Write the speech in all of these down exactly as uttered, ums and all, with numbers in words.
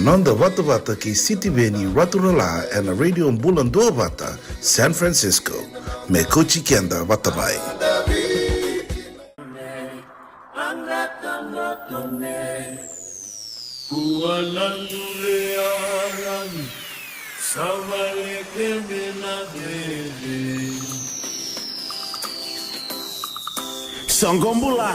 Noda vatavata kei Sitiveni Raturala ena Radio Bula Duavata, San Francisco. Me kauti keda vata mai. Soqo bula.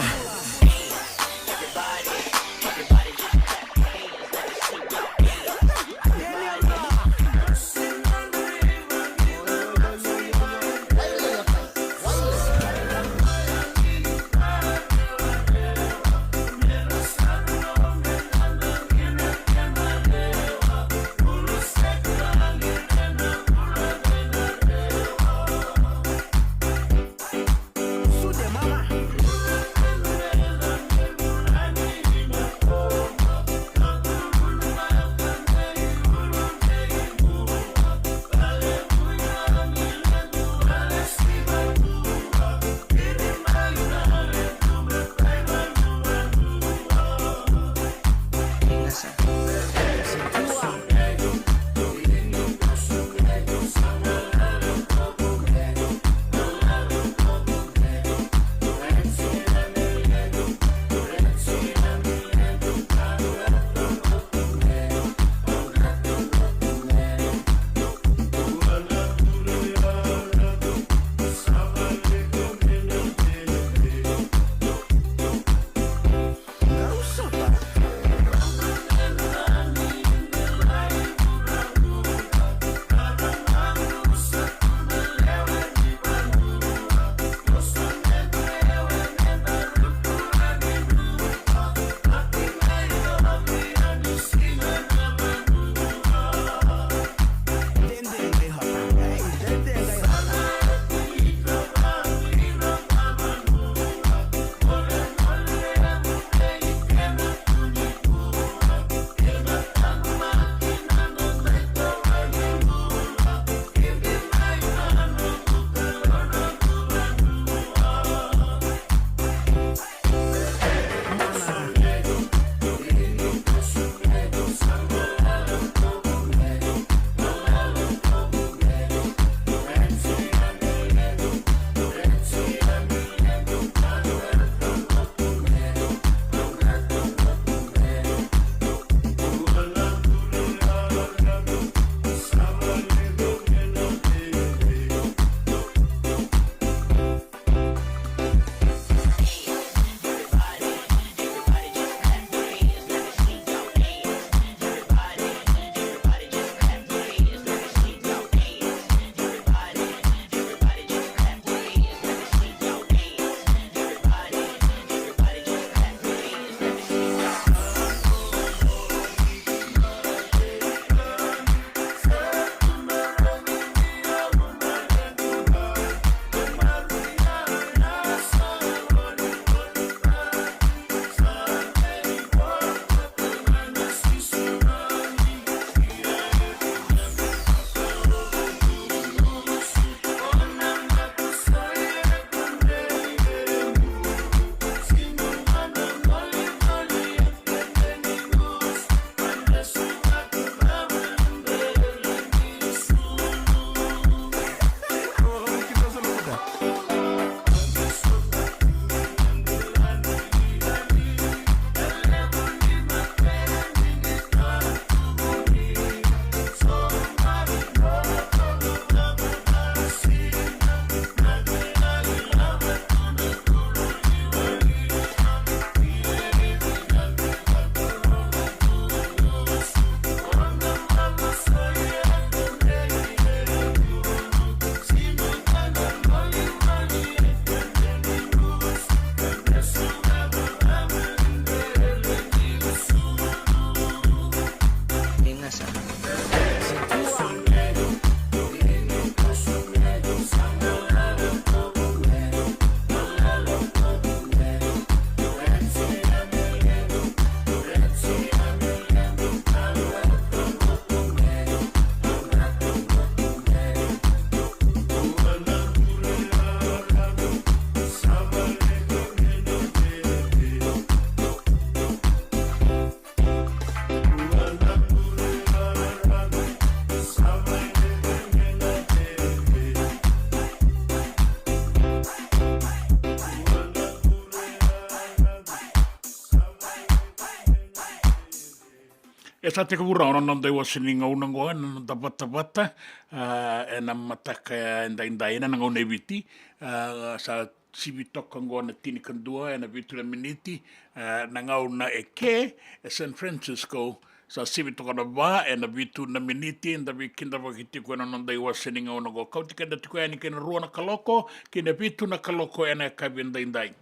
Sa tekivu rawa na noda iwase ni gauna oqo, na noda vatavata, ah, ena mataka edaidai ena gauna e Viti. Ah, sa sivi toka oqo na tinikadua ena vitu na miniti, ah, na gauna e ke e San Francisco. Sa sivi toka na va ena vitu na miniti, eda veikidavaki tiko ena noda iwase ni gauna oqo. Kauti keda tiko yani kei na rua na kaloko, kei na vitu na kaloko ena yakavi edaidai.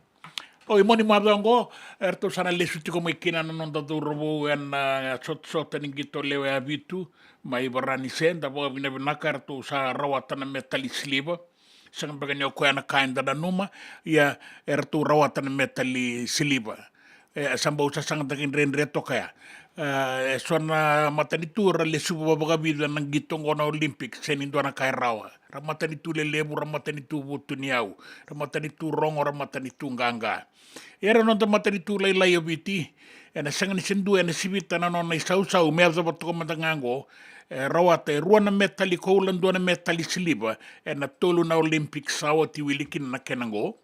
O i Monimata oqo, eratou sa na lesu tiko mai kina na noda cauravou ena, eh, sotasota ni qito lewe vitu, mai Varanise, da vakavinavinaka, eratou sa rawata na metali siliva. Sega beka ni o koya na ka eda nanuma, ia eratou rawata na metali siliva. E, sa bau sasagataki dredre toka ya. E, e so na matanitu ra lesuva vakavica na qito oqo na Olympic, sega ni dua na ka e rawa. Ra matanitu lelevu, ra matanitu vutuniyau, ra matanitu rogo, ra matanitu qaqa. Ia na noda matanitu lailai o Viti, ena sega ni se dua ena sivita na nona isausau me yacova toka mada ga oqo. E rawata e rua na metali koula, dua na metali siliva ena tolu na Olympic sa oti wili kina na kena oqo.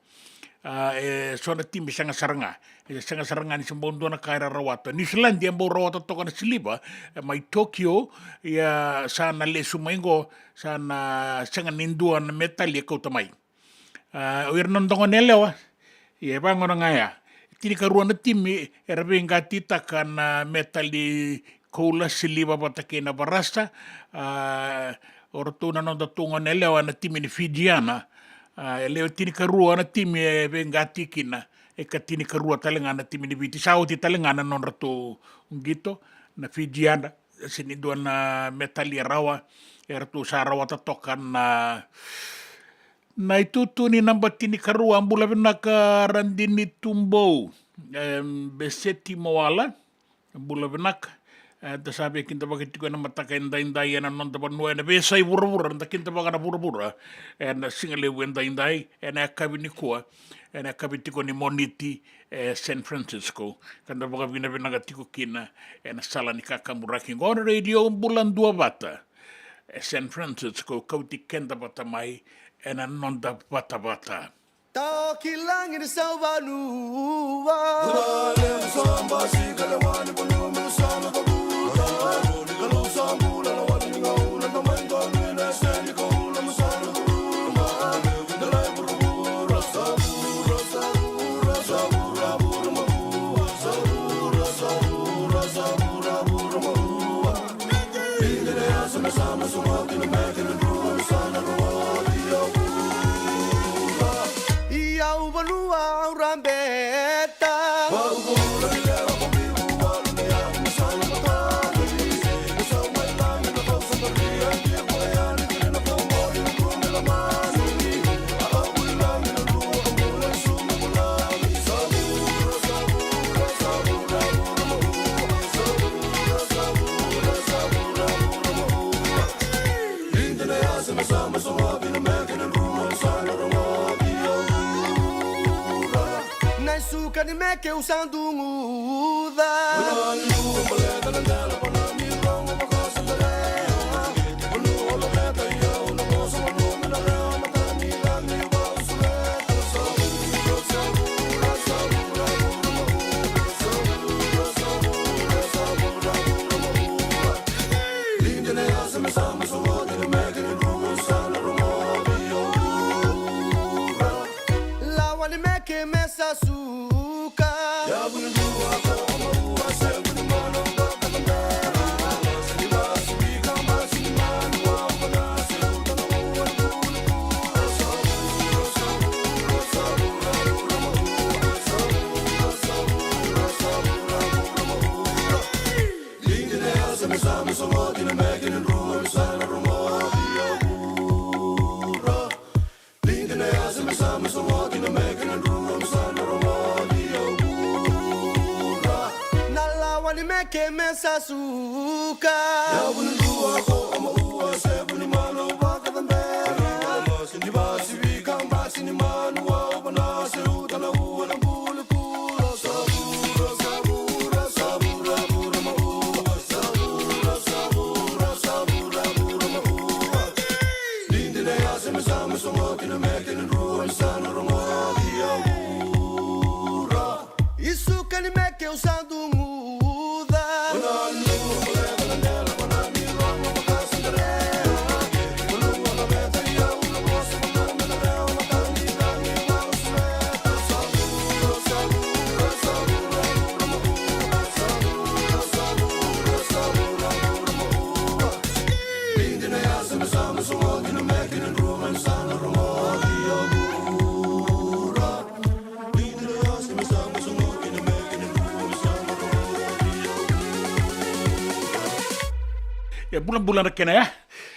A, e so na timi sega sara ga. E sega sara ga ni se bau dua na ka era rawata. New Zealand e bau rawata toka na siliva, e, mai Tokyo, ia sa na lesu mai oqo, sa na sega ni dua na metali e kauta mai. A, o ira na noda gone yalewa, ia e vagona ga ya. Tinikarua na timi era veiqatitaka na metali koula, siliva vata kei na varasa. A, o ratou na noda tu gone yalewa na timi ni Fijiana. A, e lewe tinikarua na timi e veiqati kina, e ka tinikarua tale ga na timi ni Viti. Sa oti tale ga na nodratou qito na Fijiana. Sega ni dua na metali e rawa, eratou sa rawata toka na, na itutu ni naba tinikarua. Bula vinaka Radini Tubou, em, Beseti Mawala. Bula vinaka. E, da sa veikidavaki tiko ena mataka edaidai ena noda vanua, ena veiyasai vuravura, da kidavaka na vuravura ena siga levu edaidai, ena yakavi nikua, ena yakavi tiko ni Moniti, e San Francisco. Ka da vakavinavinaka tiko kina ena sala ni kakaburaki oqo na Radio Bula Duavata e San Francisco, kauti keda vata mai ena noda vatavata. Tao ki lagi ni sauvanua. Ia au vanua au rabeta. Na isuka ni meke au sa duguca. Lawa ni meke me sa suka. Na lawa ni meke me sa suka. Isuka ni meke au sa duguca. E bulabula na kena ya.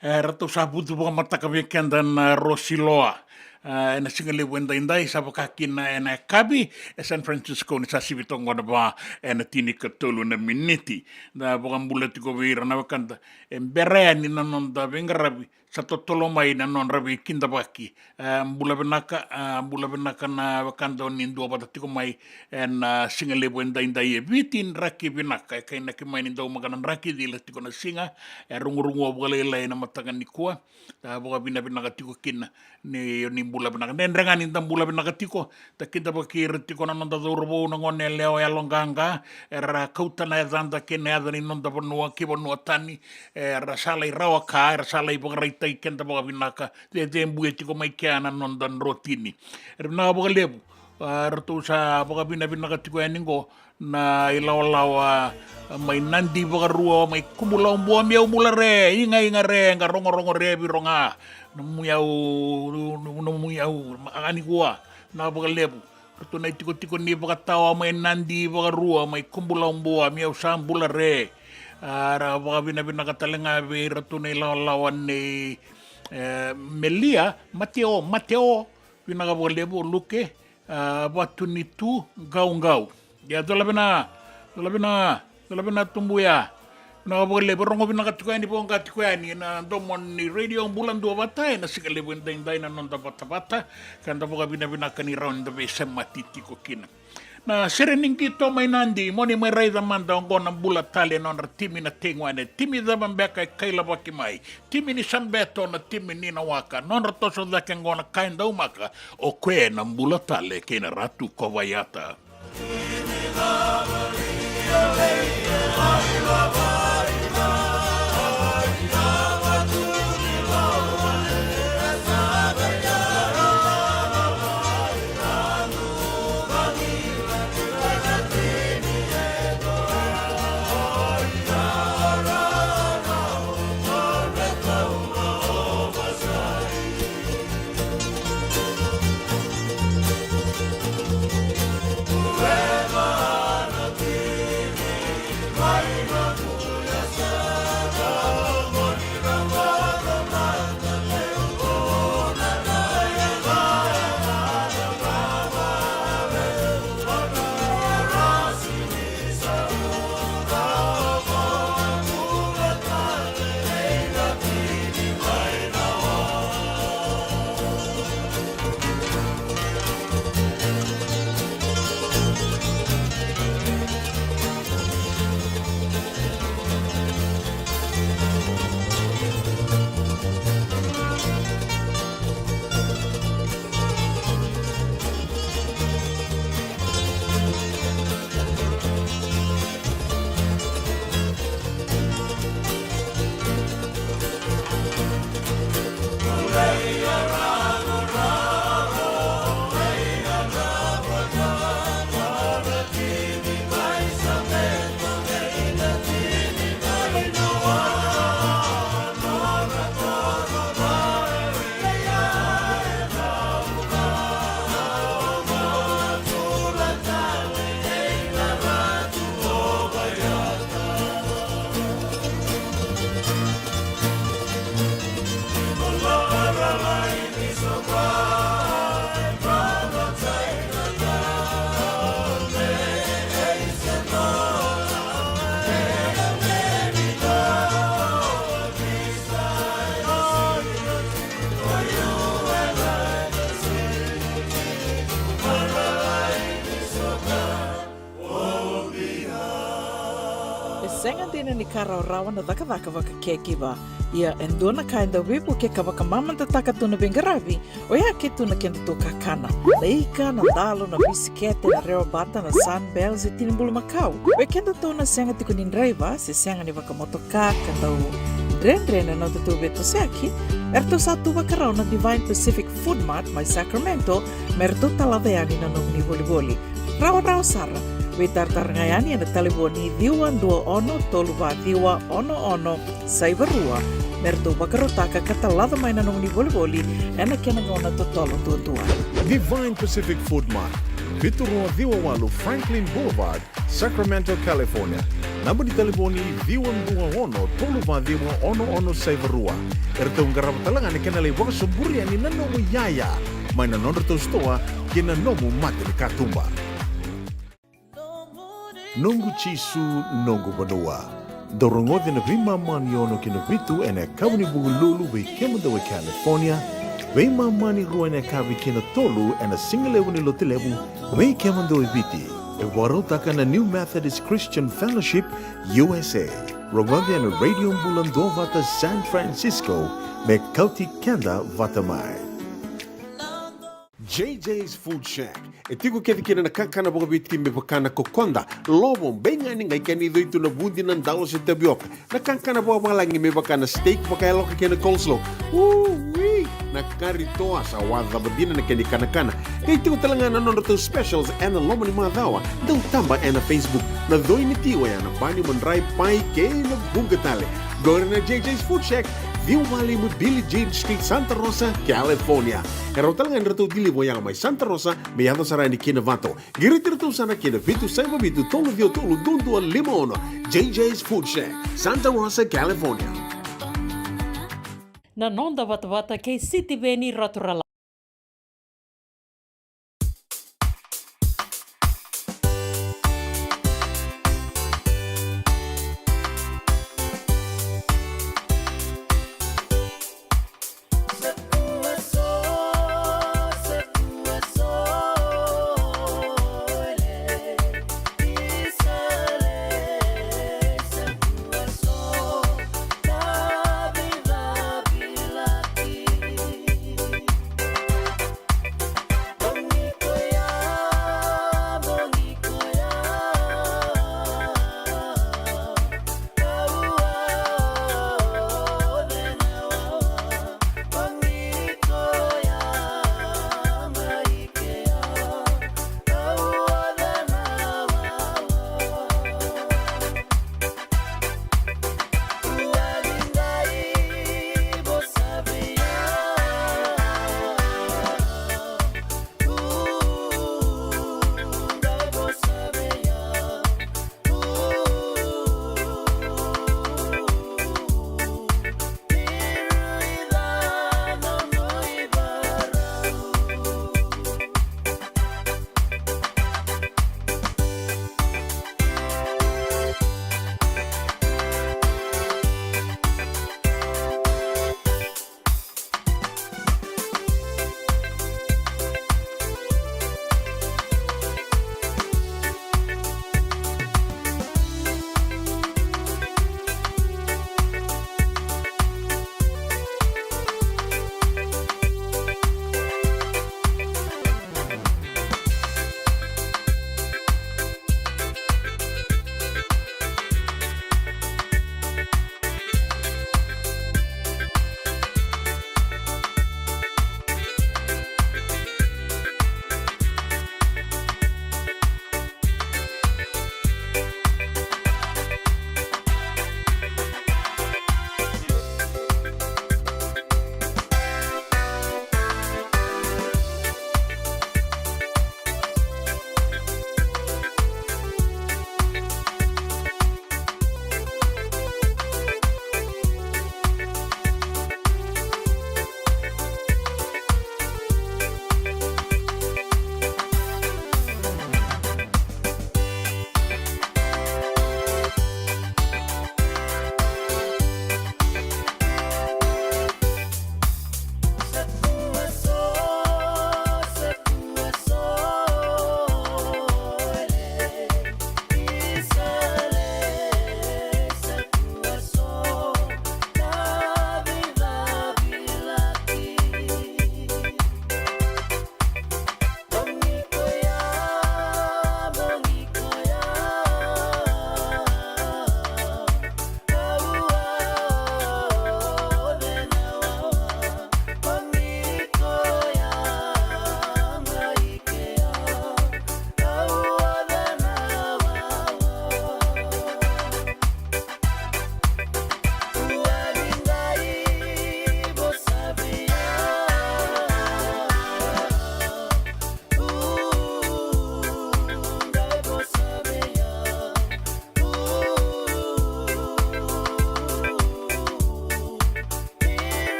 E, ratou sa vucu vakamataka vei keda na Rosi Loa. E, ena siga levu edaidai, sa vaka kina ena yakavi e San Francisco ni sa sivi toka qo na va ena tinikatolu na miniti. Da vakabula tiko vei ira na wekada e bera yani na noda veiqaravi, sa totolo mai na nodra veikidavaki. E, bula vinaka, e, bula vinaka na wekada o ni duavata tiko mai ena, e, siga levu edaidai e Viti, draki vinaka, e kainaki mai ni daumaka na draki, cila tiko na siga, e rugurugua vakalailai na mataka nikua. Da vakavinavinaka tiko kina ni, ni bula vinaka. Dredre ga ni da bula vinaka tiko, da kidavaki ira tiko na noda cauravou, na gone yalewa yaloqaqa, era kauta na yacada kei na yaca ni noda vanua ki vanua tani, era sa lai rawa ka, era sa lai vakaraitaki keda vakavinaka, cecebuya tiko mai kea na noda drotini. Era vinaka vakalevu. A, ratou sa vakavinavinaka tiko yani qo na ilawalawa mai Nadi Vakarua, mai Kubulaubua, meu bula re, iga iga re, ga rogorogo re, viro ga na muyau, na muyau, a, nikua. Vinaka vakalevu. Ratou na itikotiko ni vakatawa mai Nadi Vakarua, mai Kubulaubua, meu sa bula re. A, ra vakavinavinaka tale ga vei ratou na ilawalawa nei, e, Melia, Mateo, Mateo, vinaka vakalevu, o Luke, a, Vatu ni Tu, Qauqau. Ia, cola vina, cola vina, cola vina tubuya. Vinaka vakalevu, rogo vinaka tiko yani, voqa tiko yani ena domo ni Radio Bula Duavata ena siga levu edaidai na noda vatavata. Ka da vakavinavinaka ni rawa ni da veisemati tiko kina. Na sere ni qito mai Nadi, mo ni mai raica mada oqo na bula tale e nodra timi na Teiguane. Timi cava beka e kailavaki mai? Timi ni Sabeto, na timi ni Nawaka. Nodra toso cake oqo na ka e daumaka, o koya na bula tale kei na Ratu Kovaiata. E sega dina ni ka rawarawa na cakacaka vaka caregiver. Ia e dua na ka e dau veivuke ka vakamamadataka tu na veiqaravi, oya ke tu na kedatou kakana. Na ika, na dalo, na bisikete, na rewabata, na Sunbell, se tini bulumakau. Vei kedatou na sega tiko ni draiva, se sega ni vakamotoka, ka dau dredre na nodatou veitosoyaki, eratou sa tu vakarau na Divine Pacific Food Mart mai Sacramento, me ratou talaca yani na nomuni volivoli. Rawarawa sara, veitaratara ga yani ena talevoni ciwa dua ono tolu va ciwa ono ono saiva rua, me ratou vakarautaka ka talaca mai na nomuni volivoli ena kena gauna totolo duadua. Divine Pacific Food Mart, Vitu rua ciwa walu Franklin Boulevard, Sacramento, California. Naba ni talevoni ciwa dua ono tolu va ciwa ono ono saiva rua. E ratou qarava tale ga na kena lai vakasoburia ni na nomu iyaya mai na nodratou sitoa kei na nomu mata ni katuba. Noqu Jisu, noqu vanua. Dou rogoci na veimama ni ono ki na vitu ena yakavi ni Vukelulu vei kemudou e California, veimama ni rua ena yakavi ki na tolu ena sigalevu ni Lotulevu vei kemudou e Viti. E vakarautaka na New Methodist Christian Fellowship U S A. Rogoci ena Radio Bula Duavata San Francisco me kauti keda vata mai. J J's Food Shack. E tiko kece kina na kakana vakaviti me vaka na kokoda, lovo, beigani, qai kena icoi tu na vudi, na dalo se tavioka. Na kakana vakavalagi me vaka na steak vakayaloka kei na coleslaw. Ui! Na kari toa, sa wacava dina na kena ikanakana. Qai tiko tale ga na nodratou specials ena loma ni macawa. Dau taba ena Facebook. Na coi ni ti oya na bani, madrai, pai kei na vuqa tale. Qori na J J's Food Shack, ciwa walu lima Billie Jean Street, Santa Rosa, California. E rawa tale ga ni ratou deliver oya mai Santa Rosa me yaco sara yani ki Novato. Qiriti iratou sara ki na vitu saiva vitu tolu ciwa tolu dua dua lima ono. J J's Food Shack, Santa Rosa, California. Na noda vatavata kei Sitiveni Raturala.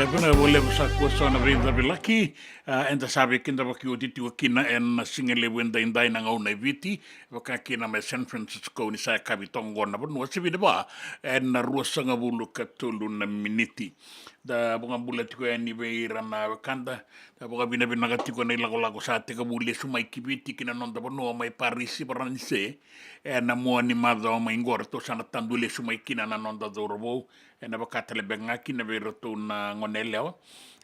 E vinaka vakalevu sa kua so na veicavilaki, a, eda sa veikidavaki oti tiko kina ena siga levu edaidai na gauna e Viti, vaka kina mai San Francisco ni sa yakavi toka oqo na vanua, sivi na va ena ruasagavulu ka tolu na miniti. Da vakabula tiko yani vei ira na wekada, da vakavinavinaka tiko na ilakolako sa tekivu lesu mai ki Viti ki na noda vanua mai Parisi, Varanise, ena mua ni macawa mai qo, ratou sa na tadu lesu mai kina na noda cauravou, ena vaka tale beka ga kina vei iratou na gone yalewa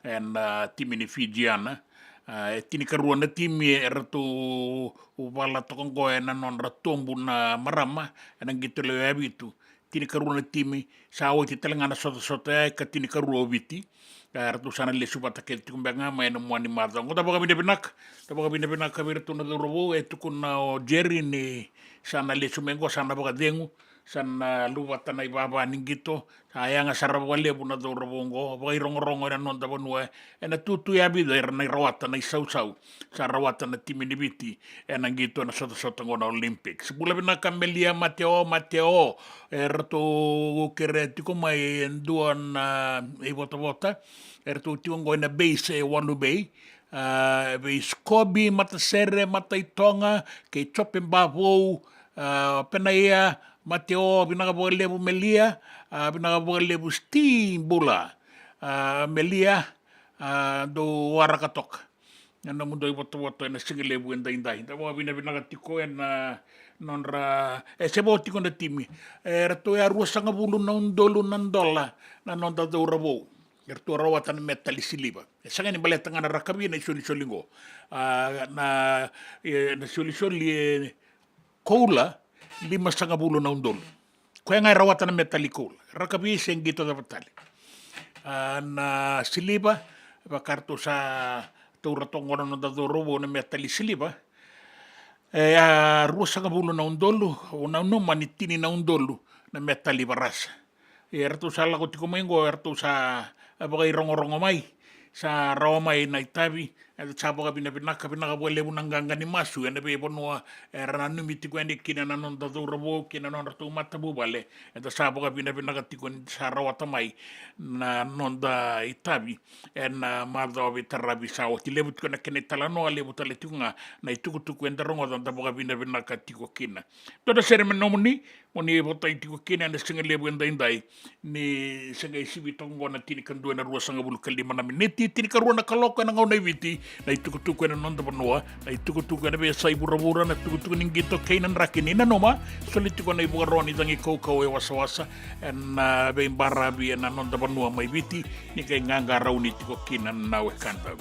ena timi ni Fijiana. A, e tinikarua na timi eratou vala toka oqo ena nodra tobu na marama ena qito lewe vitu. Tinikarua na timi, sa oti tale ga na sotasota ya, e ka tinikarua o Viti. A, eratou sa na lesu vata kece tiko beka ga mai ena mua ni macawa oqo. Da vakavinavinaka, da vakavinavinaka vei iratou na cauravou, e tukuna o Jerry ni sa na lesu mai oqo, sa na vakacegu, sa na luvata na ivava ni qito, sa yaga sara vakalevu na cauravou oqo, vakairogorogo ena noda vanua, ena tutu yavica era na rawata na isausau sa rawata na timi ni Viti ena qito ena sotasota oqo na Olympics. Bula vinaka Melia Mateo, Mateo, eratou kerea tiko mai e dua na ivotavota, eratou tiko oqo ena base e Walu Bay, a, vei Scoby Matasere, Mataitoga, kei Jope Bavou, a, Penaia, Mateo, vinaka vakalevu Melia, a, vinaka vakalevu Sti Bula, a, Melia, a, dou waraka toka. Na nomudou ivotavota ena siga levu edaidai. Da vakavinavinaka tiko ena nodra, e se vo tiko na timi. E ratou ya ruasagavulu na udolu na dola na noda cauravou. Eratou rawata na metali siliva. E sega ni baleta ga na rakavi na isolisoli qo. A, na, e, na isolisoli e koula, limasagavulu na udolu. Koya ga e rawata na metali koula. Rakavi se qito cava tale. A, na siliva, vaka ratou sa taura toka qo na noda cauravou na metali siliva. E, a, ruasagavulu na udolu, au nanuma ni tini na udolu na metali varasa. E, eratou sa lako tiko mai qo, eratou sa vakairogorogo mai, sa rawa mai na itavi, eda sa vakavinavinaka, vinaka vakalevu na qaqa ni masu ena veivanua era nanumi tiko yani kina na noda cauravou kei na nodratou matavuvale, eda sa vakavinavinaka tiko ni sa rawata mai na noda itavi ena macawa veitaravi sa oti. Levu tiko na kena italanoa, levu tale tiko ga na itukutuku eda rogoca, da vakavinavinaka tiko kina. Dua na sere me nomuni, mo ni votai tiko kina ena siga levu edaidai, ni se qai sivi toka qo na tinikadua ena ruasagavulu ka lima na miniti, tinikarua na kaloko ena gauna e Viti, na itukutuku ena noda vanua, na itukutuku ena veiyasai vuravura, na itukutuku ni qito kei na draki. Ni nanuma, soli tiko na ivakaro ni cagi kaukau e wasawasa ena veibaravi ena noda vanua mai Viti, ni qai qaqarauni tiko kina na wekada.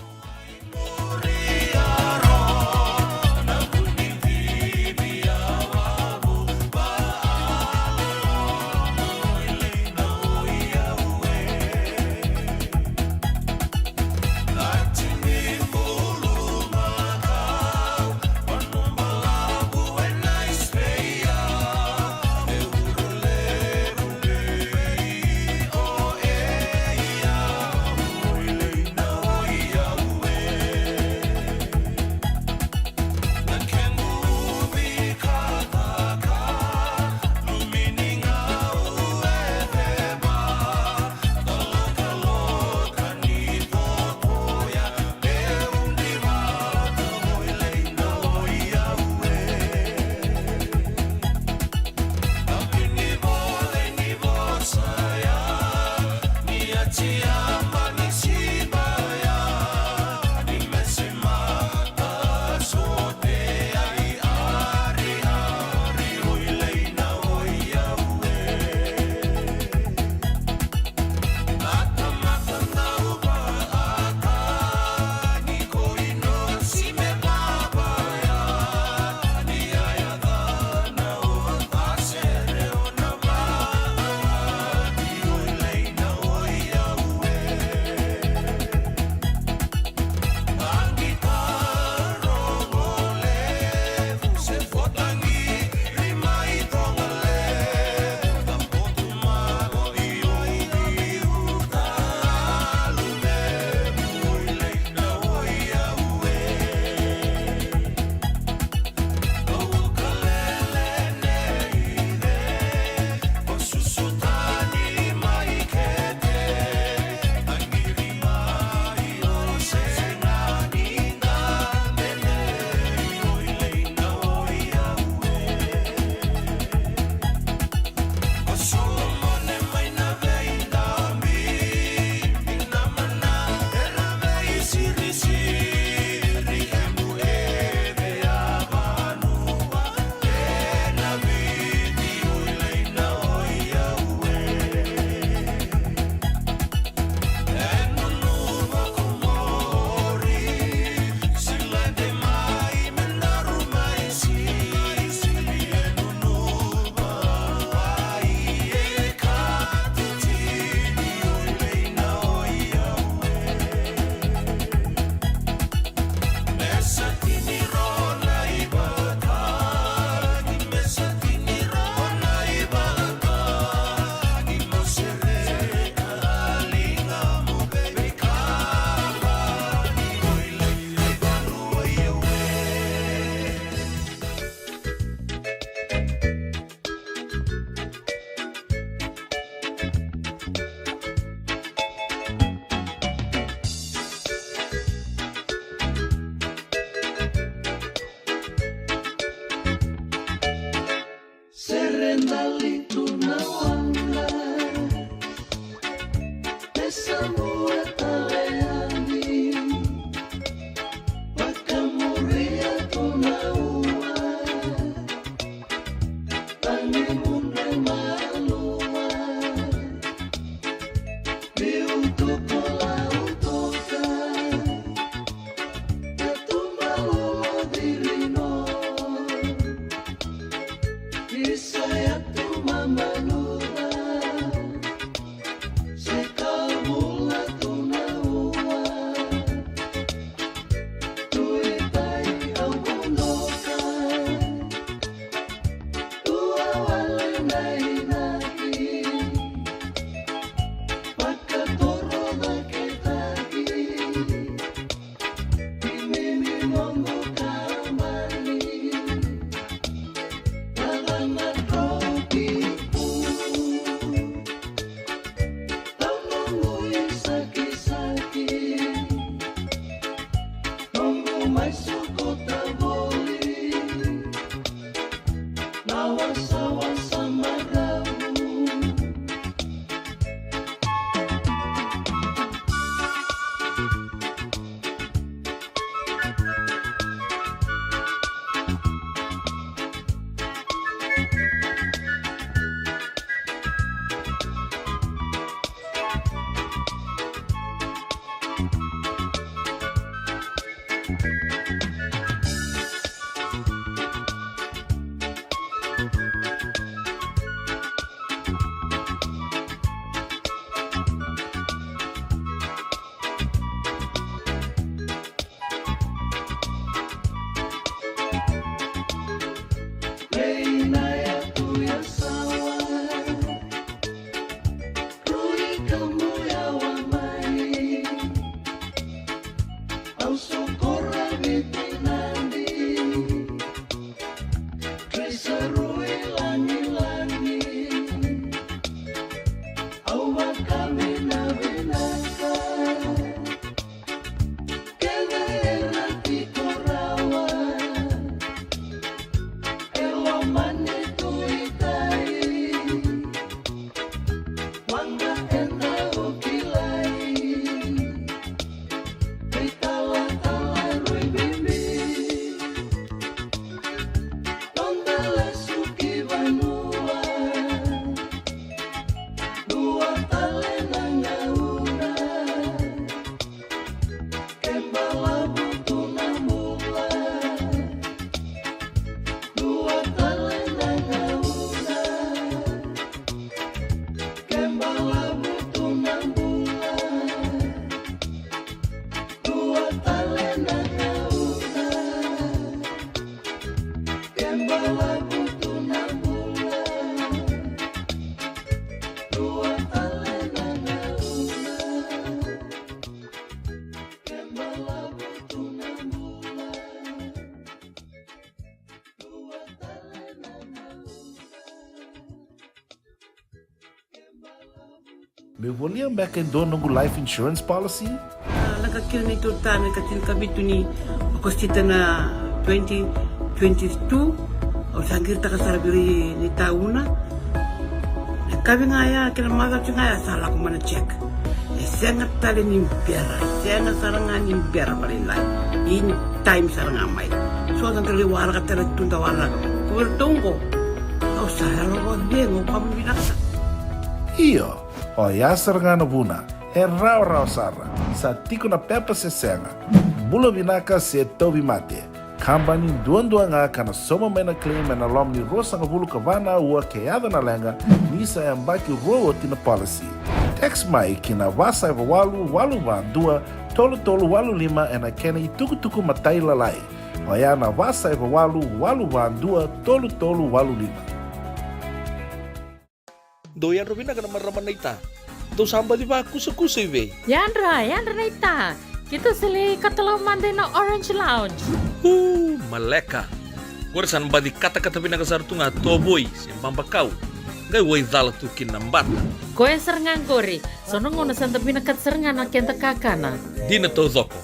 Tali tu na waqa, me sa mua tale yani. Vakamuria tu na ua, tani mudre malua. Biu tu kola utoka, ka tu malolo dirino. Isa ya tu mamanuca, se ka bula tu na ua. Tu i tai au vunoka, tu a wale na inaki, vakatoro cake taki. Meu volia beka e dua noqu life insurance policy? A, lako kina na neitou tane ka tinikavitu ni Okosita na twenty twenty-two. Au sa qiritaka sara vei ira na itauna. E kavi ga ya kei na macawa ga ya sa lako mai na check. E sega tale ni bera, e sega sara ga ni bera vakalailai. In time sara ga mai. So da qai waraka tale tu da waraka. Ko iratou oqo, au sa yalo vakacegu, au ka vinaka sara. Io, oya sara ga na vuna. E rawarawa sara. Sa tiko na pepa se sega. Bula vinaka se tauvimate. Kabani duadua ga ka na sauma mai na claim ena loma ni ruasagavulu ka va na aua ke yaco na leqa, ni sa yabaki rua oti na policy. Text mai ki na va saiva walu walu va dua tolu tolu walu lima ena kena itukutuku matailalai. Oya na va saiva walu walu va dua tolu tolu walu lima. Dou yadra vinaka na marama naita. Dou sa baci vakusakusa i vei? Yadra, yadra naita. Keitou sa lai katalau mada ina Orange Lounge. Uu, maleka. Qori sa na baci katakata vinaka sara tu ga tovoi se babakau. Qai waicala tu kina na bata. Koya sara ga qori. So na gauna sa da vinakata sara ga na keda kakana. Dina taucoko.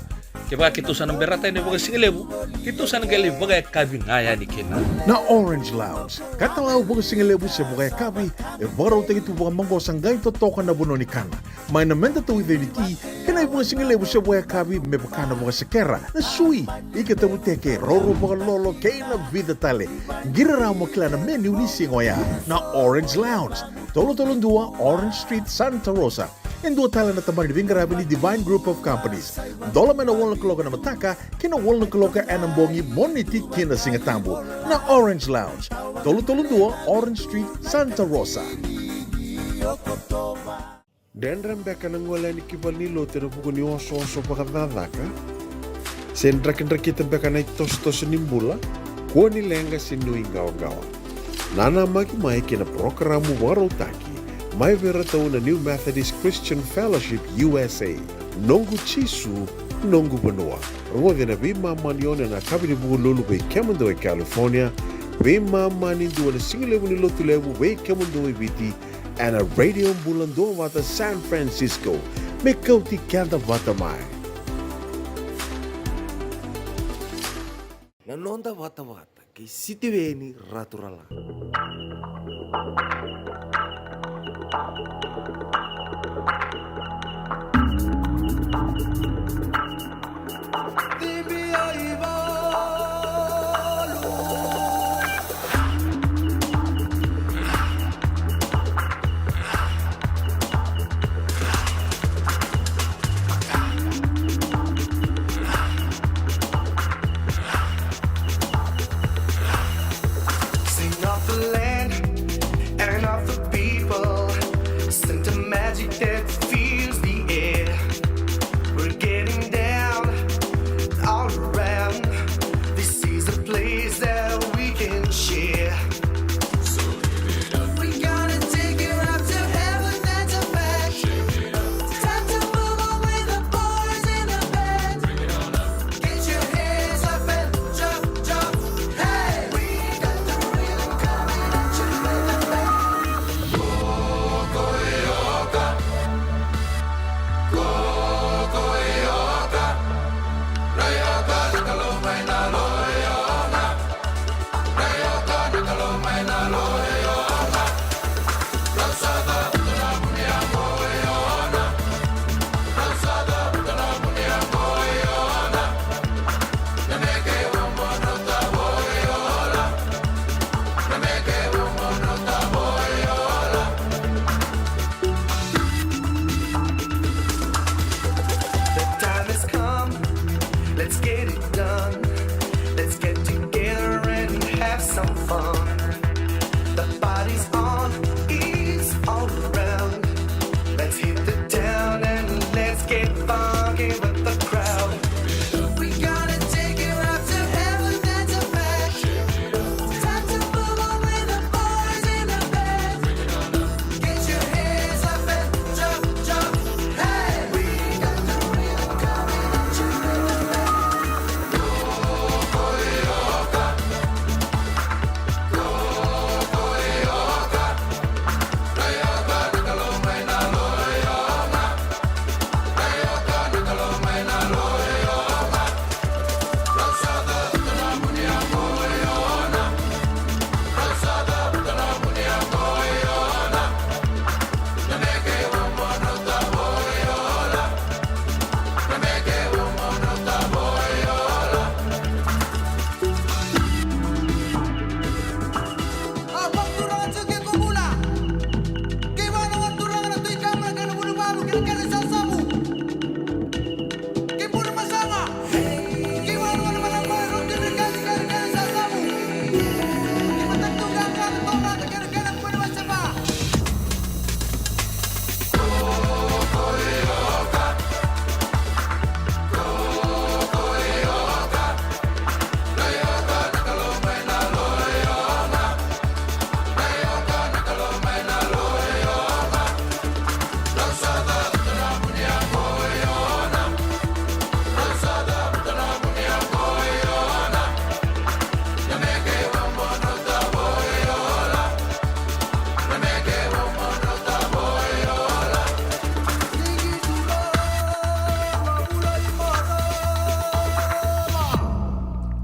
Kevaka keitou sa na berata yani vakasigalevu, keitou sa na qai lai vakayakavi ga yani kina. Na Orange Lounge, katalau vakasigalevu se vakayakavi, e vakarautaki tu vakamaqosa, qai totoka na vanua ni kana. Mai na meda tauica ni ti, kei na ivakasigalevu se vakayakavi me vaka na vakasekera, na sui, ika tavuteke, roro vakalolo, kei na vica tale. Qiri rawa mo kila na menu ni siga oya. Na Orange Lounge, tolu tolu dua Orange Street, Santa Rosa. E dua tale na tabana ni veiqaravi ni Divine Group of Companies. Dola mai na walu na kaloko ena mataka ki na walu na kaloko ena bogi, Moniti ki na Sigatabu. Na Orange Lounge, tolu tolu dua Orange Street, Santa Rosa. Dredre beka na gole yani ki valenilotu ena vuku ni osooso vakacakacaka? Se drakidrakita beka na itosotoso ni bula? Kua ni leqa se nuiqawaqawa. Nanamaki mai ki na parokaramu vakarautaki mai vei iratou na New Methodist Christian Fellowship U S A, Noqu Jisu, Noqu Vanua. Rogoci ena veimama ni ono ena yakavi ni Vukelulu vei kemudou e California, veimama ni dua ena sigalevu ni Lotulevu vei kemudou e Viti, ena Radio Bula Duavata San Francisco. Me kauti keda vata mai. Na noda vatavata kei Sitiveni Raturala. Sing of the land and of the people. Send a magic that fills the air. We're getting down all around. This is a place that we can share. So give it up. We're gonna take it up to heaven and to back. Shake it up. Time to move on with the boys in the back. Bring it on up. Get your hands up and jump, jump, hey! We got the rhythm coming up.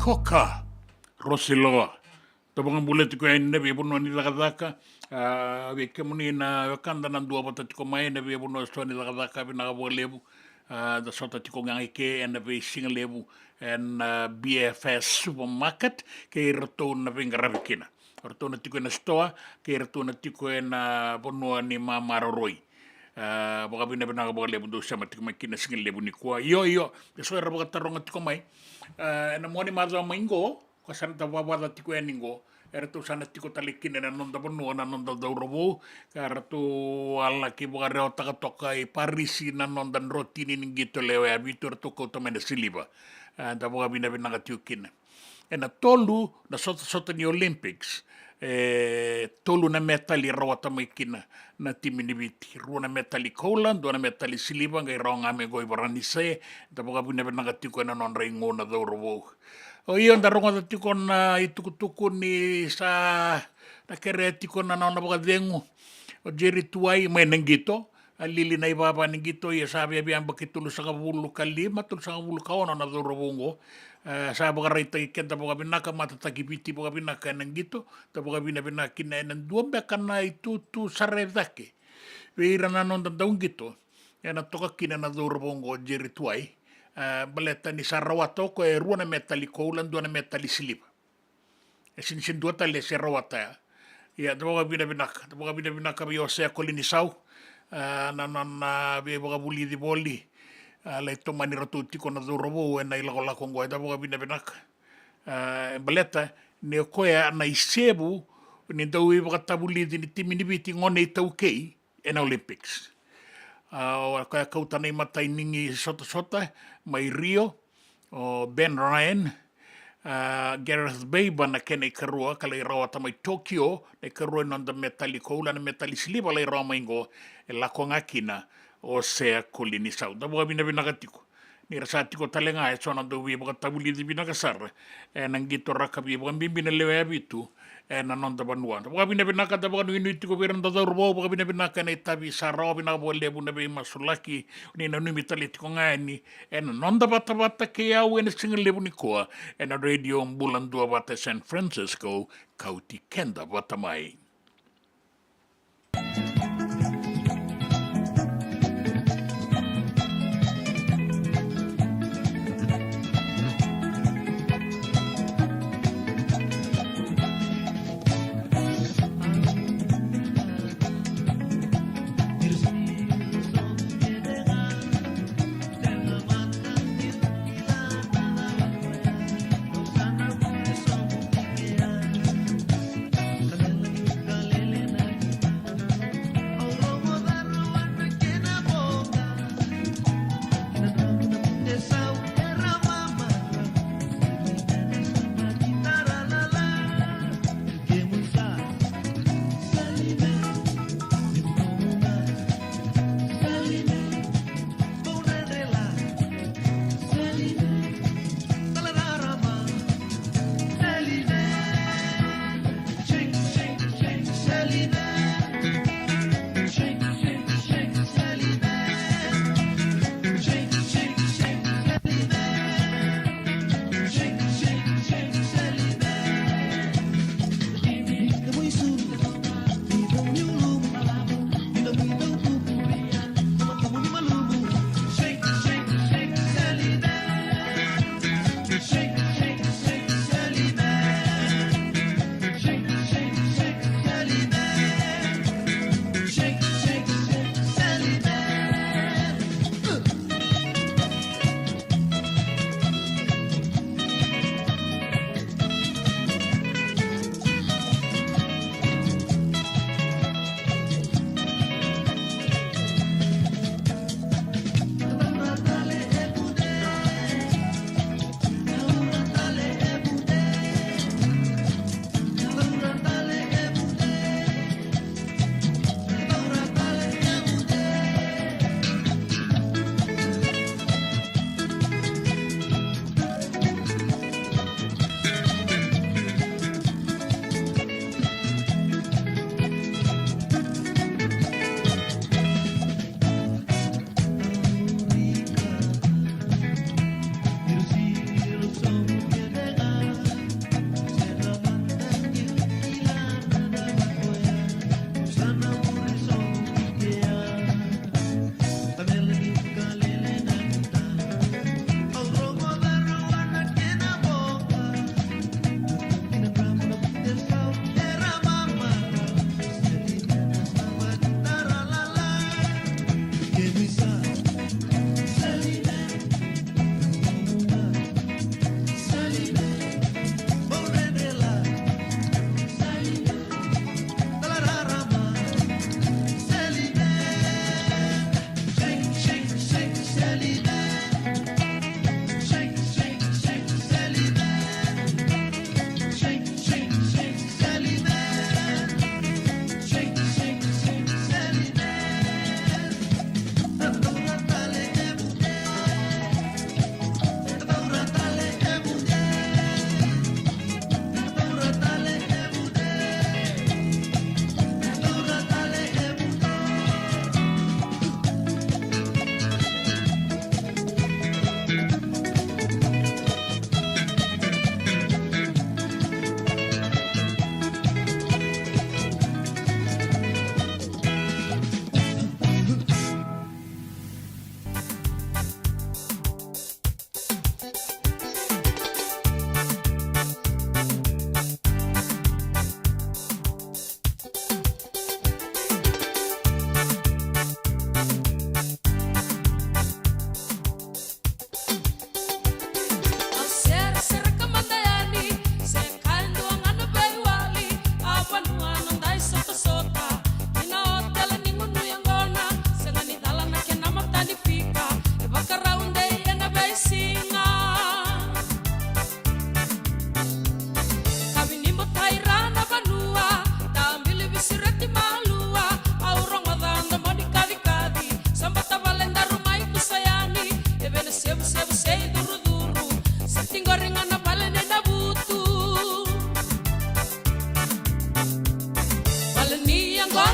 Oka, Rosiloa. Tou vakabula tiko yani na veivanua ni cakacaka. A, vei kemuni na wekada na duavata tiko mai na veivanua eso ni cakacaka, vinaka vakalevu. A, da sota tiko ga i ke ena veisigalevu ena B F S Supermarket, kei iratou na veiqaravi kina. O iratou na tiko ena sitoa, kei iratou na tiko ena vanua ni mamaroroi. A, vakavinavinaka vakalevu dou sema tiko mai kina sigalevu nikua. Io, io, eso era vakataroga tiko mai. A, ena mua ni macawa mai qo, ko sa na ta vavaca tiko yani qo, eratou sa na tiko tale kina ena noda vanua na noda cauravou, ka ratou a laki vakarewataka toka i Parisi na noda drotini ni qito lewe vitu eratou kauta mai na siliva. A, da vakavinavinaka tiko kina. Ena tolu na sotasota ni Olympics, e tolu na metali e rawata mai kina na timi ni Viti. Rua na metali koula, dua na metali siliva, qai rawa ga mai qo i Varanise. Da vakavinavinaka tiko ena nodra igu na cauravou. O io, da rogoca tiko na itukutuku ni sa na kerea tiko na nona vakacegu o Jerry Tuwai mai na qito. A lili na ivava ni qito, ia sa viavia yabaki tolusagavulu ka lima, tolusagavulu ka ono na cauravou oqo. E, sa vakaraitaki keda vakavinaka, matataki Viti vakavinaka ena qito, da vakavinavinaka kina ena dua beka na itutu sara e cake vei ira na noda dauqito ena toka kina na cauravou oqo o Jerry Tuwai. E, baleta ni sa rawata o koya e rua na metali koula, dua na metali siliva. E sega ni se dua tale e se rawata ya. Ia, da vakavinavinaka, da vakavinavinaka vei Osea Kolinisau, a, na nona veivakavulici voli. A, lai tomani iratou tiko na cauravou ena ilakolako oqo, da vakavinavinaka. A, e baleta ni o koya na isevu ni dauveivakatavulici ni timi ni Viti gone iTaukei ena Olympics. A, o koya kauta na imatai ni sotasota mai Rio, o Ben Ryan, a, Gareth Baber na kena ikarua, ka lai rawata mai Tokyo na ikarua ni noda metali koula, na metali siliva lai rawa mai qo, e lako ga kina o Osea Kolinisau. Da vakavinavinaka tiko. Ni ra sa tiko tale ga eso na dauveivakatavulici vinaka sara ena qito rakavi vakabibi na lewe vitu ena noda vanua. Da vakavinavinaka, da vakanuinui tiko vei ira na noda cauravou, vakavinavinaka ena itavi sa rawa, vinaka vakalevu na veimasulaki. Ni nanumi tale tiko ga yani ena noda vatavata kei au ena sigalevu nikua ena Radio Bula Duavata e San Francisco, kauti keda vata mai.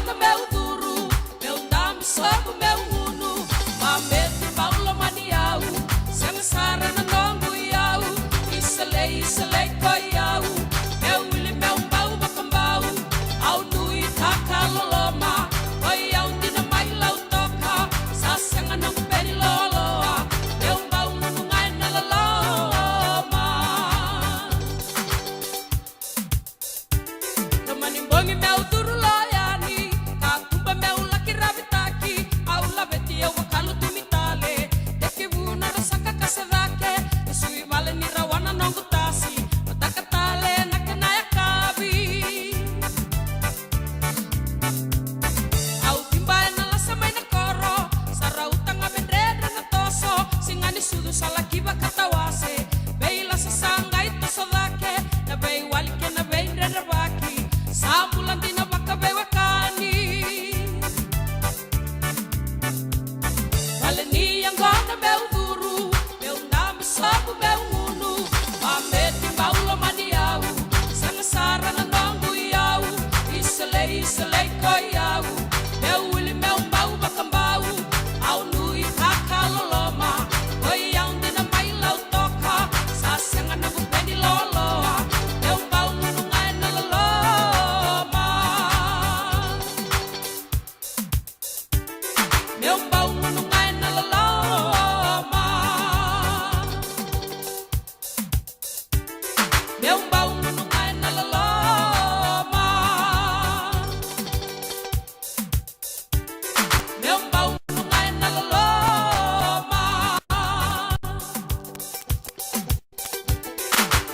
gona meu curu, meu dabe sobu meu gunu. Mameti bau lomani au, sega sara na noqu iyau. Iselei, iselei koi au, meu wili meu bau vakabau. Au nuitaka loloma, koi au dina mai Lautoka. Sa sega noqu peni loloa, meu bau gunu ga ena loloma. Loma ni bogi meu curu lo yani, katuba meu laki ravitaki. Au laveti au vakalu tu mi tale, tekivu na rasaka kasa cake. E sui vale ni rawa na noqu tasi, mataka tale na kena yakavi. Au ciba ena lasa mai na koro, sa rauta ga me dredre na toso. Siga ni sucu sa laki vakatawase, veilasa sa qai toso cake. Na veiwali kei na veidredrevaki, sa bula dina vakaveiwekani. Vale ni yaqona meu curu, meu dabe sobu meu gunu. Mameti bau lomani au, sega sara na noqu iyau. Iselei, iselei koi au, meu wili meu bau vakabau. Au nuitaka loloma, koi au dina mai Lautoka. Sa sega noqu peni loloa, meu bau gunu ga ena loloma. Meu bau gunu ga ena loloma. Meu bau gunu ga ena loloma. Meu bau gunu ga ena loloma.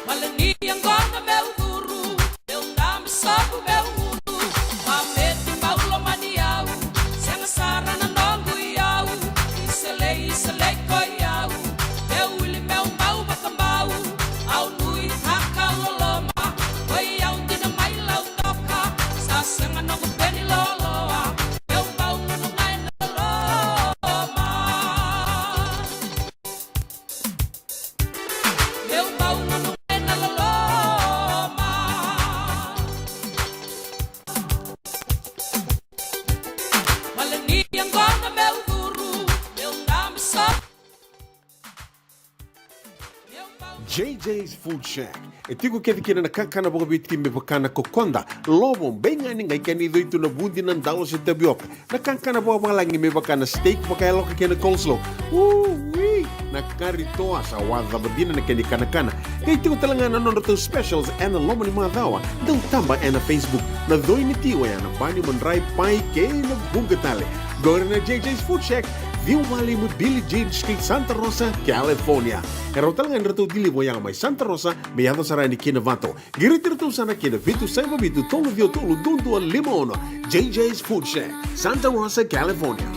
Vale ni yaqona meu curu, meu dabe sobu meu gunu. Mameti bau lomani au, sega sara na noqu iyau. Iselei, iselei koi au, meu wili meu bau vakabau. Au nuitaka loloma, koi au dina mai Lautoka. Sa sega noqu peni loloa, meu bau gunu ga ena loloma. Meu bau gunu ga ena loloma. Vale ni yaqona meu curu, meu dabe sobu. J J's Food Shack. E tiko kece kina na kakana vakaviti me vaka na kokoda, lovo, beigani, qai kena icoi tu na vudi, na dalo se tavioka. Na kakana vakavalagi me vaka na steak vakayaloka kei na coleslaw. Ui! Na kari toa sa wacava dina na kena ikanakana. Qai tiko tale ga na nodratou specials ena loma ni macawa. Dau taba ena Facebook. Na coi ni ti oya na bani, madrai, pai kei na vuqa tale. Qori na J J's Food Shack, ciwa walu lima Billie Jean Street, Santa Rosa, California. E rawa tale ga ni ratou deliver oya mai Santa Rosa me yaco sara yani ki Novato. Qiriti iratou sara ki na vitu saiva vitu tolu ciwa tolu dua dua lima ono. J J's Food Shack, Santa Rosa, California.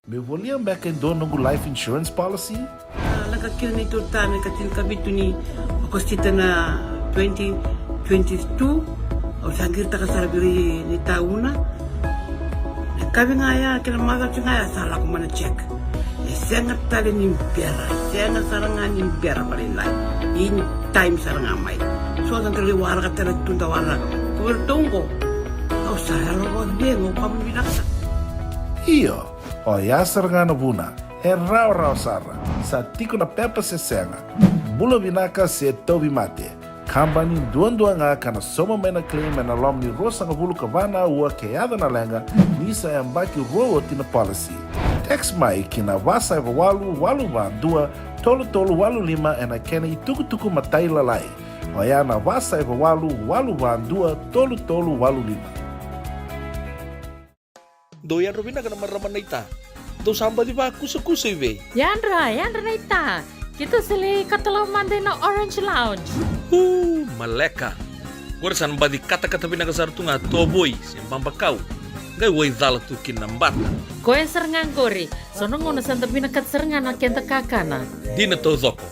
Meu volia beka e dua noqu life insurance policy? A, lako kina neitou tane ka tinikavitu ni Okosita na twenty twenty-two. Au sa qiritaka sara vei ni tauna. Na kavi ga ya kei na macawa ga ya sa lako mai na check. E sega tale ni bera, e sega sara ga ni bera vakalailai. In time sara ga mai. So da dau lai waraka tale tu da waraka. Ko vei ratou oqo, au sa yalo vakacegu, au vakavinavinaka sara. Io, oya sara ga na vuna. E rawarawa sara. Sa tiko na pepa se sega. Bula vinaka se tauvimate. Kabani duadua ga ka na sauma mai na claim ena loma ni ruasagavulu ka va na aua ke yaco na leqa ni sa yabaki rua oti na policy. Text mai ki na va saiva walu walu va dua tolu tolu walu lima ena kena itukutuku matailalai. Oya na va saiva walu walu va dua tolu tolu walu lima. Dou yadra vinaka na marama naita. Dou sa baci vakusakusa i vei? Yadra, yadra naita. Keitou sa lai katalau mada ina Orange Lounge. Uu, maleka. Qori sa na baci katakata vinaka sara tu ga tovoi se babakau. Qai waicala tu kina na bata. Koya sara ga qori. So na gauna sa da vinakata sara ga na keda kakana. Dina taucoko.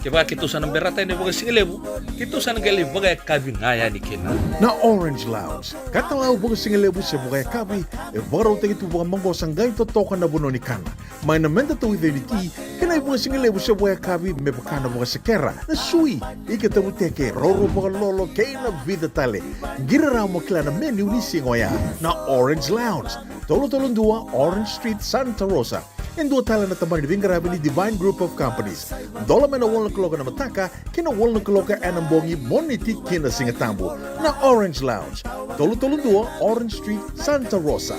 Kevaka keitou sa na berata yani vakasigalevu, keitou sa na qai lai vakayakavi ga yani kina. Na Orange Lounge, katalau vakasigalevu se vakayakavi, e vakarautaki tu vakamaqosa qai totoka na vanua ni kana. Mai na meda tauica ni ti, kei na ivakasigalevu se vakayakavi me vaka na vakasekera, na sui, ika tavuteke, roro vakalolo, kei na vica tale. Qiri rawa mo kila na menu ni siga oya. Na Orange Lounge, tolu tolu dua Orange Street, Santa Rosa. E dua tale na tabana ni veiqaravi ni Divine Group of Companies. Dola mai na walu na kaloko ena mataka ki na walu na kaloko ena bogi, Moniti ki na Sigatabu. Na Orange Lounge, tolu tolu dua Orange Street, Santa Rosa.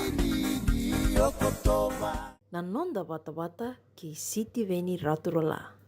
Na noda vatavata kei Sitiveni Raturala.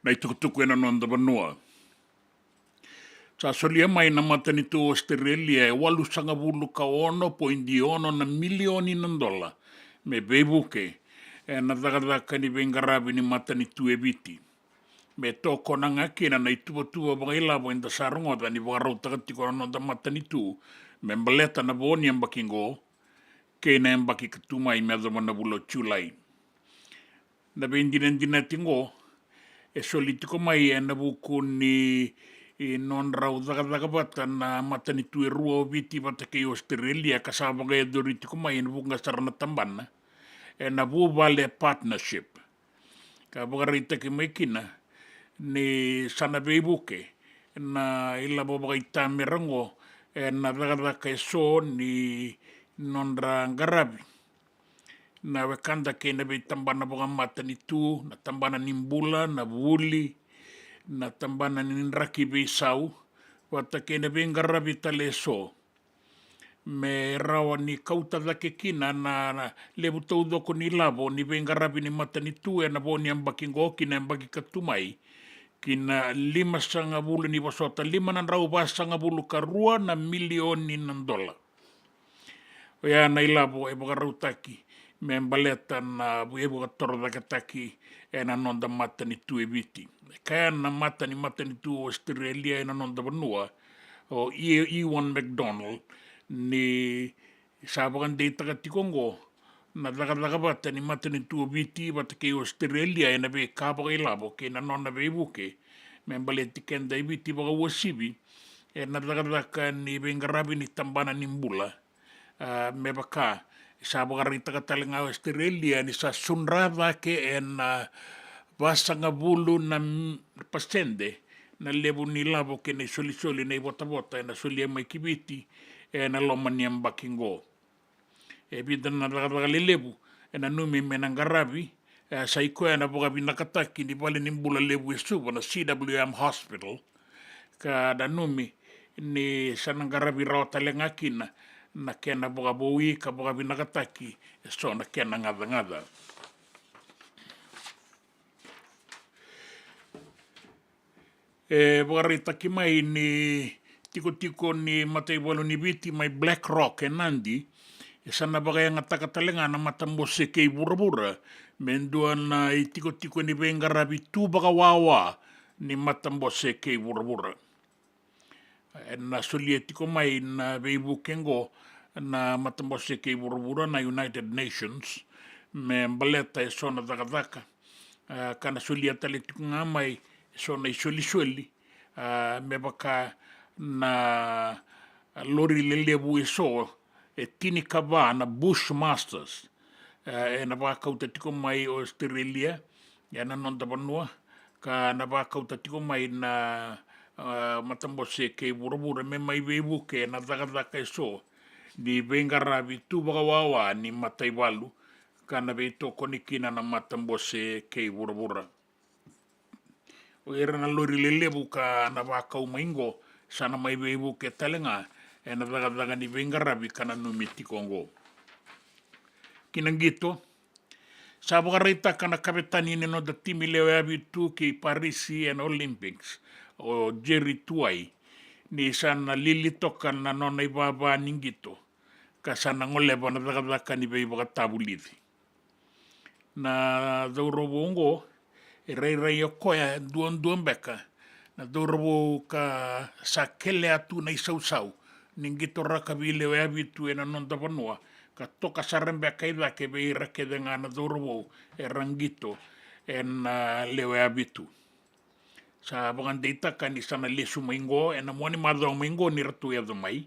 Na itukutuku ena noda vanua. Sa solia mai na matanitu Australia e walusagavulu ka ono poidi ono na milioni na dola me veivuke ena cakacaka ni veiqaravi ni matanitu e Viti. Me tokona ga kina na ituvatuva vakailavo eda sa rogoca ni vakarautaka tiko na noda matanitu me baleta na vo ni yabaki qo kei na yabaki ka tu mai me yacova na vula o Julai. Na veidinadinati qo e soli tiko mai ena vuku ni, i, nodrau cakacaka vata na matanitu e rua o Viti vata kei Australia ka sa vakayacori tiko mai ena vuqa sara na tabana ena vuvale partnership. Ka vakaraitaki mai kina ni sa na veivuke na ilavo vakaitamera qo ena cakacaka eso ni nodra qaravi na wekada kei na veitabana vakamatanitu, na tabana ni bula, na vuli, na tabana ni draki veisau, vata kei na veiqaravi tale eso. Me rawa ni kauta cake kina na, na levu taucoko ni lavo ni veiqaravi ni matanitu ena vo ni yabaki qo ki na yabaki ka tu mai, ki na limasagavulu ni vosota, lima na drau vasagavulu ka rua na milioni na dola. Oya na ilavo e vakarautaki me baleta na veivuke torocaketaki ena noda matanitu e Viti. E kaya na mata ni matanitu o Australia ena noda vanua, o E-, Ewan McDonald, ni sa vakadeitaka tiko oqo na cakacaka vata ni matanitu o Viti vata kei Australia ena veika vakailavo kei na nona veivuke me baleti keda e Viti vakauasivi ena cakacaka ni veiqaravi ni tabana ni bula. A, me vaka e sa vakaraitaka tale ga o Australia ni sa sudra cake ena vasagavulu na m-, pasede na levu ni lavo kei na isolisoli na ivotavota ena solia mai ki Viti ena loma ni yabaki qo. E vica na cakacaka lelevu e nanumi me na qaravi, e, sa i koya na vakavinakataki ni vale ni bula levu e Suva, na C W M Hospital, ka nanumi ni sa na qaravi rawa tale ga kina na kena vakavoui ka vakavinakataki eso na kena gacagaca. E vakaraitaki mai ni tikotiko ni mataivalu ni Viti mai Blackrock e Nadi, e sa na vakayagataka tale ga na matabose kei vuravura me dua na itikotiko ni veiqaravi tu vakawawa ni matabose kei vuravura. E na solia tiko mai na veivuke oqo na matabose kei vuravura, na United Nations, me baleta eso na cakacaka. A, ka na solia tale tiko ga mai eso na isolisoli, a, me vaka na lori lelevu eso e tinikava na Bushmasters, e, e na vakauta tiko mai Australia, e na noda vanua, ka na vakauta tiko mai na, a, matabose kei vuravura me mai veivuke na cakacaka eso ni veiqaravi tu vakawawa ni mataivalu, ka na veitokoni kina na matabose kei vuravura. O ira na lori lelevu ka na vakau mai oqo sa na mai veivuke tale ga e na cakacaka ni veiqaravi ka nanumi tiko oqo. Ki na qito, sa vakaraitaka na kavetani ni noda timi lewe vitu kei Parisi e na Olympics, o Jerry Tuwai, ni sa na lili toka na nona ivava ni qito ka sa na goleva na cakacaka ni veivakatavulici. Na cauravou oqo e rairai o koya duadua beka na cauravou ka sa kelea tu na isausau ni qito rakavi lewe vitu e na noda vanua, ka toka sara beka i cake vei ira kece ga na cauravou era qito e na lewe vitu. Sa vakadeitaka ni sa na lesu mai oqo e na mua ni macawa mai oqo ni ratou yaco mai.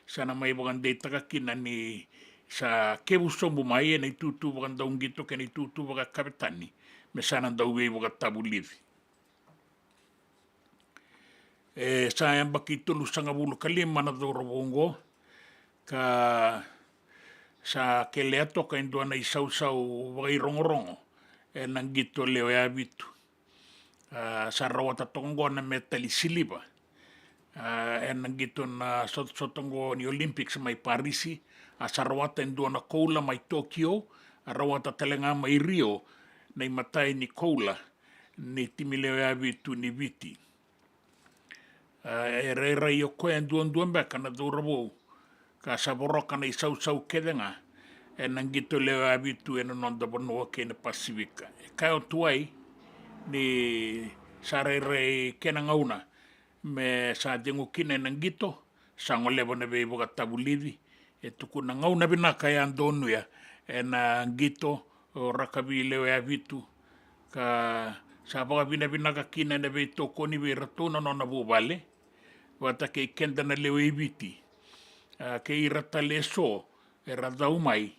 Sa na mai vakadeitaka kina ni sa kevu sobu mai e na itutu vakadauqito kei na itutu vakakavetani me sa na dau veivakatavulici. E sa yabaki tolusagavulu ka lima na cauravou oqo ka sa kelea toka e dua na isausau vakairogorogo e na qito lewe vitu. A, sa rawata toka oqo na metali siliva, a, e na qito na sotasota oqo ni Olympics mai Parisi. A sa rawata e dua na koula mai Tokyo. A rawata tale ga mai Rio na imatai ni koula ni timi lewe vitu ni Viti. A, e rairai o koya duadua beka na cauravou ka sa voroka na isausau kece ga e na qito lewe vitu e na noda vanua kei na Pasifika. E kaya o Tuwai ni Sa rairai kena gauna me sa cegu kina ena qito, sa goleva na veivakatavulici. E tukuna gauna vinaka ya donuya ena qito o Rakavi Lewe ya Vitu, ka sa vakavinavinaka kina ena veitokoni vei iratou na nona vuvale vata kei keda na lewe i Viti, a, kei ira tale eso era cau mai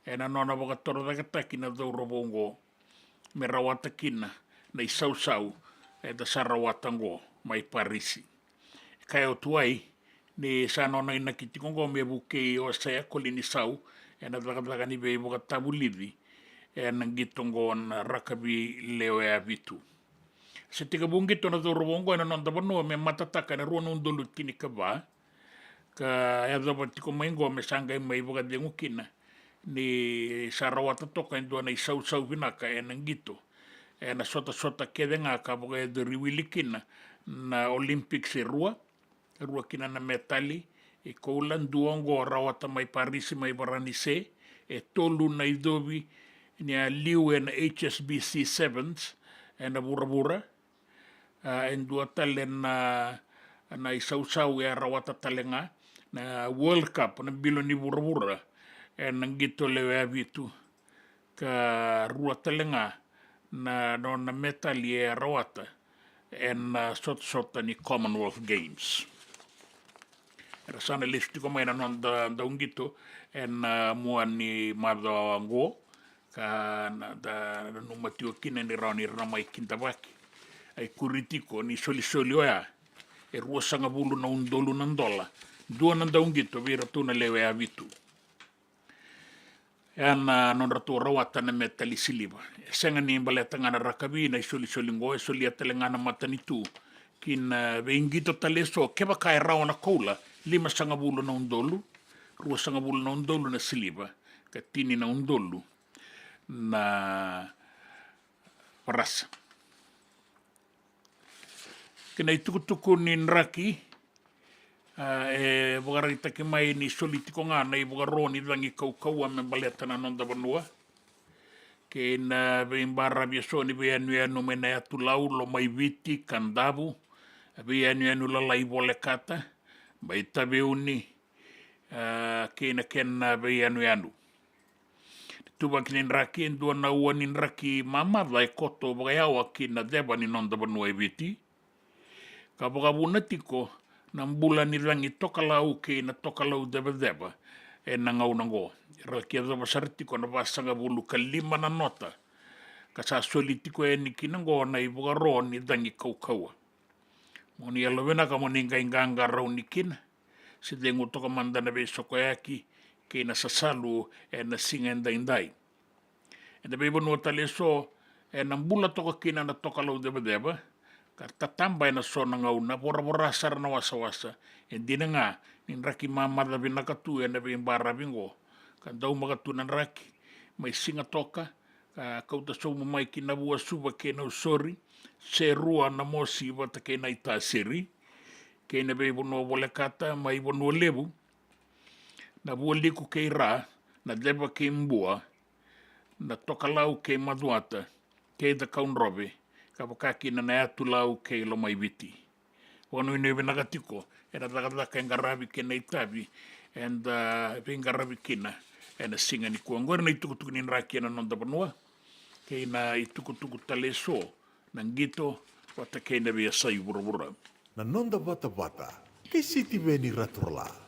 ena nona vakatorocaketaki na cauravou oqo me rawata kina na isausau eda sa rawata oqo mai Parisi. E kaya o Tuai ni sa nona inaki tiko oqo me vukei Osea Kolinisau ena cakacaka ni veivakatavulici ena qito oqo na Rakavi Lewe ya Vitu. Sa tekivu qito na cauravou oqo ena noda vanua me matataka ena rua na udolu tinikava, ka yacova tiko mai oqo me sa qai mai vakacegu kina ni sa rawata toka e dua na isausau vinaka ena qito ena sotasota kece ga ka vakayacori wili kina na Olympics e rua, rua kina na metali e koula, dua oqo rawata mai Parisi mai Varanise, e tolu na icovi ni a liu ena H S B C Sevens ena vuravura. A, e dua tale na, na isausau e a rawata tale ga na World Cup, na bilo ni vuravura ena qito lewe ya vitu, ka rua tale ga na nona metali e a rawata ena sotasota ni Commonwealth Games. Era sa na lesu tiko mai na noda dauqito ena mua ni macawa oqo, ka na da nanuma tiko kina ni rawa ni ra na mai kidavaki. A ikuri tiko ni solisoli oya e ruasagavulu na udolu na dola, dua na dauqito vei iratou na lewe ya vitu. E a na nodratou rawata na metali siliva. E sega ni baleta ga na rakavi na isolisoli oqo, e solia tale ga na matanitu ki na veiqito tale eso, kevaka e rawa na koula, limasagavulu na udolu, ruasagavulu na udolu na siliva, ka tini na udolu na varasa. Kei na itukutuku ni draki, a, e vakaraitaki mai ni soli tiko ga na ivakaro ni cagi kaukauwa me baleta na noda vanua kei na veibaravi eso ni veiyanuyanu mai na yatu Lau, Lomaiviti, Kadavu, veiyanuyanu lalai volekata mai Taveuni, a, kei na kena veiyanuyanu. Tuvaki ni draki, e dua na ua ni draki mamaca e koto vakayawa ki na ceva ni noda vanua e Viti, ka vakavuna tiko na bula ni cagi tokalau kei na tokalau cevaceva ena gauna oqo. Era laki yacova sara tiko na vasagavulu ka lima na nota ka sa soli tiko yani kina oqo na ivakaro ni cagi kaukauwa. Mo ni yalovinaka mo ni qai qaqarauni kina, se cegu toka mada na veisokoyaki kei na sasalu ena siga edaidai. Ena veivanua tale eso ena bula toka kina na tokalau cevaceva, ka tataba ena so na gauna, voravora sara na wasawasa. E dina ga ni draki mamaca vinaka tu ena veibaravi oqo, ka daumaka tu na draki mai Sigatoka, ka kauta sobu mai ki Navua, Suva kei Nausori, Serua, Namosi vata kei Naitasiri, kei na veivanua volekata mai Vanua Levu, Navualiku kei Ra, Naceva kei Bua, Natokalau kei Macuata, kei Cakaudrove, ka vaka kina na yatu Lau kei Lomaiviti. Vakanuinui vinaka tiko ena cakacaka e qaravi kei na itavi eda veiqaravi kina ena siga nikua. Oqori na itukutuku ni draki ena noda vanua kei na itukutuku tale eso na qito vata kei na veiyasai vuravura. Na noda vatavata kei Sitiveni Raturala.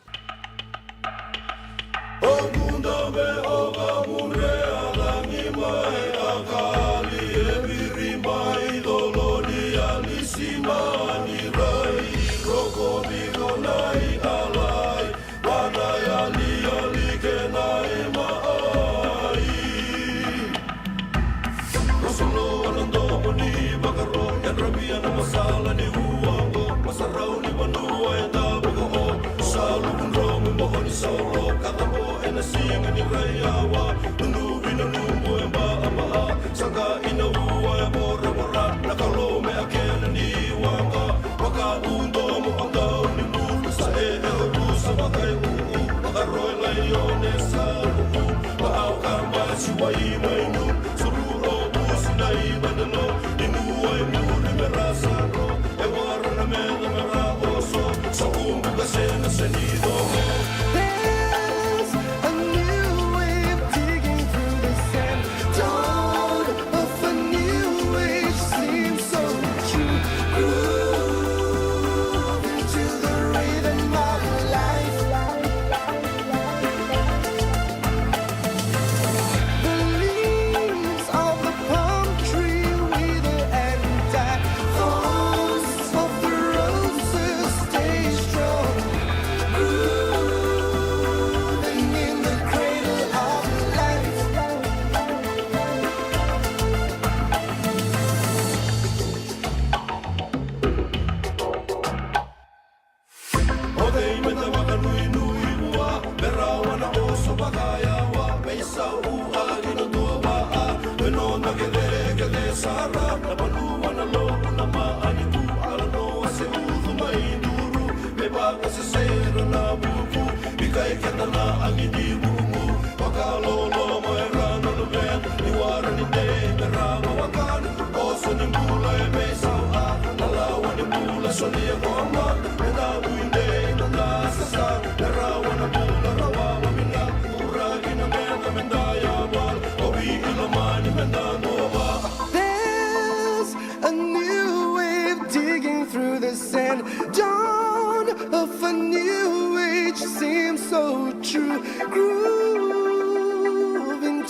Keda na agi ni vuravura, vakaloloma era na luvena, ni wara ni dei me rawa wekana. Oso ni bula e veisau, a na lawa ni bula solia ko Ama. Meda vui dei na noda sasaga, me rawa na bula rawa vamina. Uraki na meca meda yavala, o Viti lomani meda duavata. There's a new wave digging through the sand. Dawn of a new age seems so true. Grooving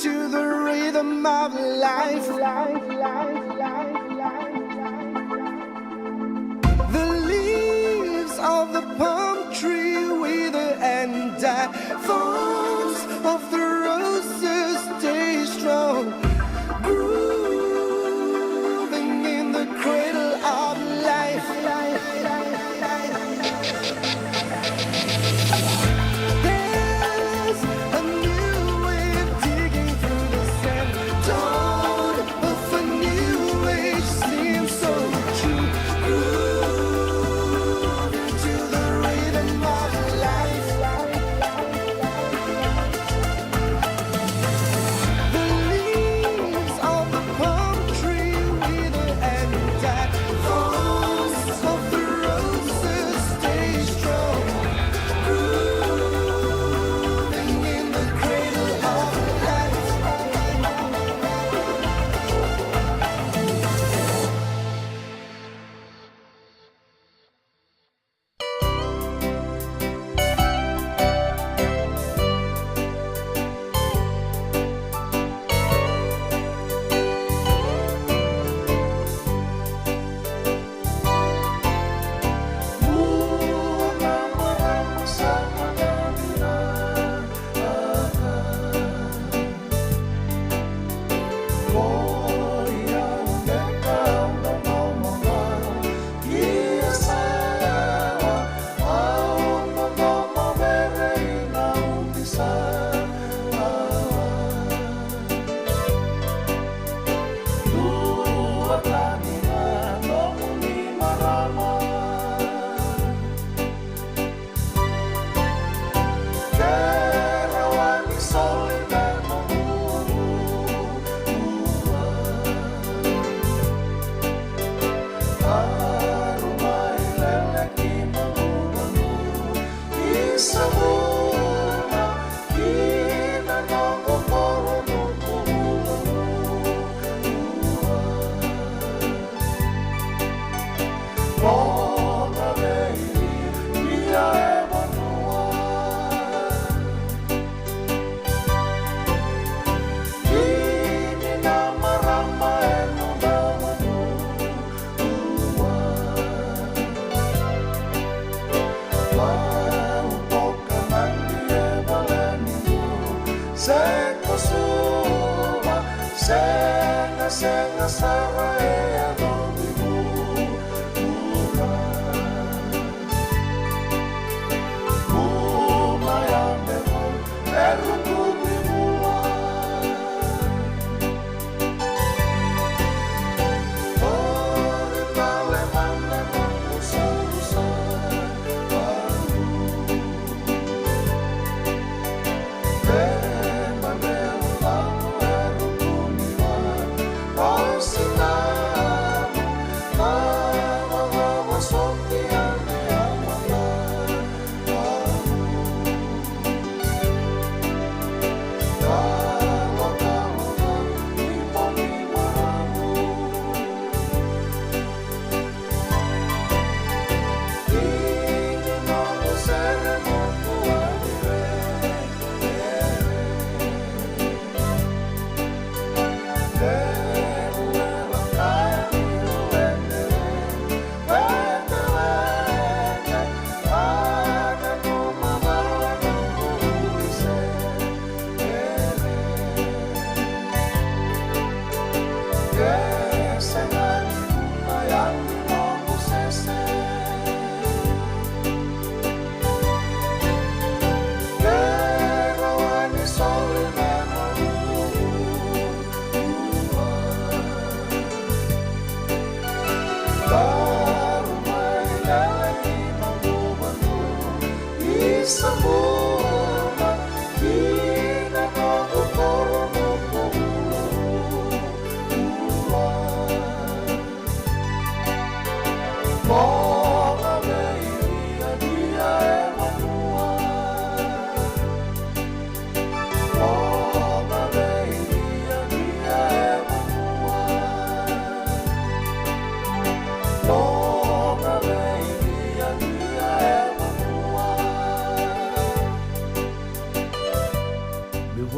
to the rhythm of life. The leaves of the palm tree wither and die. Thorns of the roses stay strong. Grooving in the cradle of life. There's a new wave digging through the sand. Dawn of a new age seems so true. Grooving to the rhythm of life. The leaves of the palm tree wither and die. Thorns of the roses stay strong. Grooving in the cradle of life.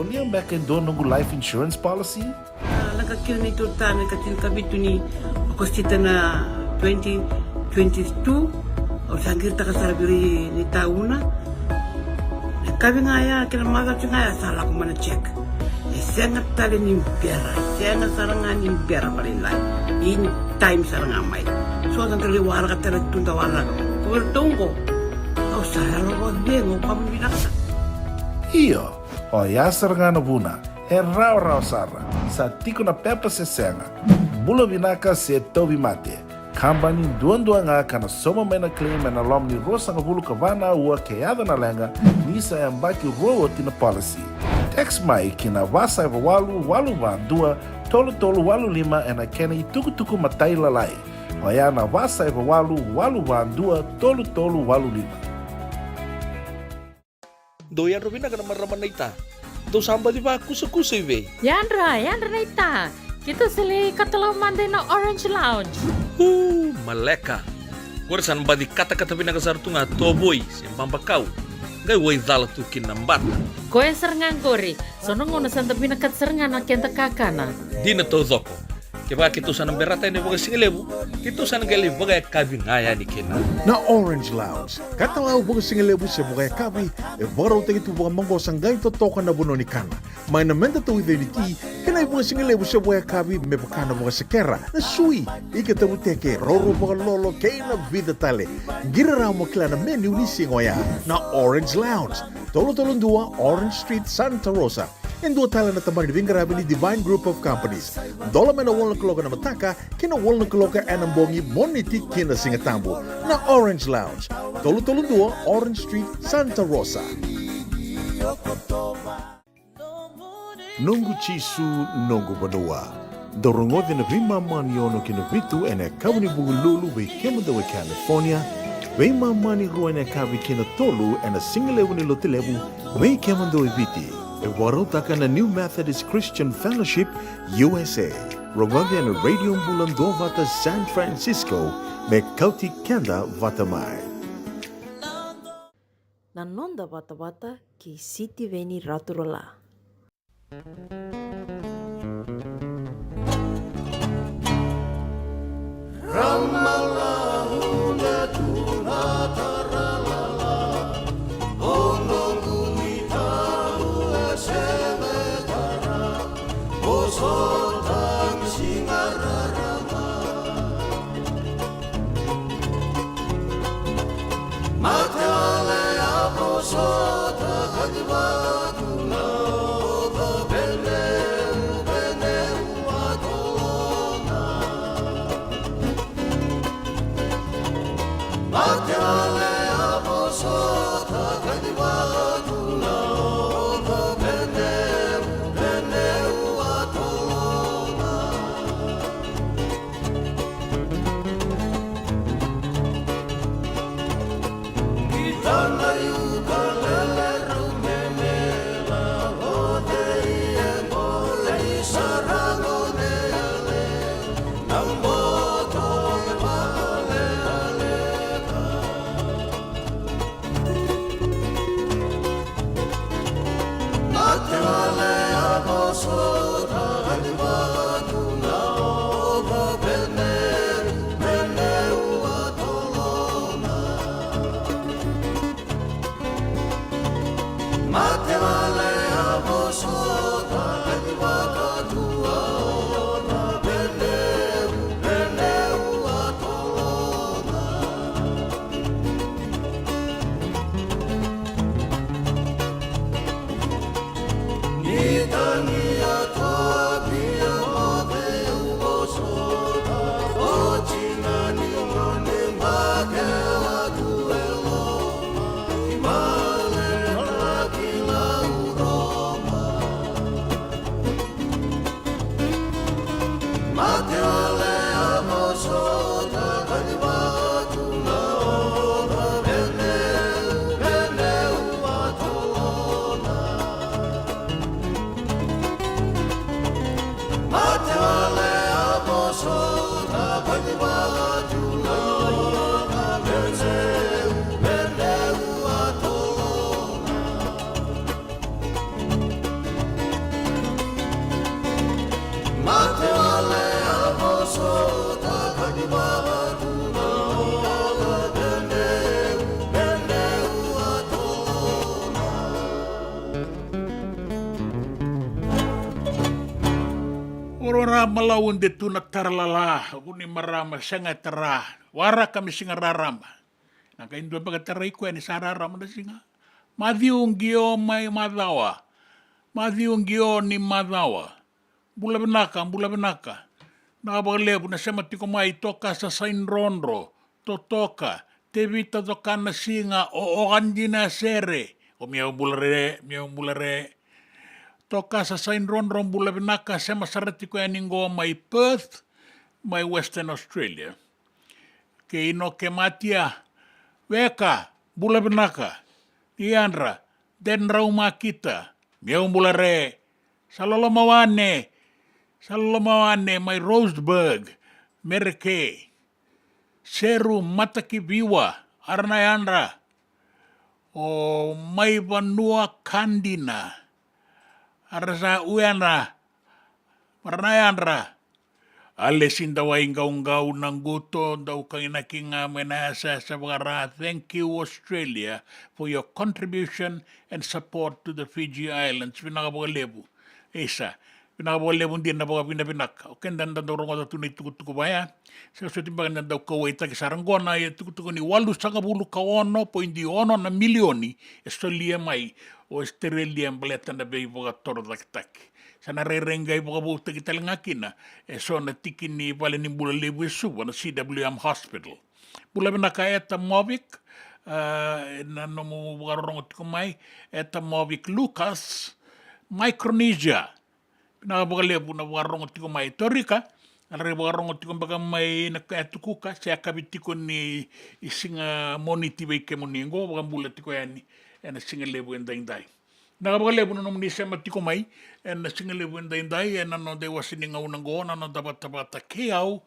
Solia beka e dua noqu life insurance policy? A, lako kina neitou tane ka tinikavitu ni Okosita na twenty twenty-two. Au sa qiritaka sara vei ira ni tauna. Na kavi ga ya kei na macawa ga ya sa lako mai na check. E sega tale ni bera, e sega sara ga ni bera vakalailai. In time sara ga mai. So da qai waraka tale tu da waraka. Ko vei ratou oqo. Au sa yalo vakacegu, au kama vinaka sara. Io, oya sara ga na vuna. E rawarawa sara. Sa tiko na pepa se sega. Bula vinaka se tauvimate. Kabani duadua ga ka na sauma mai na claim ena loma ni ruasagavulu ka va na aua ke yaco na leqa, ni sa yabaki rua oti na policy. Text mai ki na va saiva walu walu va dua tolu tolu walu lima ena kena itukutuku matailalai. Oya na va saiva walu walu va dua tolu tolu walu lima. Dou yadra vinaka na marama naita. Dou sa baci vakusakusa i vei? Yadra, yadra naita. Keitou sa lai katalau mada ina Orange Lounge. Uu, maleka. Qori sa na baci katakata vinaka sara tu ga tovoi se babakau. Qai waicala tu kina na bata. Koya sara ga qori. So na gauna sa da vinakata sara ga na keda kakana. Dina taucoko. Kevaka keitou sa na berata yani vakasigalevu, keitou sa na qai lai vakayakavi ga yani kina. Na Orange Lounge, katalau vakasigalevu se vakayakavi, e vakarautaki tu vakamaqosa qai totoka na vanua ni kana. Mai na meda tauica ni ti, kei na ivakasigalevu se vakayakavi me vaka na vakasekera, na sui, ika tavuteke, roro vakalolo, kei na vica tale. Qiri rawa mo kila na menu ni siga oya. Na Orange Lounge, tolu tolu dua Orange Street, Santa Rosa. E dua tale na tabana ni veiqaravi ni Divine Group of Companies. Dola mai na walu na kaloko na mataka ki na walu na kaloko ena bogi, Moniti ki na Sigatabu. Na Orange Lounge, tolu tolu dua Orange Street, Santa Rosa. Noqu Jisu, noqu vanua. Dou rogoci na veimama ni ono ki na vitu ena yakavi ni Vukelulu vei kemudou e California, veimama ni rua ena yakavi ki na tolu ena sigalevu ni Lotulevu vei kemudou e Viti. E vakarautaka na New Methodist Christian Fellowship U S A. Rogoci ena Radio Bula Duavata San Francisco me kauti keda vata mai. Na noda vatavata kei Sitiveni Raturala. A malau de tu na taralala, vuni marama sega e tara, waraka me siga rarama. Na qai dua beka tarai koya ni sa rarama na siga. Maciu Qio mai Macawa. Maciu Qio ni Macawa. Bula vinaka, bula vinaka. Na vakalevu na sema tiko mai Tokasa Saidrodro, Totoka, Tevita Cokanasiga, o Okadina Sere. O miau bula re, miau bula re. Tokasa Saidrodro bula vinaka, sema sara tiko yani qo mai Perth, mai Western Australia. Kei Noke Matia, weka, bula vinaka. Ni yadra, Dedrau Makita, miau bula re. Salolomawane, Salolomawane mai Roseburg, Mereke. Seru Matakiviwa, ara na yadra. O mai vanua ka dina. Ara sa u yadra. Ara na yadra. Alesi Dawaiqauqau na quto, dau kainaki ga mai na yasayasa vakara. Thank you Australia for your contribution and support to the Fiji Islands. Vinaka vakalevu. Isa, vinaka vakalevu dina na vakavinavinaka. O keda da dau rogoca tu na itukutuku vaya. Sega soti beka ni da dau kauwaitaki sara qo na itukutuku ni walusagavulu ka ono poidi ono na milioni e solia mai o Australia baleta na veivakatorocaketaki. Sa na rairai qai vakavoutaki tale ga kina e so na tiki ni vale ni bula levu e Suva, na C W M Hospital. Bula vinaka Eta Movic, ah, na nomu vakarorogo tiko mai, Eta Movic Lucas, Micronesia. Vinaka vakalevu na vakarorogo tiko mai. Torika, a rai vakarorogo tiko beka mai na Katukuka, se yakavi tiko ni siga Moniti vei kemuni qo, vakabula tiko yani ena siga levu edaidai. Vinaka vakalevu na nomuni sema tiko mai ena siga levu edaidai ena noda iwase ni gauna qo, na noda vatavata kei au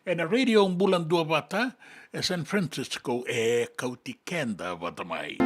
ena Radio Bula Duavata e San Francisco, e kauti keda vata mai.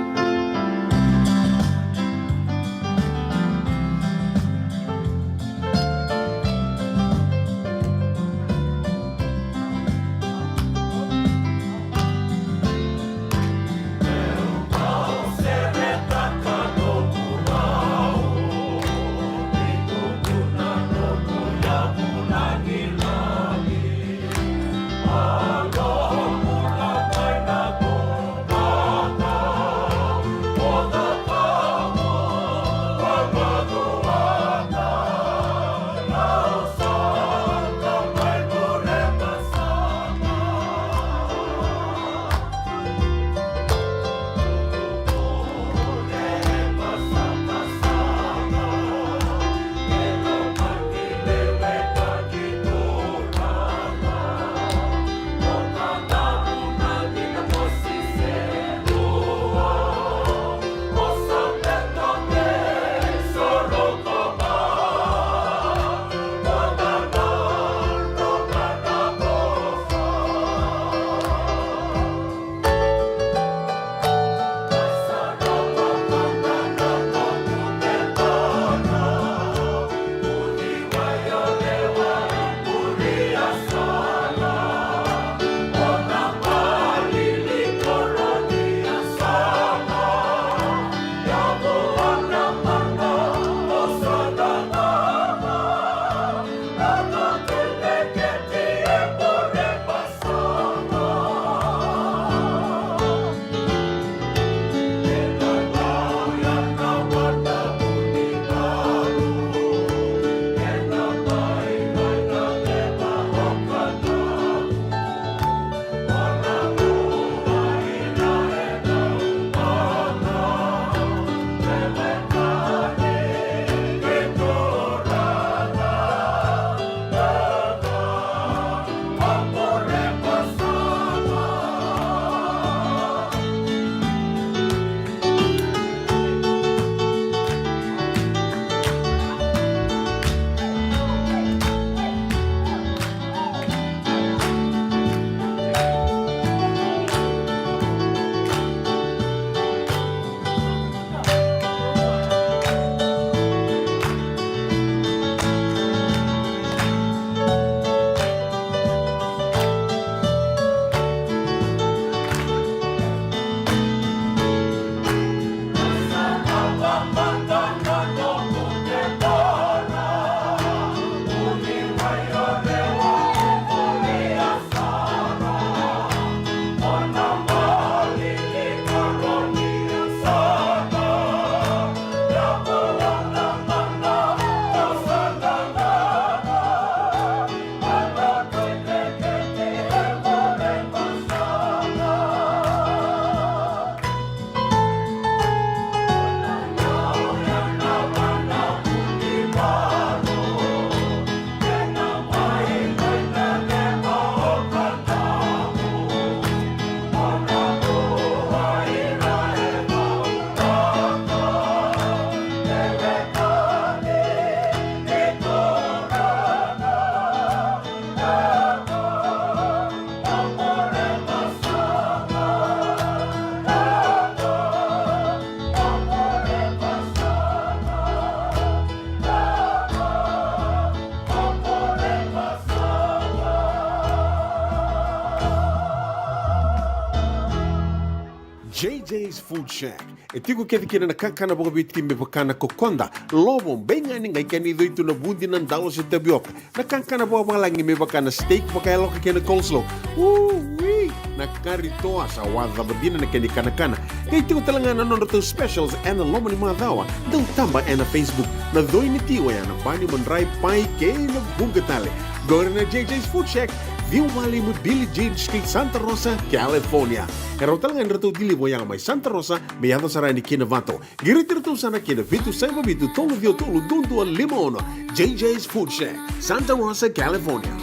J J's Food Shack. E tiko kece kina na kakana vakaviti me vaka na kokoda, lovo, beigani, qai kena icoi tu na vudi, na dalo se tavioka. Na kakana vakavalagi me vaka na steak vakayaloka kei na coleslaw. Ui! Na kari toa sa wacava dina na kena ikanakana. Qai tiko tale ga na nodratou specials ena loma ni macawa. Dau taba ena Facebook. Na coi ni ti oya na bani, madrai, pai kei na vuqa tale. Qori na J J's Food Shack, ciwa walu lima Billie Jean Street, Santa Rosa, California. E rawa tale ga ni ratou deliver oya mai Santa Rosa me yaco sara yani ki Novato. Qiriti iratou sara ki na vitu saiva vitu tolu ciwa tolu dua dua lima ono. J J's Food Shack, Santa Rosa, California.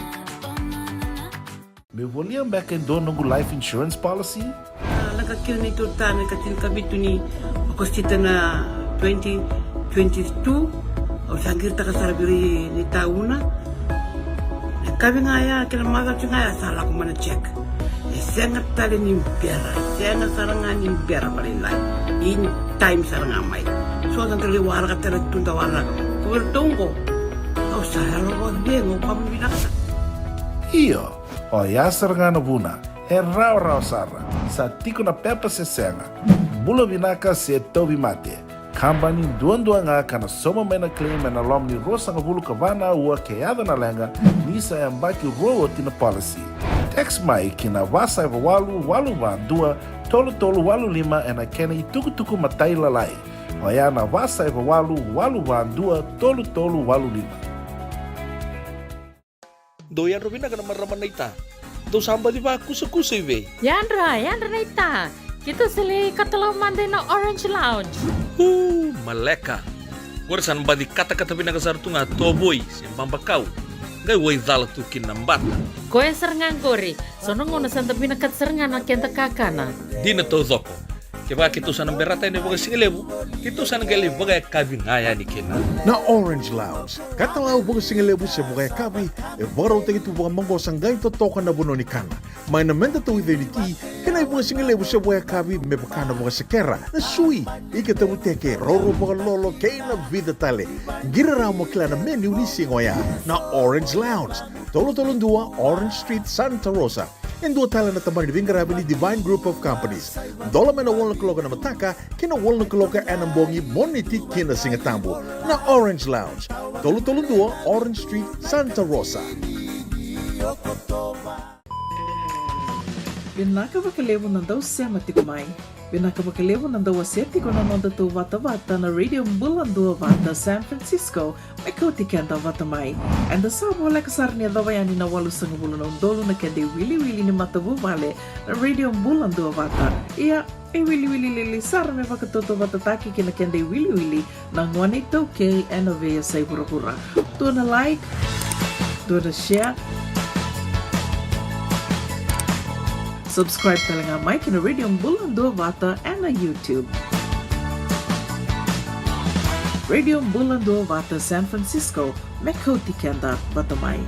Meu volia beka e dua noqu life insurance policy? A, lako kina neitou tane ka tinikavitu ni Okosita na twenty twenty-two. Au sa qiritaka sara vei ira na itauna. Na kavi ga ya kei na macawa ga ya sa lako mai na check. E sega tale ni bera, e sega sara ga ni bera vakalailai. In time sara ga mai. So sa dau lai waraka tale tu, dau waraka. Ko iratou qo, au sa yalo vakacegu, au vakavinavinaka. Io, oya sara ga na vuna. E rawarawa sara. Sa tiko na pepa se sega, bula vinaka se tauvimate. Kabani duadua ga ka na sauma mai na claim ena loma ni ruasagavulu ka va na aua ke yaco na leqa, ni sa yabaki rua oti na policy. Text mai ki na va saiva walu walu va dua tolu tolu walu lima ena kena itukutuku matailalai. Oya na va saiva walu walu va dua tolu tolu walu lima. Dou yadra vinaka na marama naita. Dou sa baci vakusakusa i vei? Yadra, yadra naita. Keitou sa lai katalau mada ina Orange Lounge. Uu, maleka. Qori sa na baci katakata vinaka sara tu ga tovoi se babakau. Qai waicala tu kina na bata. Koya sara ga qori. So na gauna sa da vinakata sara ga na keda kakana. Dina taucoko. Kevaka keitou sa na berata yani vakasigalevu, keitou sa na qai lai vakayakavi ga yani kina. Na Orange Lounge, katalau vakasigalevu se vakayakavi, e vakarautaki tu vakamaqosa, qai totoka na vanua ni kana. Mai na meda tauica ni ti, kei na ivakasigalevu se vakayakavi me vaka na vakasekera, na sui, ika tavuteke, roro vakalolo kei na vica tale. Qiri rawa mo kila na menu ni siga oya. Na Orange Lounge, tolu tolu dua Orange Street, Santa Rosa. E dua tale na tabana ni veiqaravi ni Divine Group of Companies. Dola mai na walu na kaloko ena mataka ki na walu na kaloko ena bogi, Moniti ki na Sigatabu. Na Orange Lounge, tolu tolu dua Orange Street, Santa Rosa. Vinaka vakalevu na dau sema tiko mai. Vinaka vakalevu na dau wasea tiko na nodatou vatavata na Radio Bula Duavata San Francisco, me kauti keda vata mai. Eda sa voleka sara ni yacova yani na walusagavulu na udolu na keda iwiliwili ni matavuvale na Radio Bula Duavata. Ia, e wiliwili lili sara me vakatautauvatataki ki na keda iwiliwili na gone iTaukei ena veiyasai vuravura. Dua na like, dua na share. Subscribe tale ga mai ki na Radio Bula Duavata ena YouTube. Radio Bula Duavata San Francisco, me kauti keda vata mai.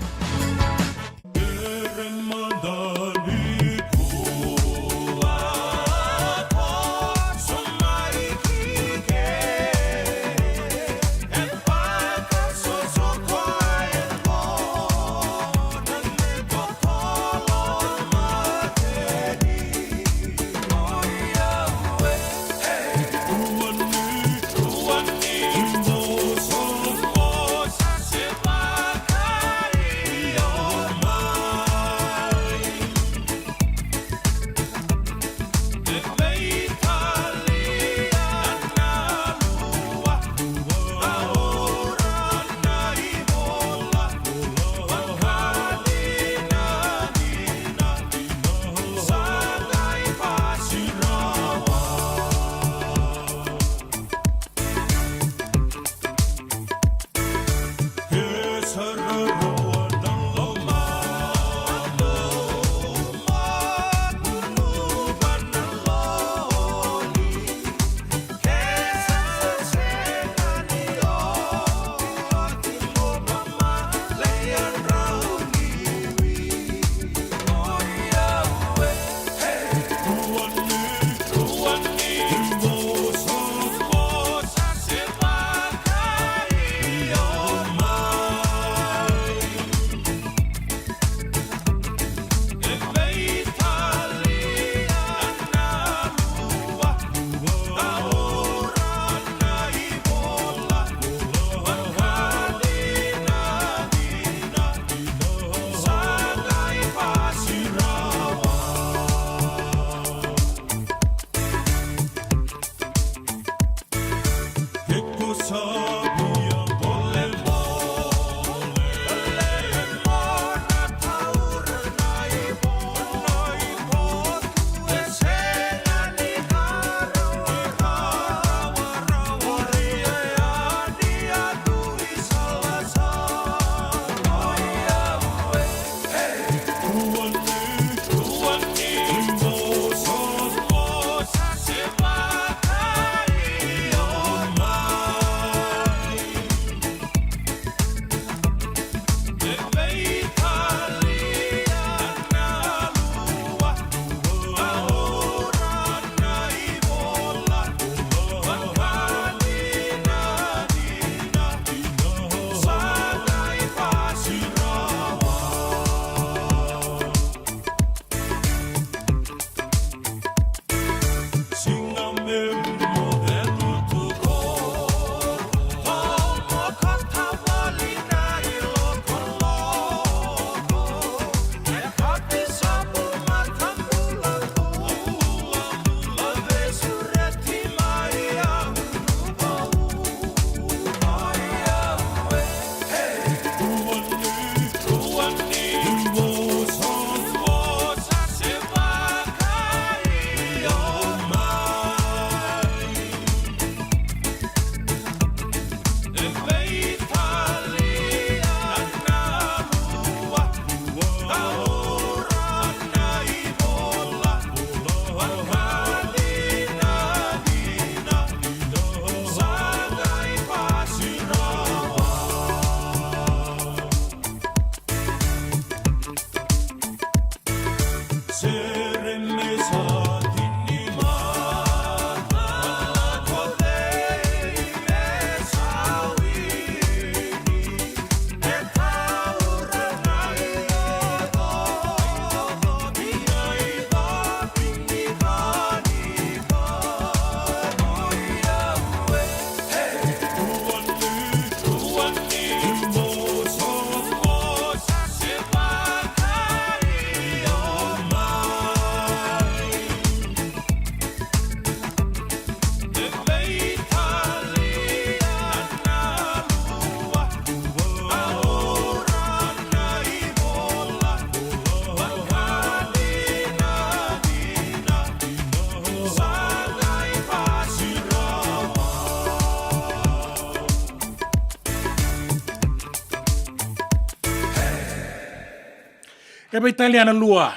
E vei Taliana lua,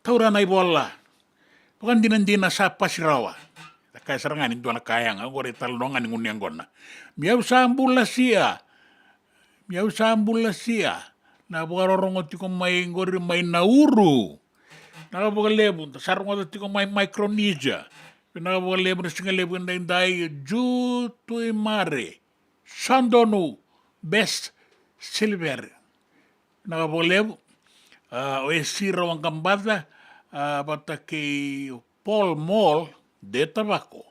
taura na ivola. Vakadinadina sa pasi rawa. Da kaya sara ga ni dua na ka yaga, oqori e talanoa ga ni gunu yaqona. Miau sa bula sia. Miau sa bula sia. Na vakarorogo tiko mai qori mai Nauru. Na vakalevu, da sa rogoca tiko mai Micronesia. Vinaka vakalevu na siga levu edaidai, Ju Tuimare. Sa donu, Best Silver. Vinaka vakalevu. A, o Esira Waqabaca, a, vata kei Paul Mall, de Tavako.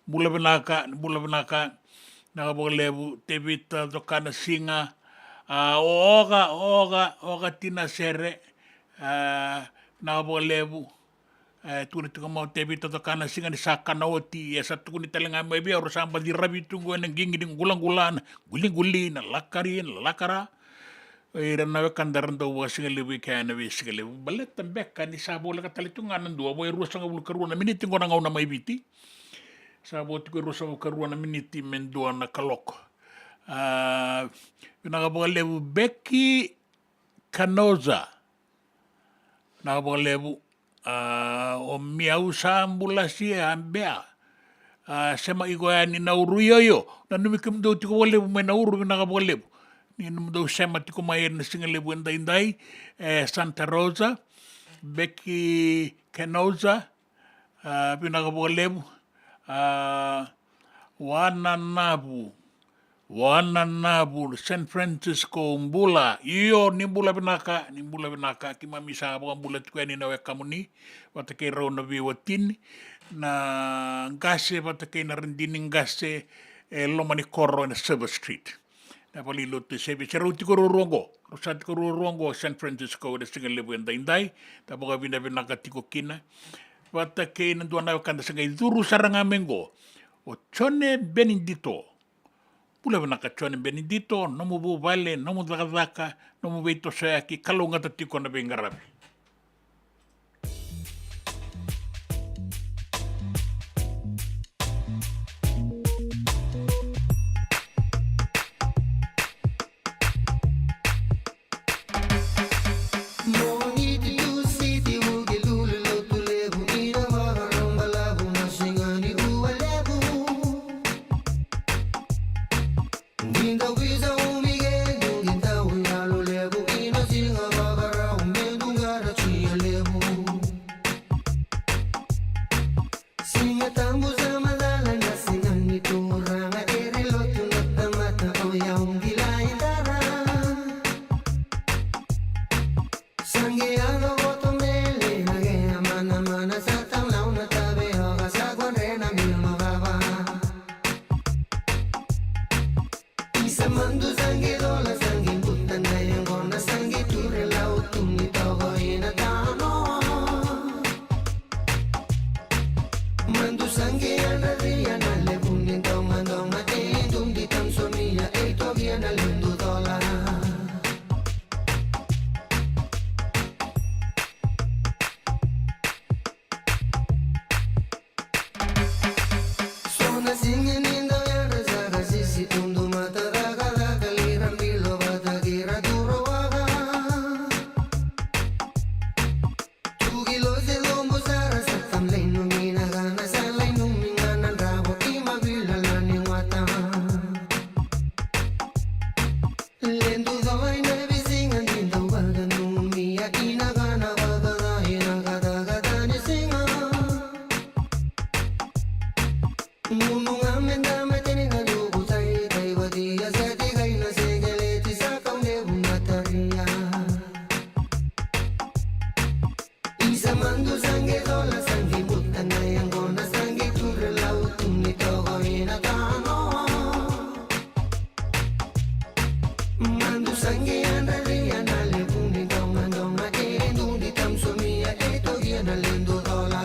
Bula vinaka, bula vinaka. Vinaka vakalevu, Tevita Cokanasiga. A, o Oka, Oka, Oka Tinasere. A, vinaka vakalevu. E, tukuna tiko mai o Tevita Cokanasiga ni sa kana oti, e sa tukuni tale ga mai vei au, ra sa baci ravi tu qo ena qiqi ni qulaqula, na quliquli, na lakari, na lakara. O ira na wekada ra dau vakasigalevu i kea ena veisigalevu. Baleta beka ni sa voleka tale tu ga na dua, vo e ruasagavulu ka rua na miniti qo na gauna mai Viti. Sa vo tiko e ruasagavulu ka rua na miniti me dua na kaloko. A, vinaka vakalevu Beki Kanoza. Vinaka vakalevu. A, o Miau sa bula sia, a, Bea. A, sema iko yani Nauru, io, io. Nanumi kemudou tiko vakalevu mai Nauru, vinaka vakalevu. Ni nomudou sema tiko mai ena siga levu edaidai. E, Santa Rosa, Beki Kenosa, a, vinaka vakalevu. A, Wananavu, Wananavu, San Francisco, bula. Io, ni bula vinaka, ni bula vinaka. Keimami sa vakabula tiko yani na wekamuni, vata kei rau na veiwatini, na qase, vata kei na radini qase, e loma ni koro ena Silver Street. Na valenilotu e Sevi, se rau tiko ruarua qo, rau sa tiko ruarua qo, San Francisco, ena siga levu edaidai, da vakavinavinaka tiko kina. Vata kei na dua na wekada sa qai curu sara ga mai qo, o Jone Benedito. Bula vinaka Jone Benedito, nomu vuvale, nomu cakacaka, nomu veitosoyaki, kalougata tiko na veiqaravi. Siga Tabu sa macala na siga ni Turaga, e rui lotu na tamata, o yau qilai dara. Sa qai yaco koto mele na qeya manamana, sa tau lau na tavioka, sa kodre na bilo vava. Isa Madu sa qai cola, sa qai buta na yaqona, sa qai ture lau tu ni toko i na tanoa. Madu sa qai yadra ria na levu ni dogadoga, e dudi tamsomia, e tokia na ledu cola. So na siga ni dau yadra sa kasisi, tudu mata cakacaka, lira bilo vata kei ra duro waka. Tuki losi lobo sara, sa tamlai numi na kana, sa lai numi ga na dravo, i mavila lani wata. Ledu cola i na veisiga ni dau vakanumia, i na kana vakaca, i na katakata ni siga. Gunu ga me da mai teni na duku, tai tai vatia, seti kai na sekeleti, sa kau levu na taria. Isa Madu sa qai cola, sa qai buta na yaqona, sa qai ture lau tu ni toko i na tanoa. Madu sa qai yadra ria na levu ni dogadoga, e dudi tamsomia, e tokia na ledu cola.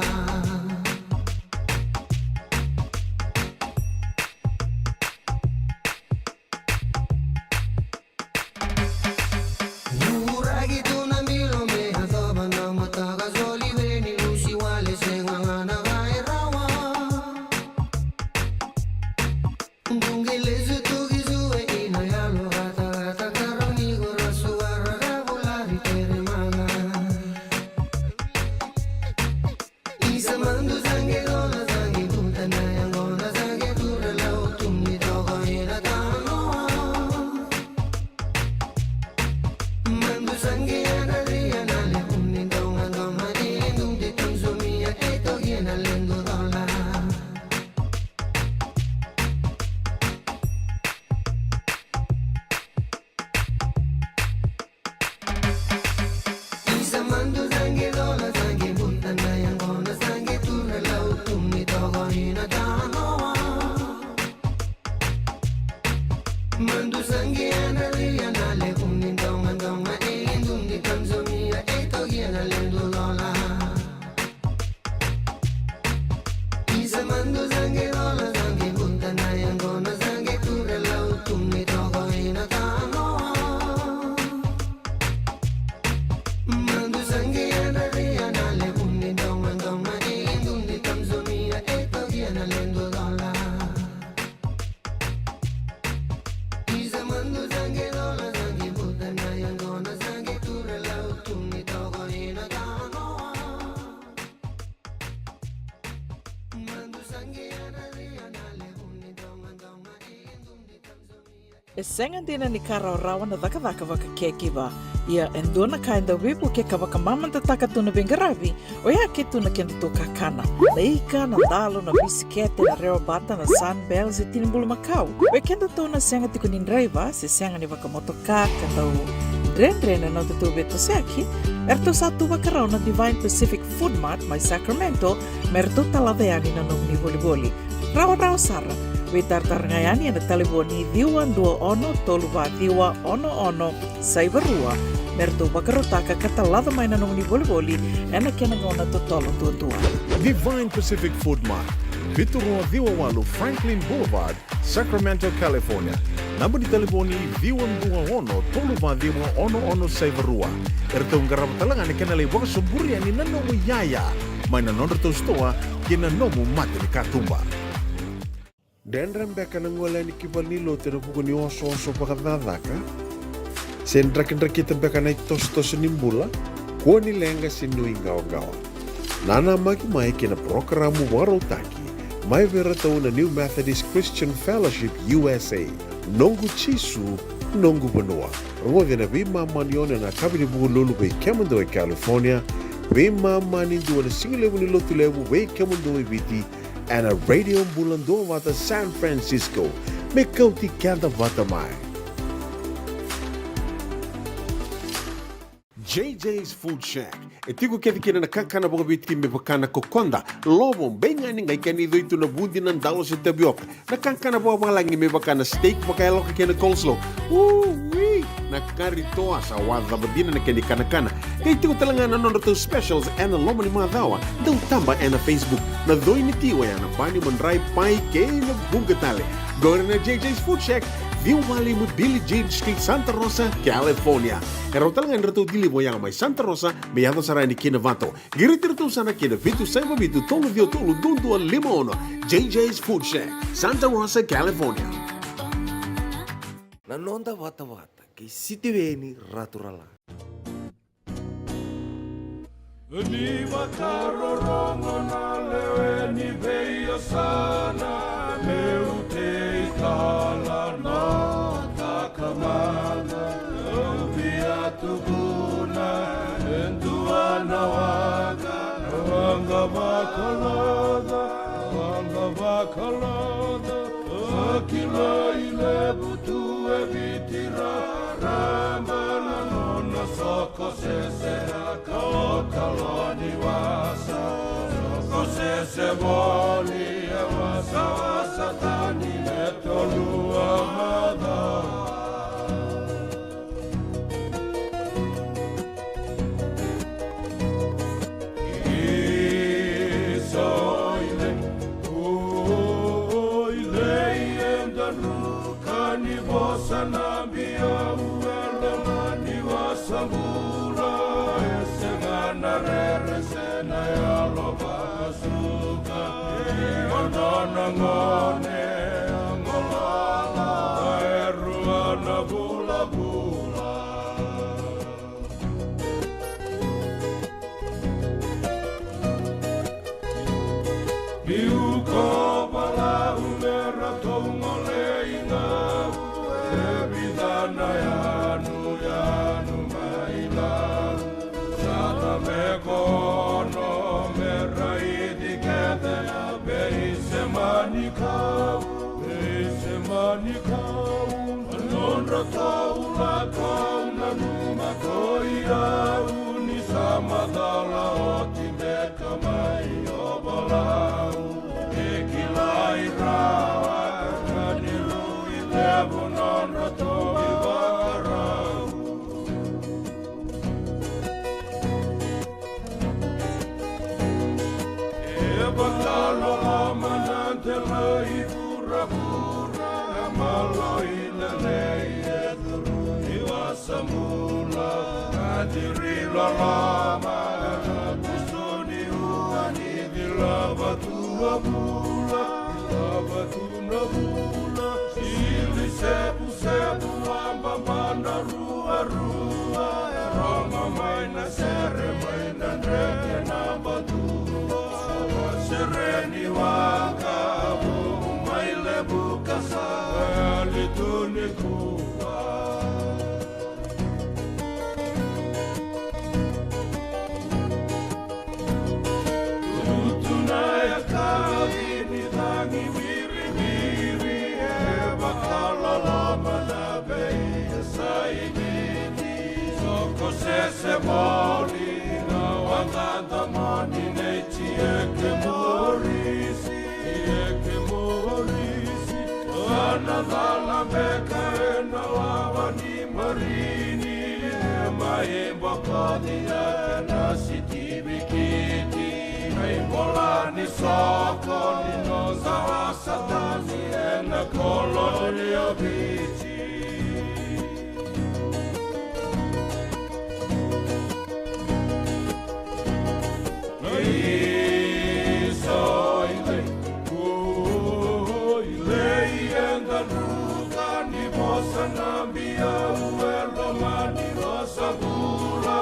Vuraki tu na bilo me yacova na mataka, soli veni lusi wale, sega ga na ka e rawa. Duqi lesu tuki sue i na yalo rataratakaro ni kora suara ravulari tere maga. Isa Madu sa qai cola, sa qai buta na yaqona, sa qai ture lau tu ni toko i na tanoa. Madu sa qai yadra ria na levu ni dogadoga, e dudi tamsomia, e tokia na ledu cola. Isa Madu sa qai cola, sa qai buta na yaqona, sa qai ture lau tu ni toko i na tanoa. Madu sa qai yadra ria na levu ni dogadoga, e dudi tamsomia, e tokia na ledu cola. Isa Madu sa qai cola, sa qai buta na yaqona, sa qai ture lau tu ni toko i na tanoa. Madu sa qai yadra ria na levu ni dogadoga, e dudi tamsomia, e tokia na ledu cola. Isa Madu sa qai cola, sa qai buta na yaqona, sa qai ture lau tu ni toko i na tanoa. E sega dina ni ka rawarawa na cakacaka vakacarekiva. Ia e dua na ka e dau veivuke ka vakamamadataka tu na veiqaravi, oya ke tu na kedatou kakana. Na ika, na dalo, na bisikete, na rewa bata, na Sunbell se tini bulumakau. Oi kedatou na sega tiko ni draiva se sega ni vakamotoka ka dau dredre na nodatou veitosoyaki, eratou sa tu vakarau na Divine Pacific Food Mart mai Sacramento me ratou talaca yani na nomuni volivoli. Rawarawa sara. Veitaratara ga yani ena talevoni ciwa dua ono tolu va ciwa ono ono saiva rua me ratou vakarautaka ka talaca mai na nomuni volivoli ena kena gauna totolo duadua. Divine Pacific Food Mart. Vitu rua ciwa walu Franklin Boulevard, Sacramento, California. Naba ni talevoni ciwa dua ono tolu va ciwa ono ono saiva rua. Eratou qarava tale ga na kena lai vakasoburia ni na nomu iyaya mai na nodratou sitoa kei na nomu mata ni katuba. Dredre beka na gole yani ki valenilotu ena vuku ni osooso vakacakacaka? Se drakidrakita beka na itosotoso ni bula? Kua ni leqa se nuiqawaqawa. Nanamaki mai ki na parokaramu vakarautaki mai vei iratou na New Methodist Christian Fellowship U S A. Noqu Jisu, noqu vanua. Rogoci ena veimama ni ono ena yakavi ni Vukelulu vei kemudou e California, veimama ni dua na sigalevu ni Lotulevu vei kemudou e Viti, ena Radio Bula Duavata San Francisco. Me kauti keda vata mai. J J's Food Shack. E tiko kece kina na kakana vakaviti me vaka na kokoda, lovo, beigani, qai kena icoi tu na vudi, na dalo se tavioka. Na kakana vakavalagi me vaka na steak vakayaloka kei na coleslaw. Ui! Na kari toa, sa wacava dina na kena ikanakana. Qai tiko tale ga na nodratou specials ena loma ni macawa. Dau taba ena Facebook. Na coi ni tiwa ya na bani, madrai, pai kei na vuqa tale. Qori na J J's Food Shack, ciwa walu Billie Jean Street, Santa Rosa, California. E rawa tale ga ni ratou deliver ya mai Santa Rosa me yaco sara yani ki Novato. Qiriti iratou sara ki na vitu saiva vitu tolu ciwa tolu dua dua lima ono. J J's Food Shack, Santa Rosa, California. Na noda vatavata kei Sitiveni Raturala. Ni vakarorogo na lewe ni veiyasana, meu tei kala na takamana, au via tukuna e dua na waqa, waqa vakaloca, waqa vakaloca, a kilai levu tu e Viti raraba na nona soko sese, a kalokalo ni wasa. Soko sese voli e wasawasa tani e tolu a macawa. Isa oilei, oilei eda druka ni vosa na biau, e loma ni wasa bula, e sega na rere se na yalo vakasuka. Io, nona gone a golola, e rua na vulavula. Biu ko Palau me ratou gole i Gau, e vica na yanuyanu mai Lau. Sa cabe ko Ono me raici kece na veisemani kau, veisemani kau. Nodratou lako, au nanuma ko i au ni sa macala oti beka mai o Palau. E kilai rawa ka ni rui levu nodratou ivakarau. E vakaloloma na delai vuravura, na maloi lalai e curu i wasa bula. Na ciri loloma na kusu ni ua ni cilava tu a bula, cilava tu na bula. Sili sevusevu a baba na ruarua, e rogo mai na sere mai na dreke na batua. Sere ni waka, vou mai Levuka sa yali tu nikua. Tutu na yakavi ni cagi wiriwiri, e vakaloloma na veiyasai Viti. Soko sese voli na waqa damoni nei Tieke Morisi, Tieke Morisi. Sa na cala beka ena lava ni marini, e mai bokoci ena sitivi kiti. Mai bola ni soko ni nosi Koloni o Viti. Isa, i lei, o i lei eda druka ni vosa na biau e loma ni vosa bula,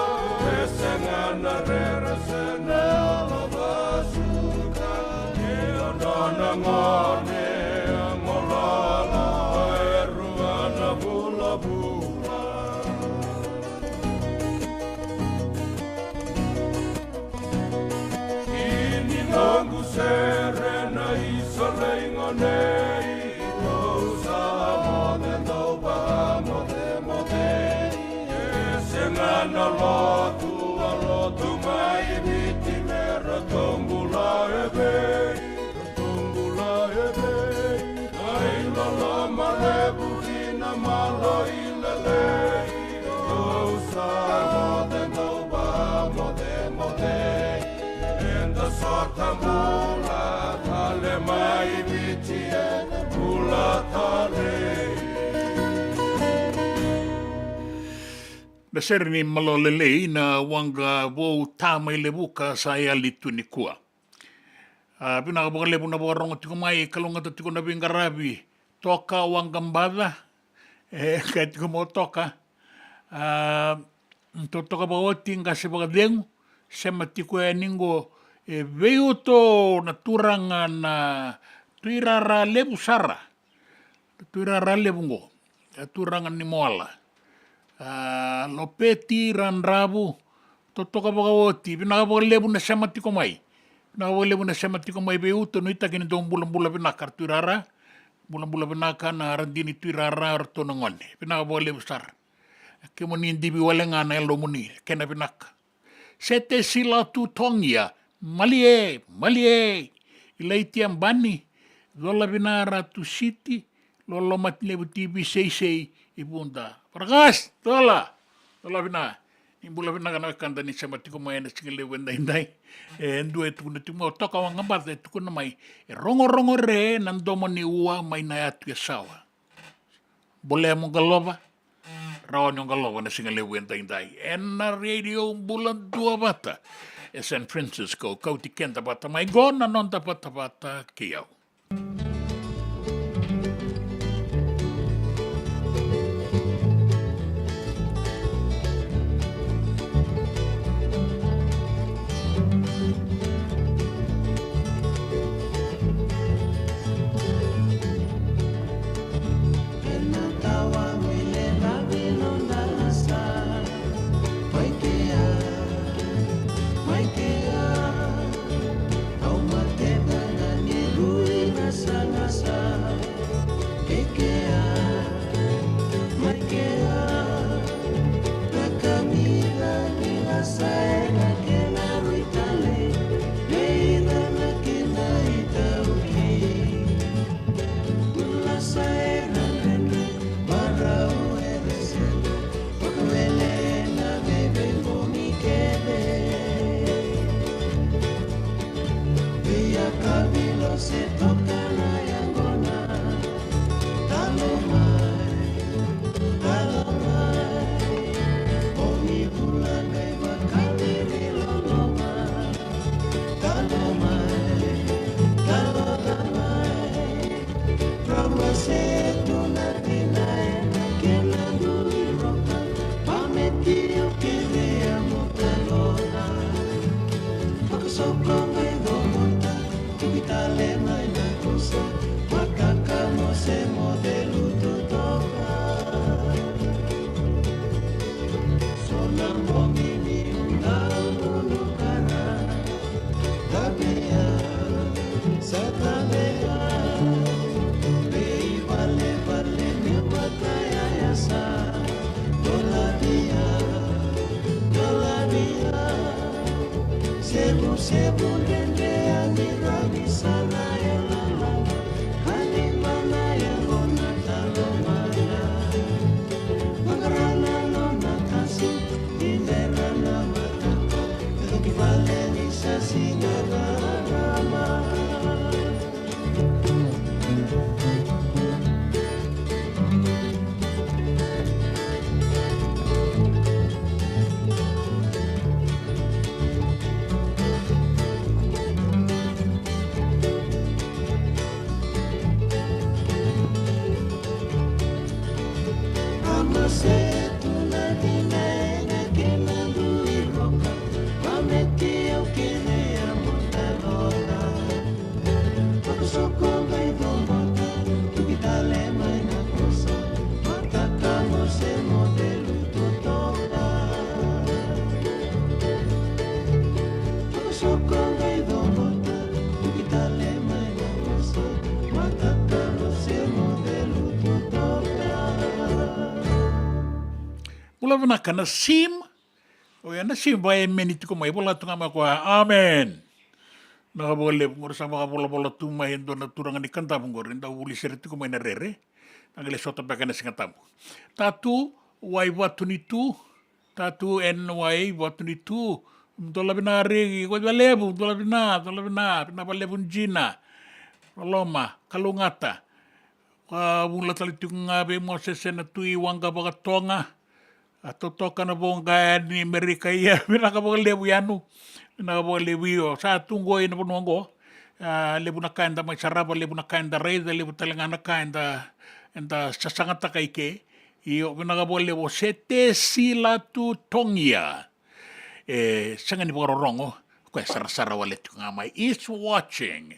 e sega na rere se na yalo vasuka, e o nona gone a molala, e rua na vulavula. Ini noqu sere na isoleigone, tou sa moce, dou vakamocemoce. E sega na lotu, a lotu mai Viti me ratou bula e vei. Tubula e vei, ai loloma levu ki na malo i lelei. Tou sa moce, dou vakamocemoce. Eda sota bula tale mai Viti, eda bula talei. Na sere ni malo lelei na waqa vou ta mai Levuka sa yali tu nikua. A, vinaka vakalevu na vakarogo tiko mai, kalougata tiko na veiqaravi. Toka Waqabaca, e, kaya tiko mo toka. A, totoka vakaoti, qase vakacegu, sema tiko yani qo, e, Veiuto na turaga na Tuirara levu sara. Tuirara levu qo, a turaga ni Moala. A, Lopeti, Radravu, totoka vakaoti, vinaka vakalevu na sema tiko mai. Vinaka vakalevu na sema tiko mai Veiuto, nuitaki ni dou bulabula vinaka ra Tuirara. Bulabula vinaka na radini Tuirara, ratou na gone. Vinaka vakalevu sara. Kemuni divi wale ga na yalomuni, kena vinaka. Sete Sila Tutogia, malie, malie. Ilaitia Bani, cola vinara Tusiti, loloma tilevu tivi seisei i Vuda. Varakas, cola, cola vina. Ni bula vinaka na wekada ni sema tiko mai ena siga levu edaidai. E dua e tukuna tiko mai, o Toka Waqabaca e tukuna mai. E rogorogo re na domo ni ua mai na yatu e Sawa. Bolea mo qalova, rawa ni o qalova na siga levu edaidai. Ena Radio Bula Duavata e San Francisco, kauti keda vata mai qo na noda vatavata kei au. Bula vinaka na sim. O ya na sim vakaemeni tiko mai, vola tu ga mai o koya, amen. Vinaka vakalevu, qori sa vakavolavola tu mai e dua na turaga ni Kadavu qori, dau vuli sere tiko mai na rere. Na qai lai sota beka ena Siga Tabu. Tatu, wai vatu ni tu. Tatu, en wai vatu ni tu. Dolavi na regi, wai valevu, dolavi na, dolavi na, na valevu jina. Loloma, kalougata. Ka vula tale tiko ga vei Mosese na Tui Waqa Vakatoga. A totoka na voqa yani Merika ia, vinaka vakalevu Yanu. Vinaka vakalevu io. Sa tu qo ena vanua qo. A, levu na ka eda mai sarava, levu na ka eda raica, levu tale ga na ka eda, eda sasagataka i ke. Io, vinaka vakalevu o Sete Silatu Togia. E, sega ni vakarorogo, o koya sarasara wale tiko ga mai. Is watching.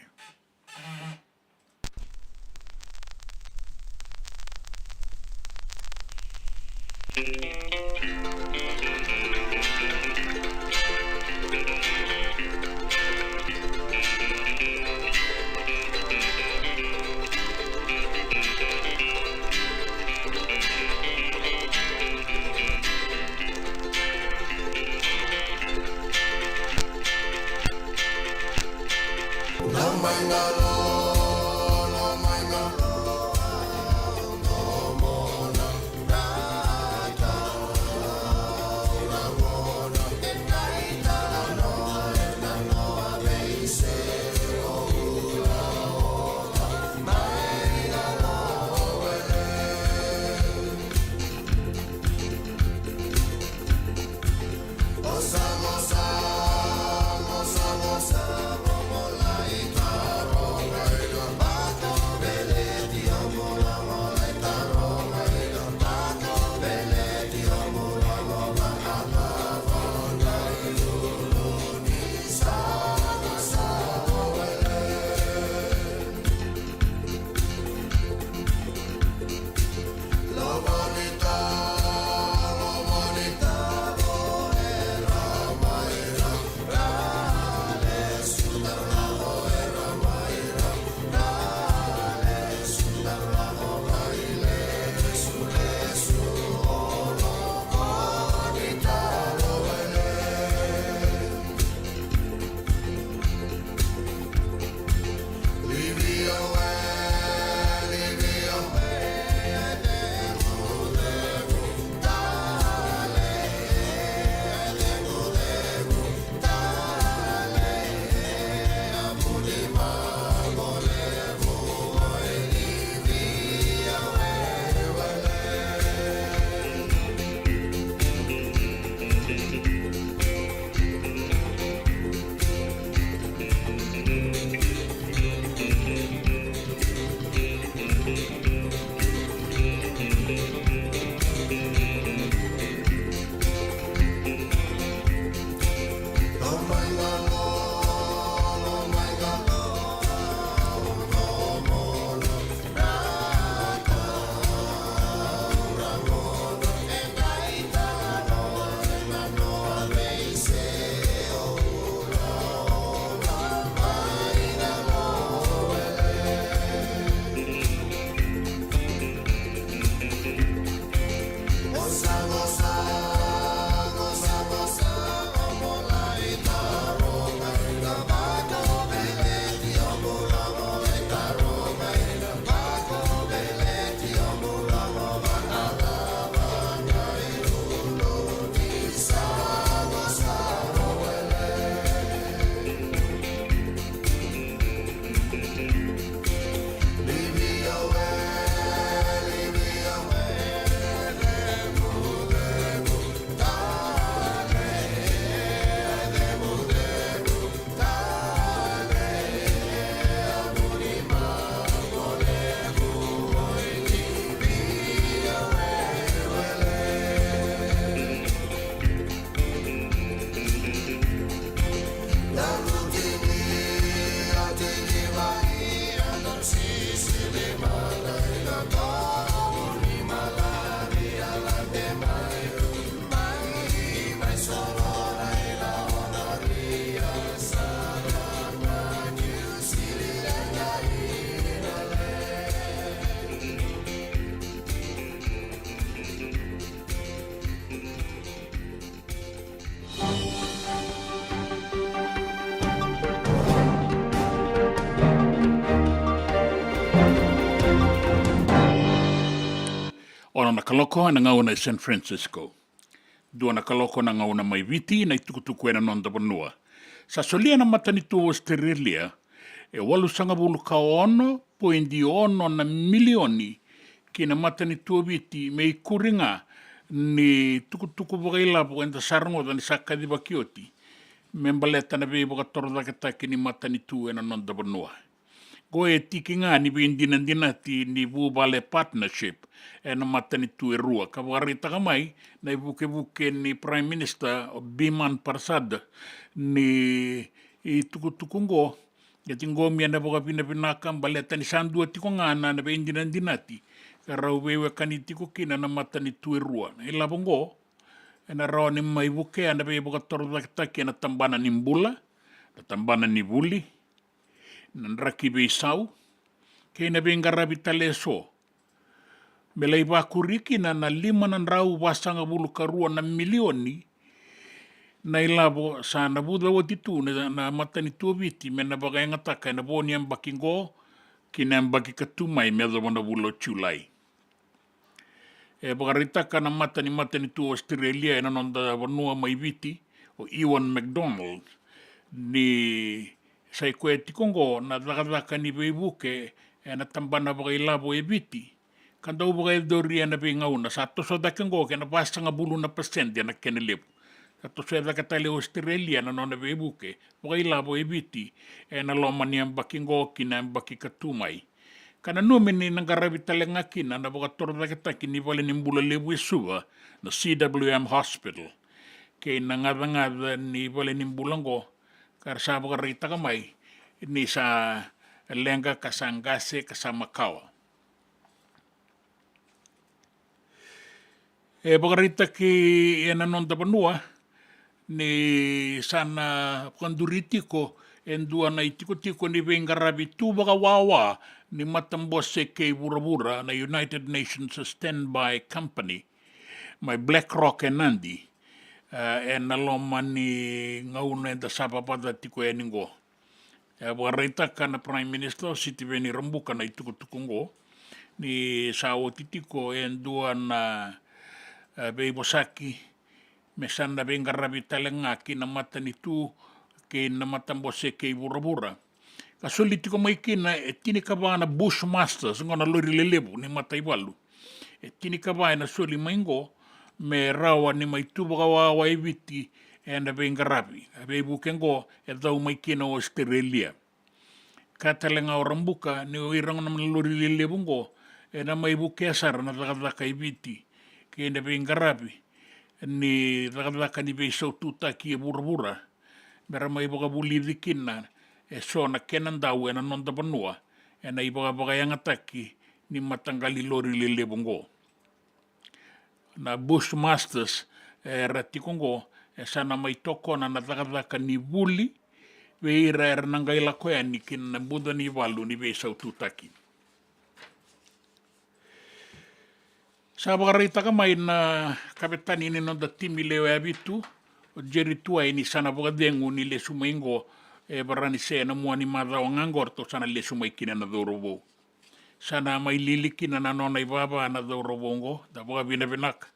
Ono na kaloko ena gauna e San Francisco. Dua na kaloko na gauna mai Viti, na itukutuku ena noda vanua. Sa solia na matanitu o Australia e walusagavulu ka ono poidi ono na milioni ki na matanitu o Viti me ikuri ga ni tukutuku vakailavo eda sa rogoca ni sa kacivaki oti me baleta na veivakatorocaketaki ni matanitu ena noda vanua. Qo e tiki ga ni veidinadinati ni Vuvale Partnership ena matanitu e rua, ka vakaraitaka mai na ivukevuke ni Prime Minister o Biman Parsad ni itukutuku qo e ciqomi ena vakavinavinaka baleta ni sa dua tiko ga na, na veidinadinati ka rau veiwekani tiko kina na matanitu e rua. Na ilavo qo ena rawa ni mai vukea na veivakatorocaketaki ena tabana ni bula, na tabana ni vuli, na draki veisau, kei na veiqaravi tale eso. Me lai vakuri kina na lima na drau vasagavulu ka rua na milioni na ilavo sa navuca oti tu na, na matanitu o Viti me na vakayagataka ena vo ni yabaki qo ki na yabaki ka tu mai me yacova na vula o Julai. E vakaraitaka na mata ni matanitu o Australia ena noda vanua mai Viti, o Ewan McDonald, ni sa i koya tiko qo na cakacaka ni veivuke ena tabana vakailavo e Viti, ka dau vakayacori ena veigauna. Sa toso cake qo kei na vasagavulu na pasede ena kena levu. Sa toso cake tale o Australia na nona veivuke vakailavo e Viti ena loma ni yabaki qo ki na yabaki ka tu mai. Ka nanumi ni na qaravi tale ga kina na vakatorocaketaki ni vale ni bula levu e Suva, na C W M Hospital, kei na gacagaca ni vale ni bula qo, ka ra sa vakaraitaka mai ni sa leqa ka sa qase ka sa makawa. E vakaraitaki ena noda vanua ni sa na vakaduri tiko e dua na itikotiko ni veiqaravi tu vakawawa ni matabose kei vuravura, na United Nations Standby Company mai Black Rock e Nadi, e, ena loma ni gauna eda sa vavaca tiko yani qo. E vakaraitaka na Prime Minister o Sitiveni Rabuka na itukutuku oqo ni sa oti tiko e dua na, e, veivosaki me sa na veiqaravi tale ga ki na matanitu kei na matabose kei vuravura. Ka soli tiko mai kina e tinikava na Bushmasters, oqo na lori lelevu ni mataivalu. E tinikava ena soli mai qo me rawa ni mai tu vakawawa e Viti ena veiqaravi. A veivuke qo e cau mai kina o Australia. Ka tale ga o Rabuka ni o ira gona na lori lelevu qo ena mai vukea sara na cakacaka e Viti kei na veiqaravi ni cakacaka ni veisaututaki e vuravura, me ra mai vakavulici kina e so na kena dau ena noda vanua ena ivakavakayagataki ni mataqali lori lelevu qo. Na Bushmasters era tiko qo e sa na mai tokona na cakacaka ni vuli vei ira era na qai lako yani ki na buca ni valu ni veisaututaki. Sa vakaraitaka mai na kavetani ni noda timi lewe vitu, o Jerry Tuwai, ni sa na vakacegu ni lesu mai qo e Varanise ena mua ni macawa ga qo ratou sa na lesu mai kina na cauravou. Sa na mai lili kina na nona ivava na cauravou oqo, da vakavinavinaka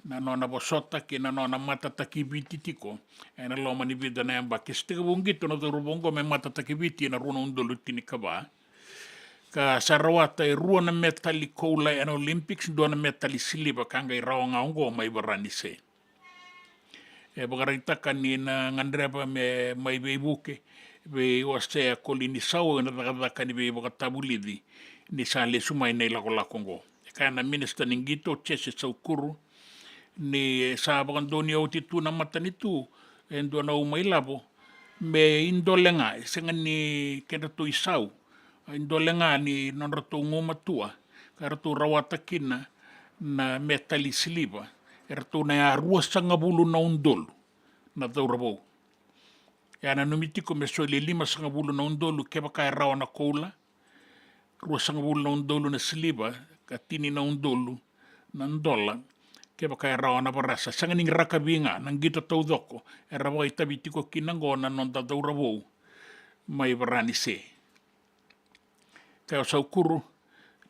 na nona vosota kei na nona matataki Viti tiko ena loma ni vica na yabaki. Sa tekivu qito na cauravou oqo me matataki Viti ena rua na udolu tinikava, ka sa rawata e rua na metali koula ena Olympics, dua na metali siliva, ka qai rawa ga oqo mai Varanise. E vakaraitaka ni na gadreva me mai veivuke vei Osea Kolinisau ena cakacaka ni veivakatavulici ni sa lesu mai na ilakolako oqo. E kaya na minisita ni qito, Jesse Saukuru, ni sa vakadonuya oti tu na matanitu e dua na uma ilavo me idole ga, e sega ni kedratou isau, idole ga ni nodratou gumatua ka ratou rawata kina na metali siliva, eratou na ya ruasagavulu na udolu na cauravou. E a nanumi tiko me soli e limasagavulu na udolu kevaka e rawa na koula, ruasagavulu na udolu na siliva, ka tini na udolu na dola kevaka e rawa na varasa. Sega ni rakavi ga, na qito taucoko era vakaitavi tiko kina oqo na noda cauravou mai Varanise. Kaya o Saukuru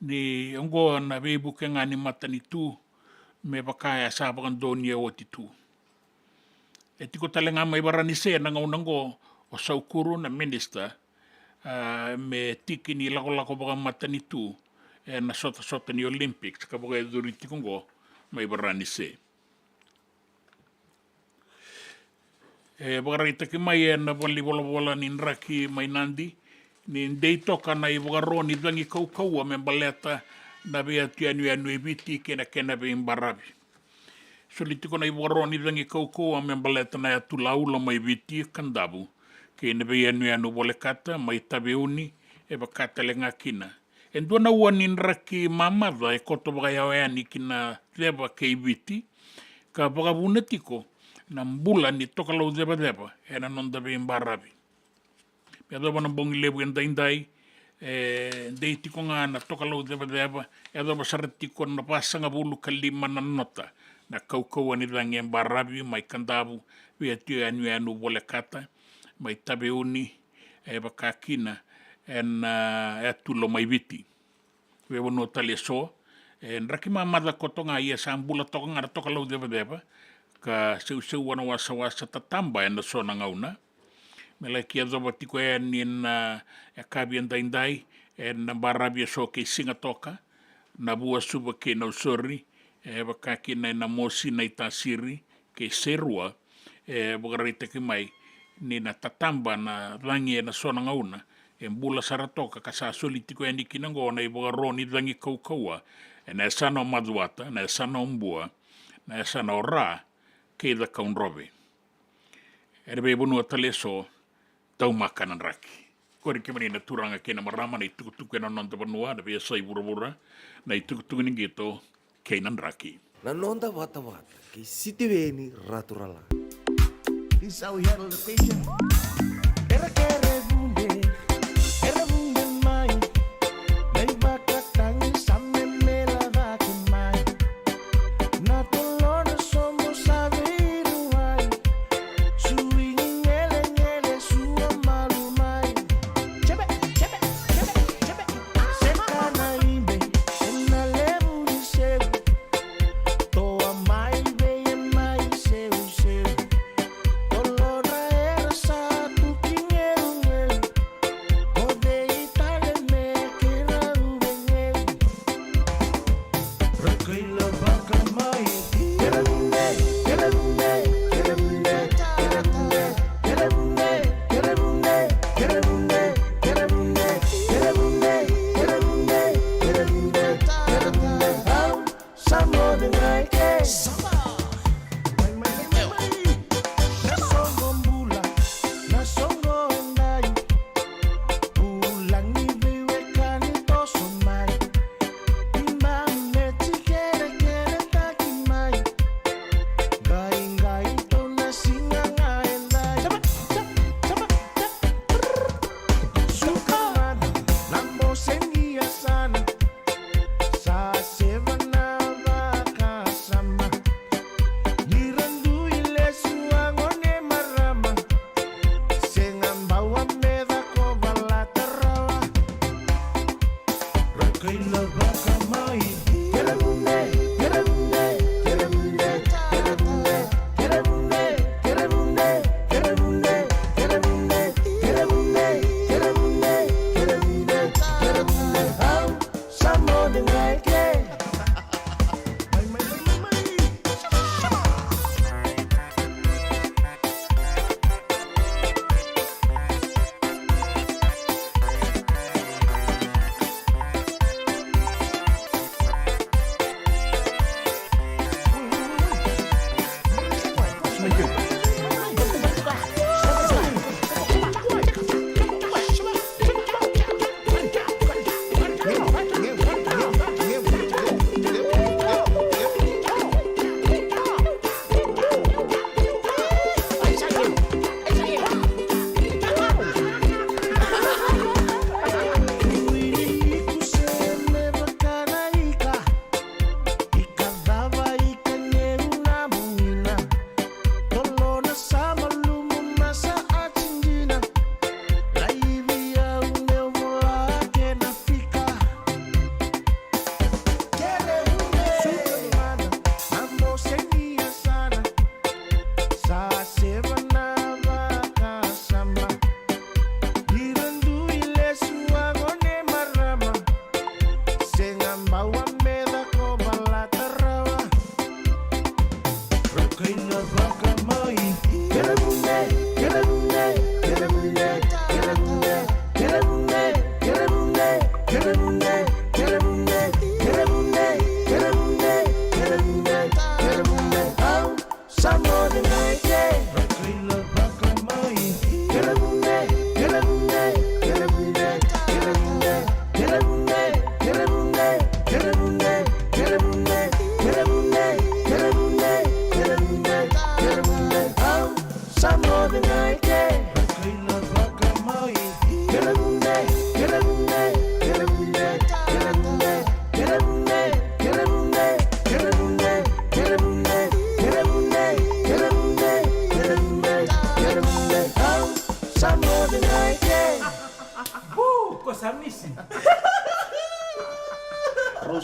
ni oqo na veivuke ga ni matanitu me vaka e sa vakadonuya oti tu. E tiko tale ga mai Varanise ena gauna oqo o Saukuru na minisita, a, me tiki ni lakolako vakamatanitu ena sotasota ni Olympics ka vakayacori tiko oqo mai Varanise. E vakaraitaki mai ena valenivolavola ni draki mai Nadi ni dei toka na ivakaro ni cagi kaukauwa me baleta na veiyatu yanuyanu e Viti kei na kena veibaravi. Soli tiko na ivakaro ni cagi kaukauwa me baleta na yatu Laulau mai Viti, Kadavu, kei na veiyanuyanu volekata mai Taveuni, e vaka tale ga kina. E dua na ua ni draki mamaca e koto vakayawa yani ki na ceva kei Viti, ka vakavuna tiko na bula ni tokalau cevaceva ena noda veibaravi. Me yacova na bogi levu edaidai, e dei tiko ga na tokalau cevaceva, e yacova sara tiko na vasagavulu ka lima na nota na kaukauwa ni cagi e baravi mai Kadavu, veiyatu yanuyanu volekata mai Taveuni, e vaka kina ena, a, yatu Lau mai Viti. Veivanua tale eso, e draki mamaca koto ga, ia sa bula toka ga na tokalau cevaceva ka seuseu wana wasawasa tataba ena so na gauna. Me laki yacova tiko yani na, e, yakavi edaidai, ena baravi eso kei Sigatoka, Navua, Suva kei Nausori, e vaka kina ena Mosi, Naitasiri kei Serua, e vakaraitaki mai ni na tataba na cagi ena so na gauna, e bula sara toka ka sa soli tiko yani kina oqo na ivakaro ni cagi kaukauwa ena yasana o Macuata, na yasana o Bua, na yasana o Ra kei Cakaudrove. Ena veivanua tale eso, taumaka na draki. Qori kemuni na turaga kei na marama, na itukutuku ena noda vanua, na veiyasai vuravura, na itukutuku ni qito kei na draki. Na noda vatavata kei Sitiveni Raturala. This is how we handle the patient. Kerekere vunde, kere vunde mai. Na ivakatagi sa me me lavaki mai. Na tolona sobu sa veiruai. Sui ni ngelegele sua malu mai. Jebe, jebe, jebe, jebe. Seka na ibe, ena levu ni sevu. Toa mai vei e mai seuseu. Tolona era sa tuki ngeugeu. O cei tale me keirau vegeu? Ra kaila vaka mai. Kere vunde, kere vunde, kere vunde, kere vunde, kere vunde, kere vunde, kere vunde, kere vunde, kere vunde, kere vunde, kere vunde, kere vunde. Au sa moce ga e ke. Mai, mai, mai, mai, mai. Na soqo bula, na soqo dai. Vulagi veiwekani toso mai. Iba me tikerekere taki mai. Qai, qai tou na siga ga e dai. Suka mada, na bose ni yasana. Sa seva na vakasama.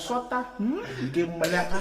Sota, hmm? Game maleka.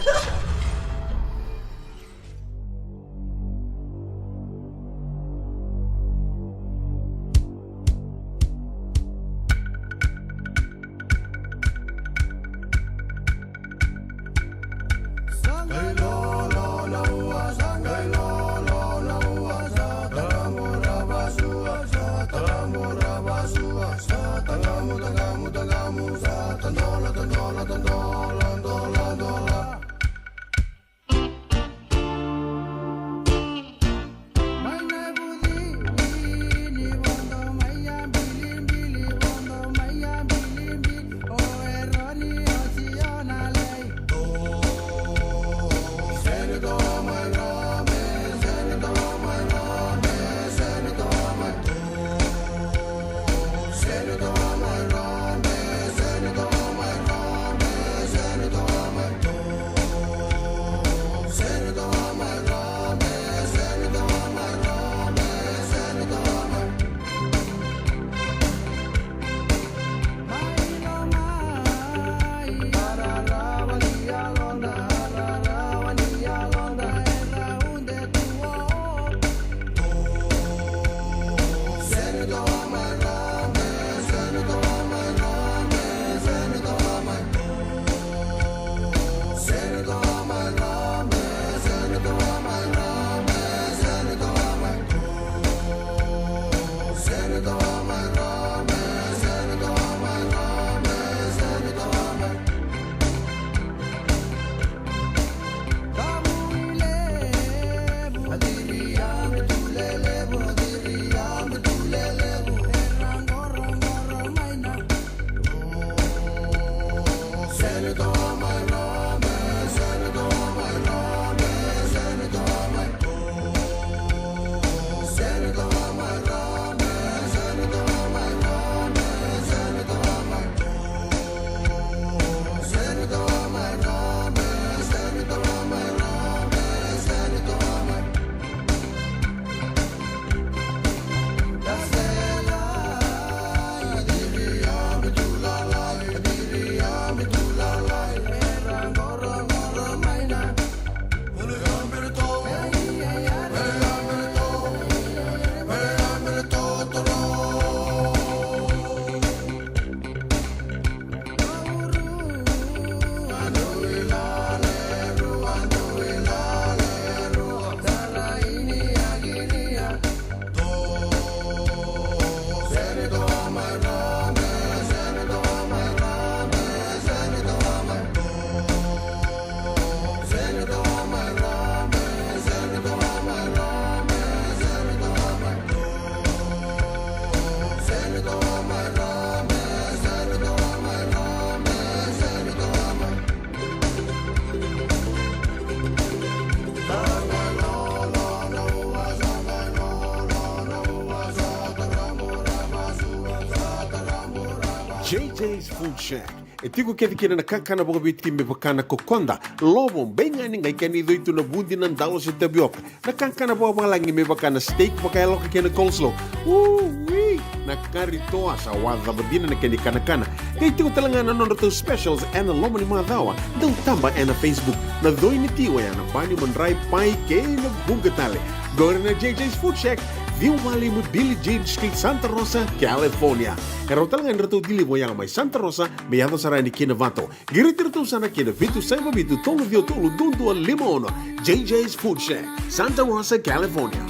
J J's Food Shack. E tiko kece kina na kakana vakaviti me vaka na kokoda, lovo, beigani, qai kena icoi tu na vudi, na dalo se tavioka. Na kakana vakavalagi me vaka na steak vakayaloka kei na coleslaw. Uii! Na kari toa sa wacava dina na kena ikanakana. Qai tiko tale ga na nodratou specials ena loma ni macawa. Dau taba ena Facebook. Na coi ni ti oya na bani, madrai, pai kei na vuqa tale. Qori na J J's Food Shack, ciwa walu lima Billie Jean Street, Santa Rosa, California. E rawa tale ga ni ratou deliver oya mai Santa Rosa me yaco sara yani ki Novato. Qiriti iratou sara ki na vitu saiva vitu tolu ciwa tolu dua dua lima ono. J J's Food Shack, Santa Rosa, California.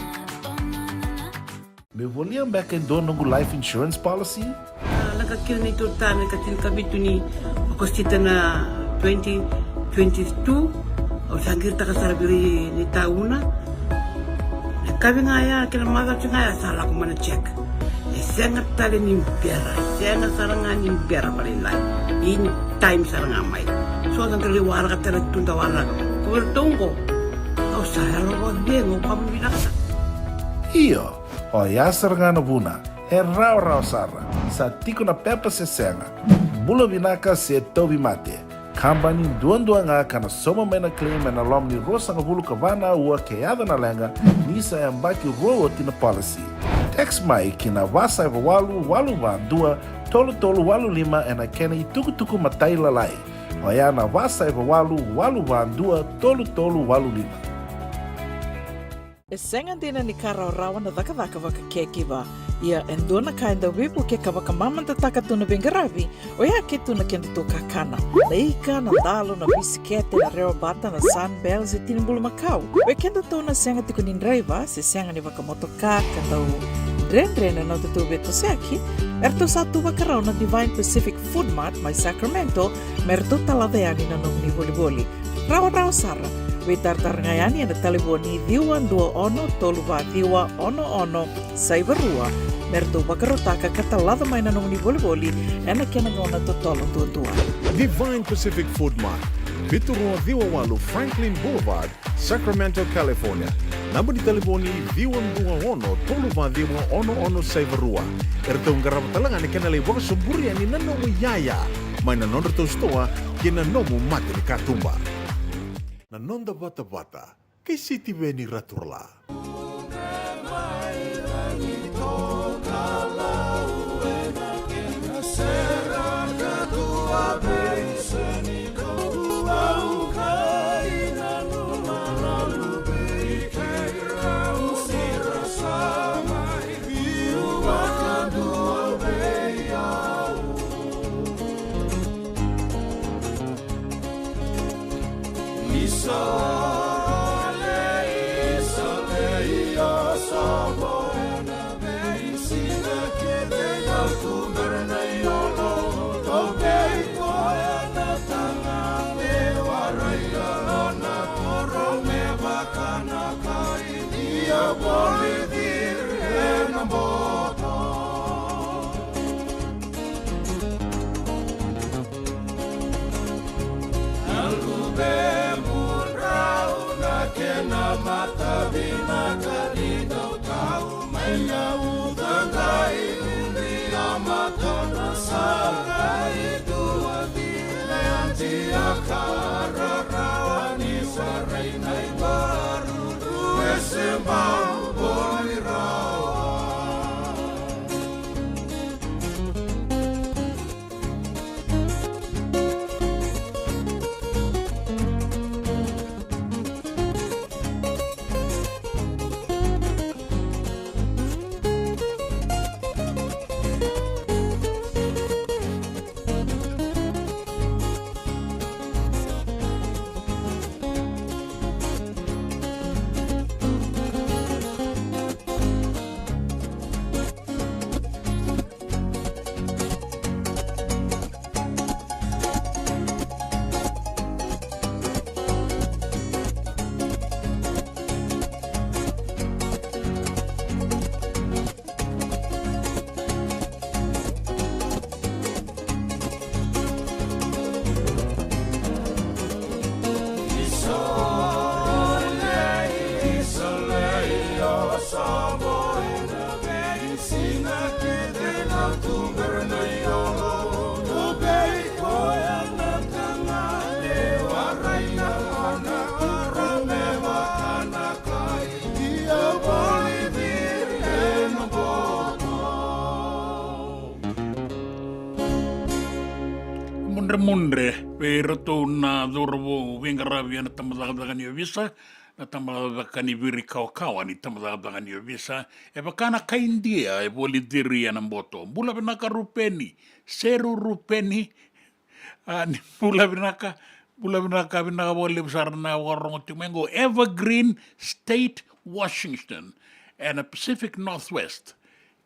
Meu volia beka e dua noqu life insurance policy? A, lako kina neitou tane ka tinikavitu ni Okosita na twenty twenty-two. Au sa qiritaka sara vei ira na itauna. Na kavi ga ya kei na macawa ga ya sa lako mai na check. E sega tale ni bera, e sega sara ga ni bera vakalailai. In time sara ga mai. So sa qai waraka tale tu da waraka. Ko iratou qo, au sa yalo vakacegu, au vakavinavinaka. Io, oya sara ga na vuna. E rawarawa sara. Sa tiko na pepa se sega. Bula vinaka se tauvimate. Kabani duadua ga ka na sauma mai na claim ena loma ni ruasagavulu ka va na aua ke yaco na leqa, ni sa yabaki rua oti na policy. Text mai ki na va saiva walu walu va dua tolu tolu walu lima ena kena itukutuku matailalai. Oya na va saiva walu, walu va dua, tolu tolu walu lima. E sega dina ni ka rawarawa na cakacaka vaka caregiver. Ia e dua na ka e dau veivukei ka vakamamadataka tu na veiqaravi, oya ke tu na kedatou kakana. Na ika, na dalo, na bisikete, na rewabata, na Sunbells e tini bulumakau. Vei kedatou na sega tiko ni draiva se sega ni vakamotoka ka dau dredre na nodatou veitosoyaki, eratou sa tu vakarau na Divine Pacific Food Mart mai Sacramento me ratou talaca yani na nomuni volivoli. Rawarawa sara, veitaratara ga yani ena talevoni ciwa dua ono tolu va ciwa ono ono saiva rua, me ratou vakarautaka ka talaca mai na nomuni volivoli ena kena gauna totolo duadua. Divine Pacific Food Mart, vitu rua ciwa walu Franklin Boulevard, Sacramento, California. Naba ni talevoni ciwa dua ono tolu va ciwa ono ono saiva rua. Eratou qarava tale ga na kena lai vakasoburia ni na nomu iyaya mai na nodratou sitoa kei na nomu mata ni katuba. Na noda vatavata kei Sitiveni Raturala. Mudremudre vei iratou na cauravou veiqaravi ena tabacakacaka ni ovisa, na tabacakacaka ni virikawakawa ni tabacakacaka ni ovisa. E vaka na kai Idia e voli ciri ena boto. Bula vinaka Rupeni, Seru Rupeni. A, ni bula vinaka, bula vinaka, vinaka vakalevu sara na vakarorogo tiko mai qo. Evergreen State, Washington, ena Pacific Northwest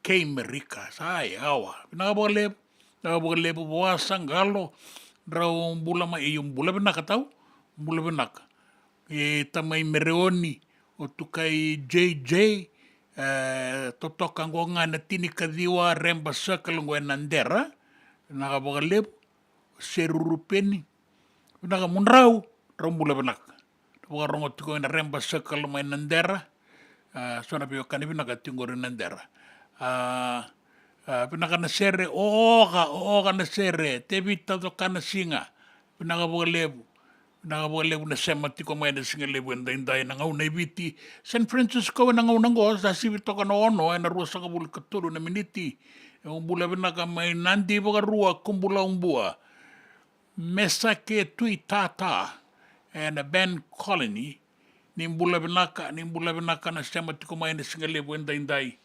kei Merika. Sa yawa, vinaka vakalevu, vinaka vakalevu. Vua sa qalo, drau bula mai, io, bula vinaka tau, bula vinaka. E tamai Mereoni, o tukai J J, e, totoka qo ga na tinikaciwa Reba Circle qo e Nadera. Vinaka vakalevu, Seru Rupeni. Vinaka mo drau, drau bula vinaka. Drau vakarogo tiko ena Reba Circle mai Nadera. A, so na veiwekani vinaka tiko qori Nadera. A, a, vinaka na sere, o oka, o oka na sere, Tevita Cokanasiga. Vinaka vakalevu. Vinaka vakalevu na sema tiko mai ena siga levu edaidai na gauna e Viti. San Francisco ena gauna qo sa sivi toka na ono ena ruasagavulu ka tolu na miniti. E, o bula vinaka mai Nadi Vakarua, Kubulaubua. Mesake Tuitata ena Ben Colony. Ni bula vinaka, ni bula vinaka na sema tiko mai ena siga levu edaidai.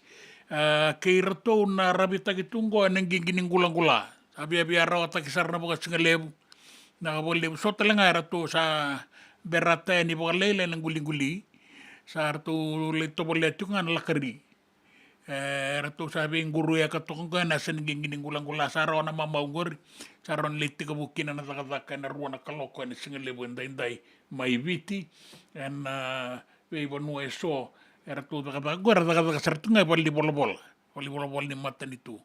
A, kei ratou na ravitaki tu qo ena qiqi ni qulaqula. Sa viavia rawataki sara na vakasiga levu. Na vakalevu so tale ga eratou sa berata yani vakalailai na quliquli. Sa ratou lai tovolea tiko ga na lakari. E, eratou sa veiquruyaka toka qo ena yasa ni qiqi ni qulaqula, sa rawa na mamau qori, sa rawa ni lai tekivu kina na cakacaka ena rua na kaloko ena siga levu edaidai mai Viti, ena, a, veivanua eso, eratou cakacaka qo, era cakacaka sara tu ga e valenivolavola, valenivolavola ni matanitu.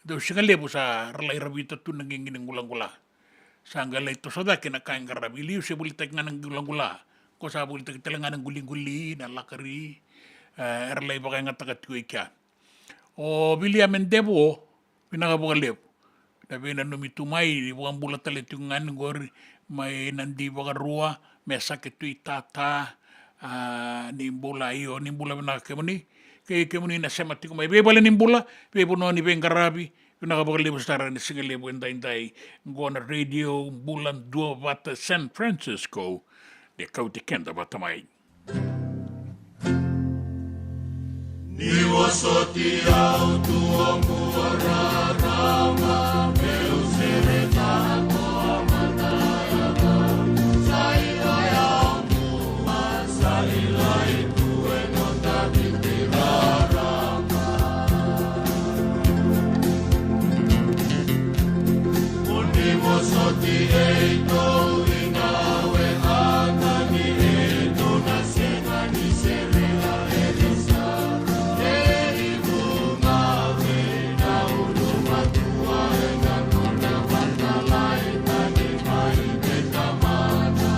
Dau siga levu sa ra lai ravita tu na qiqi ni qulaqula. Sa qai lai toso cake na ka e qaravi, liu se volitaki ga na qulaqula. Ko sa volitaki tale ga na quliquli, na lakari, e, era lai vakayagataka tiko i kea. O Viliame Devo, vinaka vakalevu. Na veinanumi tu mai, ni vakabula tale tiko ga ni qori, mai Nadi Vakarua, Mesake Tuitata, a, ni bula io, ni bula vinaka kemuni. Kei kemuni na sema tiko mai veivale ni bula, veivanua ni veiqaravi, vinaka vakalevu sara ena siga levu edaidai, qo na Radio Bula Duavata San Francisco, de kauti keda vata mai. Ni vosoti au tu oqo rarama, meu sereka ko a mataiaga, sa i oya oqo, sa i lai tu e noda viti rarama. Mo ni vosoti e i tou i na we a ka ni e i tou na sega ni serea e ni sa. E i vunga we na ulumatua e na nona vatalai ka ni mai me tamata.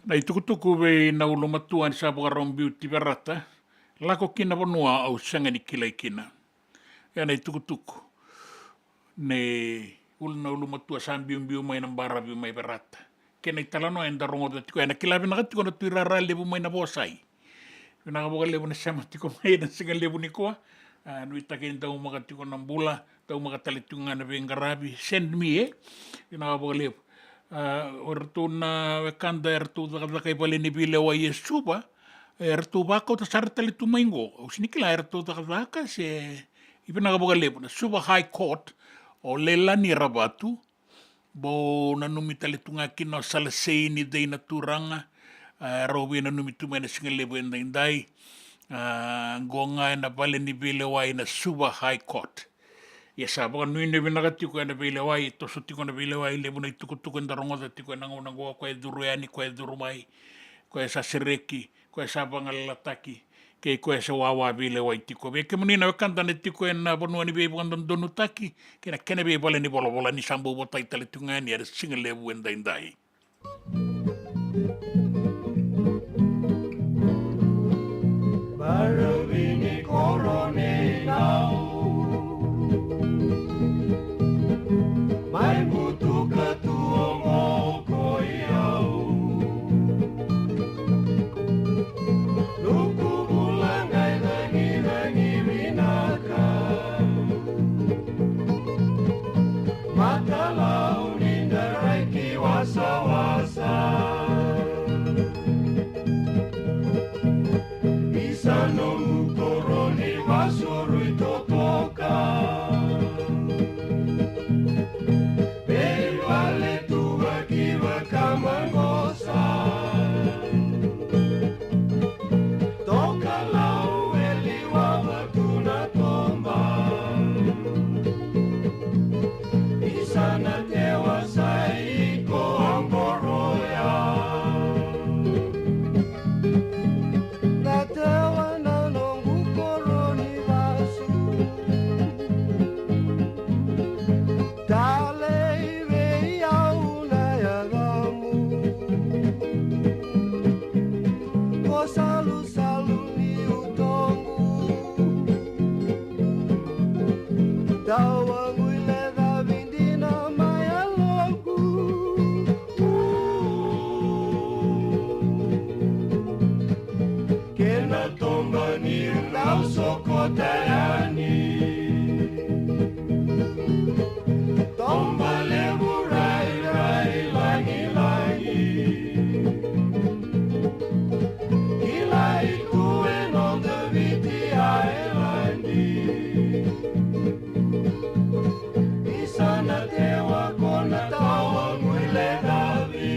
Na itukutuku vei na ulumatua ni sa vakarau biu Tiverata, lako ki na vanua au sega ni kilai kina. Ia na itukutuku ni ulu, na ulumatua sa biubiu mai na baravi mai Verata, kena italanoa eda rogoca tiko, ena kila vinaka tiko na Tui Rara Levu mai na Vosai. Vinaka vakalevu na sema tiko mai ena siga levu nikua. A, nuitaki ni daumaka tiko na bula, daumaka tale tiko ga na veiqaravi, send me, e. Vinaka vakalevu. A, o ratou na wekada eratou cakacaka i vale ni veilewai e Suva, eratou vakauta sara tale tu mai qo. Au sega ni kila eratou cakacaka se, i vinaka vakalevu na Suva High Court, o Leilani Ravatu, bau nanumi tale tu ga kina o Salasei ni Cei na Turaga, a, rau veinanumi tu mai na siga levu edaidai, a, qo ga ena vale ni veilewai na Suva High Court. Ia sa vakanuinui vinaka tiko ena veilewai, toso tiko na veilewai, levu na itukutuku eda rogoca tiko ena gauna qo, koya e curu yani, koya e curu mai, koya sa sereki, koya sa vagalalataki, kei koya se wawa veilewai tiko. Vei kemuni na wekada na tiko ena vanua ni veivakadodonutaki kei na kena veivale ni volavola, ni sa bau votai tale tiko ga yani ena siga levu edaidai. Baravi ni koro nei Nau, mai butuka tu oqo ko i au. Nuku bula qai cagicagi vinaka, matalau ni darai ki wasawasa. Isa nomu koro ni vasu rui totoka, veivale tu vaki vakamaqosa. Tokalau e liwava tu na toba. Isa na tewa sa iko oqoroya. Na tewa na noqu koro ni vasu. Talei vei au na yacamu. Ko salusalu ni utoqu. Tawagu i lecavi dina mai yaloqu. Kena toba niu dau sokota yani. Toba levu rairai lagilagi. Kilai tu e noda Viti Ailadi. Isa na tewa ko na tawagu i lecavi.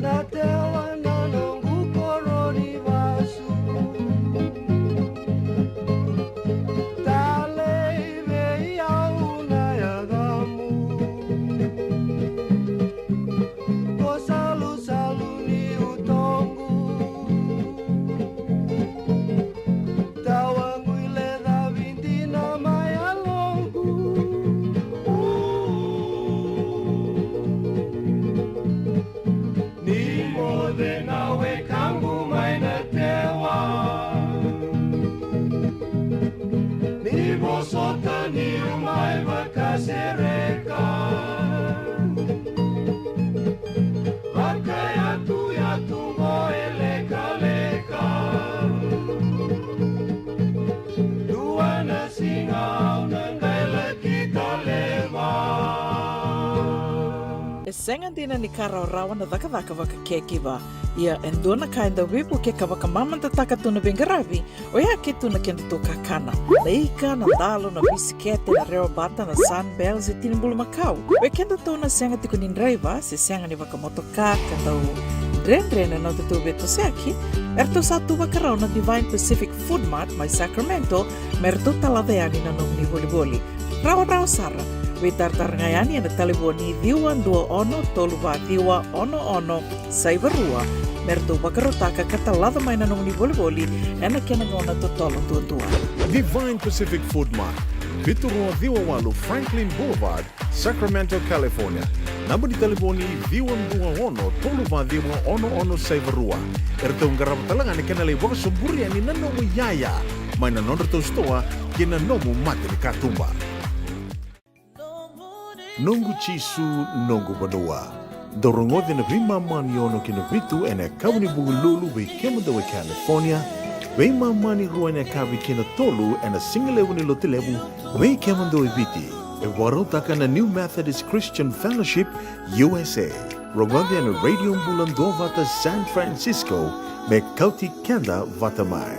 Na tewa na noqu koro ni vasu. Talei vei au na yacamu. Ko salusalu ni utoqu. Tawagu i lecavi dina mai yaloqu. Ni moce na wekaqu mai na tewa. Ni vosota niu mai vakasereka. Vakayatuyatu qo e lekaleka. Dua na siga au na qai laki tale mai. E sega dina ni ka rawarawa na cakacaka vakacaregiver. Ia e dua na ka e dau veivukei ka vakamamadataka tu na veiqaravi, oya ke tu na kedatou kakana. Na ika, na dalo, na bisikete, na rewa bata, na Sunbell, se tini bulumakau. Vei kedatou na sega tiko ni draiva, se sega ni vakamotoka, ka dau Dredre na nodatou veitosoyaki, eratou sa tu vakarau na Divine Pacific Food Mart mai Sacramento me ratou talaca yani na nomuni volivoli. Rawarawa sara, veitaratara ga yani ena talevoni ciwa dua ono tolu va ciwa ono ono saiva rua me ratou vakarautaka ka talaca mai na nomuni volivoli ena kena gauna totolo duadua. Divine Pacific Food Mart, vitu rua ciwa walu Franklin Boulevard, Sacramento, California. Naba ni talevoni ciwa dua ono tolu va ciwa ono ono saiva rua. Eratou qarava tale ga na kena lai vakasoburi yani na nomu iyaya mai na nodratou sitoa kei na nomu mata ni katuba. Noqu Jisu, noqu vanua. Dou rogoca na veimama ni ono ki na vitu ena yakavi ni Vukelulu vei kemudou e California, veimama ni rua ena yakavi ki na tolu ena sigalevu ni Lotulevu vei kemudou e Viti. E vakarautaka na New Methodist Christian Fellowship U S A. Rogoca ena Radio Bula Duavata San Francisco me kauti keda vata mai.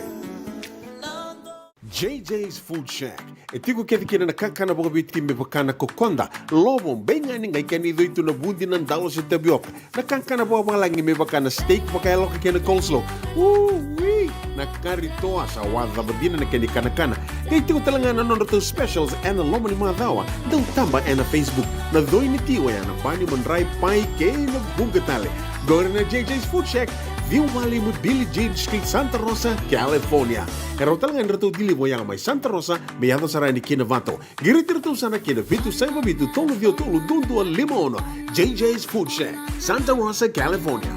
J J's Food Shack. E tiko kece kina na kakana vakaviti me vaka na kokoda, lovo, beigani, qai kena icoi tu na vudi, na dalo se tavioka. Na kakana vakavalagi me vaka na steak vakayaloka kei na coleslaw. Ui! Na kari toa sa wacava dina na kena ikanakana. Qai tiko tale ga na nodratou specials ena loma ni macawa. Dau taba ena Facebook. Na coi ni tiwa ya na bani, madrai, pai kei na vuqa tale. Qori na J J's Food Shack, ciwa va lima Billie Jean Street, Santa Rosa, California. E rawa tale ga ni ratou deliver yaga mai Santa Rosa me yaco sara yani ki Novato. Qiriti iratou sara ki na vitu saiva vitu tolu ciwa tolu dua dua lima ono. J J's Food Shack, Santa Rosa, California.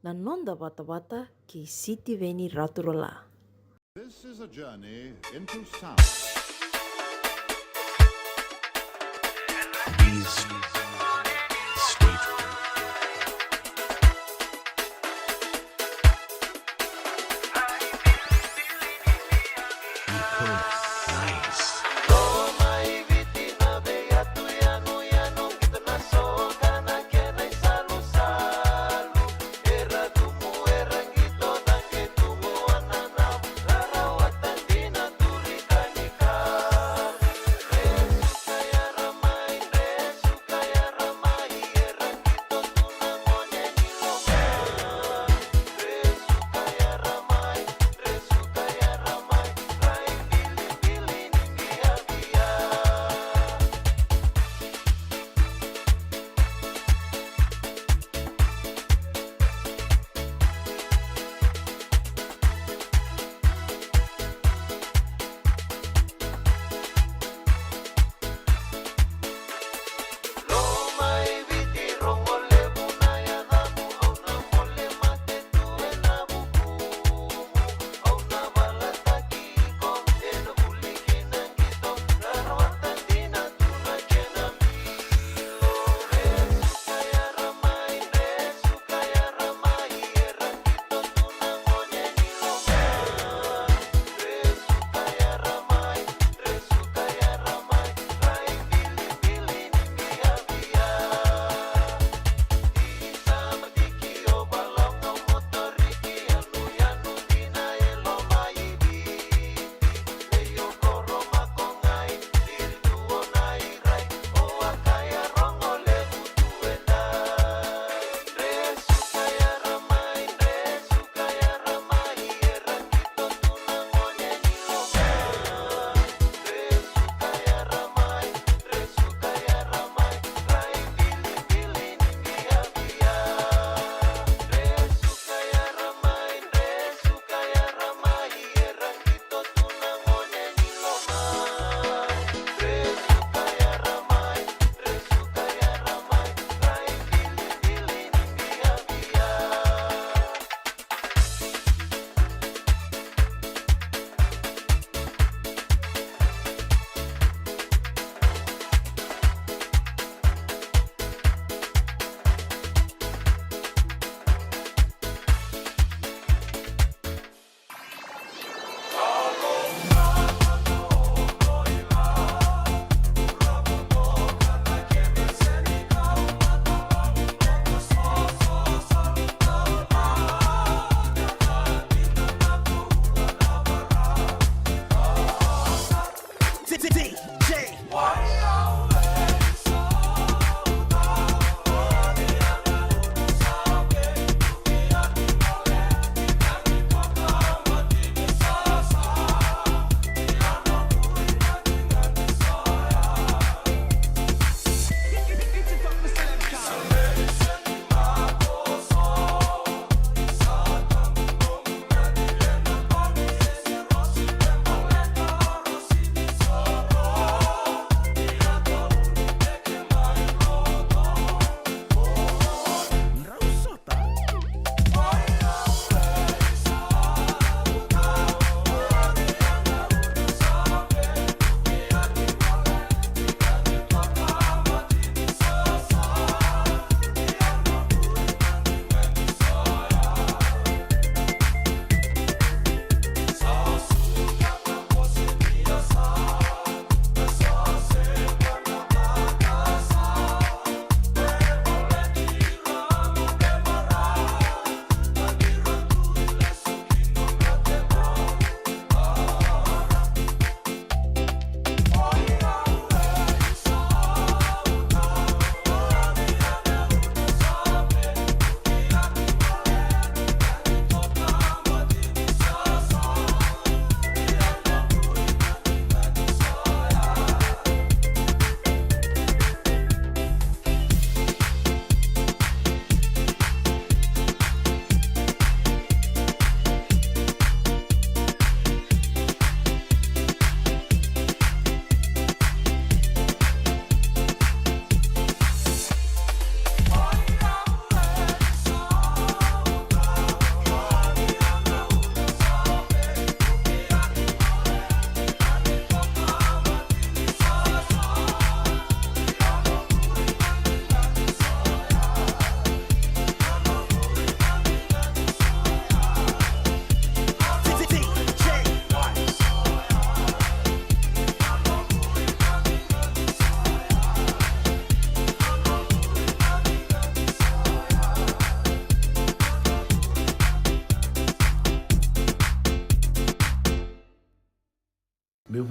Na noda vatavata kei Sitiveni Raturala. This is a journey into sound. East, State. Nice.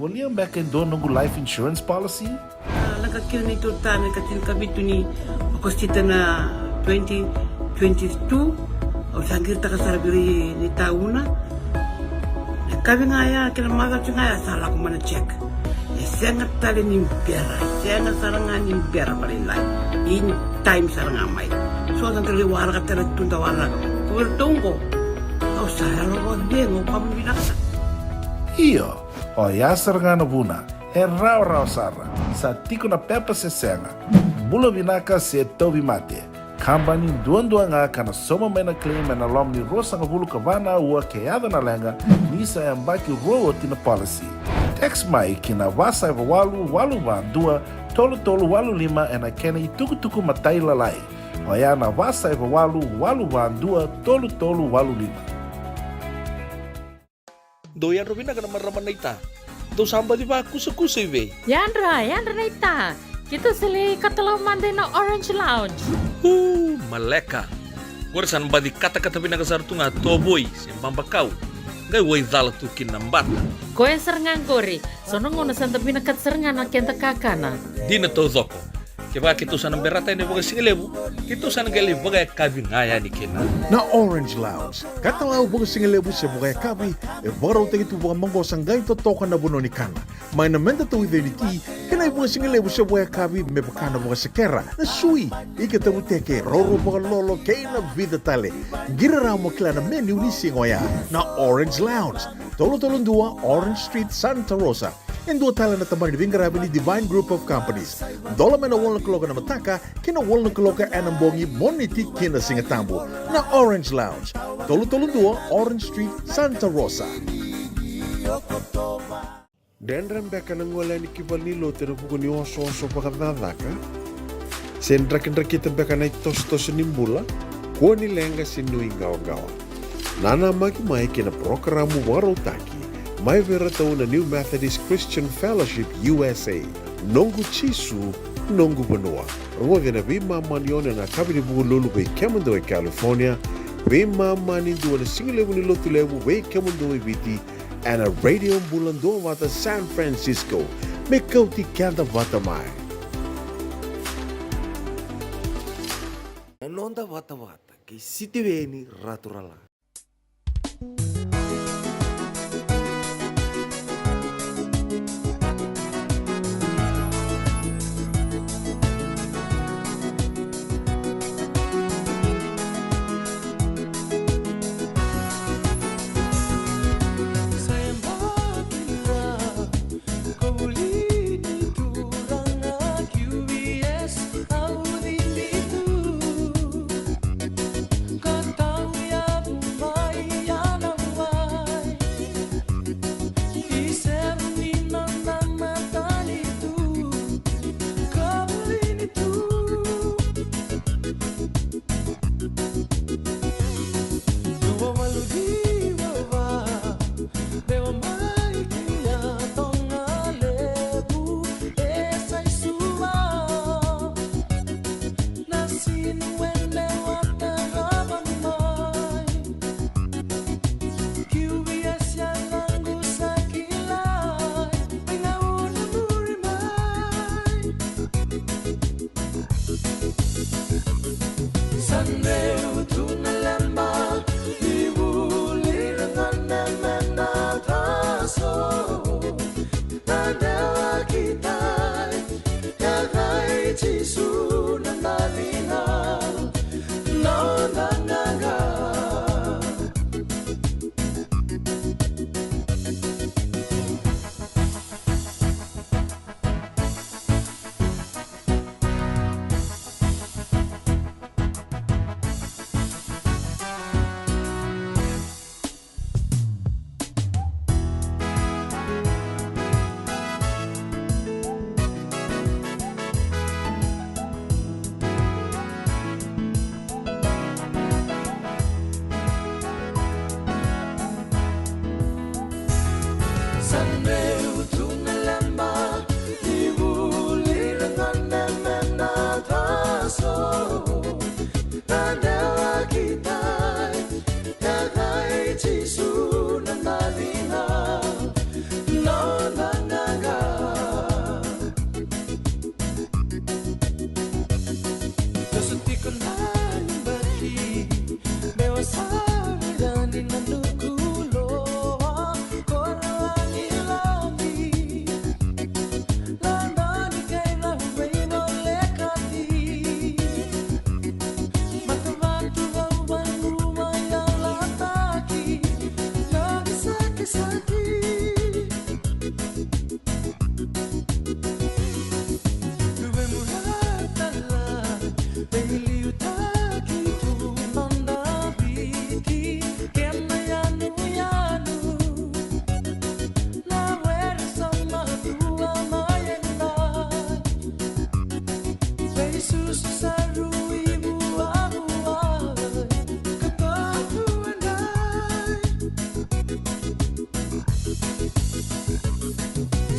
Volia beka e dua noqu life insurance policy? A, lako kina neitou ta na ika tinikavitu ni Okosita na twenty twenty-two. Au sa qiritaka sara vei ira na itauna. Na kavi ga ya kei na macawa ga ya sa lako mai na check. E sega tale ni bera, e sega sara ga ni bera vakalailai. In time sara ga mai. So sa dau lai waraka tale tu da waraka. Ko iratou qo, au sa yalo vakacegu, au kama vinaka. Io, oya sara ga na vuna. E rawarawa sara, sa tiko na pepa se sega, bula vinaka se tauvimate. Kabani duadua ga ka na sauma mai na claim ena loma ni ruasagavulu ka va na aua ke yaco na leqa ni sa yabaki rua oti na policy. Text mai ki na va saiva walu walu va dua tolu tolu walu lima ena kena itukutuku matailalai. Oya na va saiva walu walu va dua tolu tolu walu lima. Dou yadra vinaka na marama naita. Dou sa baci vakusakusa i vei? Yadra, yadra naita. Keitou sa lai katalau mada ina Orange Lounge. Uu, maleka. Qori sa na baci katakata vinaka sara tu ga tovoi se babakau. Qai waicala tu kina na bata. Koya sara ga qori. So na gauna sa da vinakata sara ga na keda kakana. Dina taucoko. Kevaka keitou sa na berata yani vakasigalevu, keitou sa na qai lai vakayakavi ga yani kina. Na Orange Lounge, katalau vakasigalevu se vakayakavi, e vakarautaki tu vakamaqosa qai totoka na vanua ni kana. Mai na meda tauica ni ti, kei na ivakasigalevu se vakayakavi me vaka na vakasekera, na sui, ika tavuteke, roro vakalolo, kei na vica tale. Qiri rawa mo kila na menu ni siga oya. Na Orange Lounge, tolu tolu dua Orange Street, Santa Rosa. E dua tale na tabana ni veiqaravi ni Divine Group of Companies. Dola mai na walu na kaloko ena mataka ki na walu na kaloko ena bogi, Moniti ki na Sigatabu. Na Orange Lounge, tolu tolu dua Orange Street, Santa Rosa. Dredre beka na gole yani ki valenilotu ena vuku ni osooso vakacakacaka? Se drakidrakita beka na itosotoso ni bula? Kua ni leqa se nuiqawaqawa. Nanamaki mai ki na parokaramu vakarautaki mai vei iratou na New Methodist Christian Fellowship U S A, Noqu Jisu, Noqu Vanua. Rogoci ena veimama ni ono ena yakavi ni Vukelulu vei kemudou e California, veimama ni dua na sigalevu ni Lotulevu vei kemudou e Viti, ena Radio Bula Duavata San Francisco, me kauti keda vata mai. Na noda vatavata kei Sitiveni Raturala. Suti ko na yabaki, bewa sa virani na nuku loa, ko na lagilagi. Lagilagi kai na veivolekati. Matavatu vauvanua yalataki, na kisakisaki.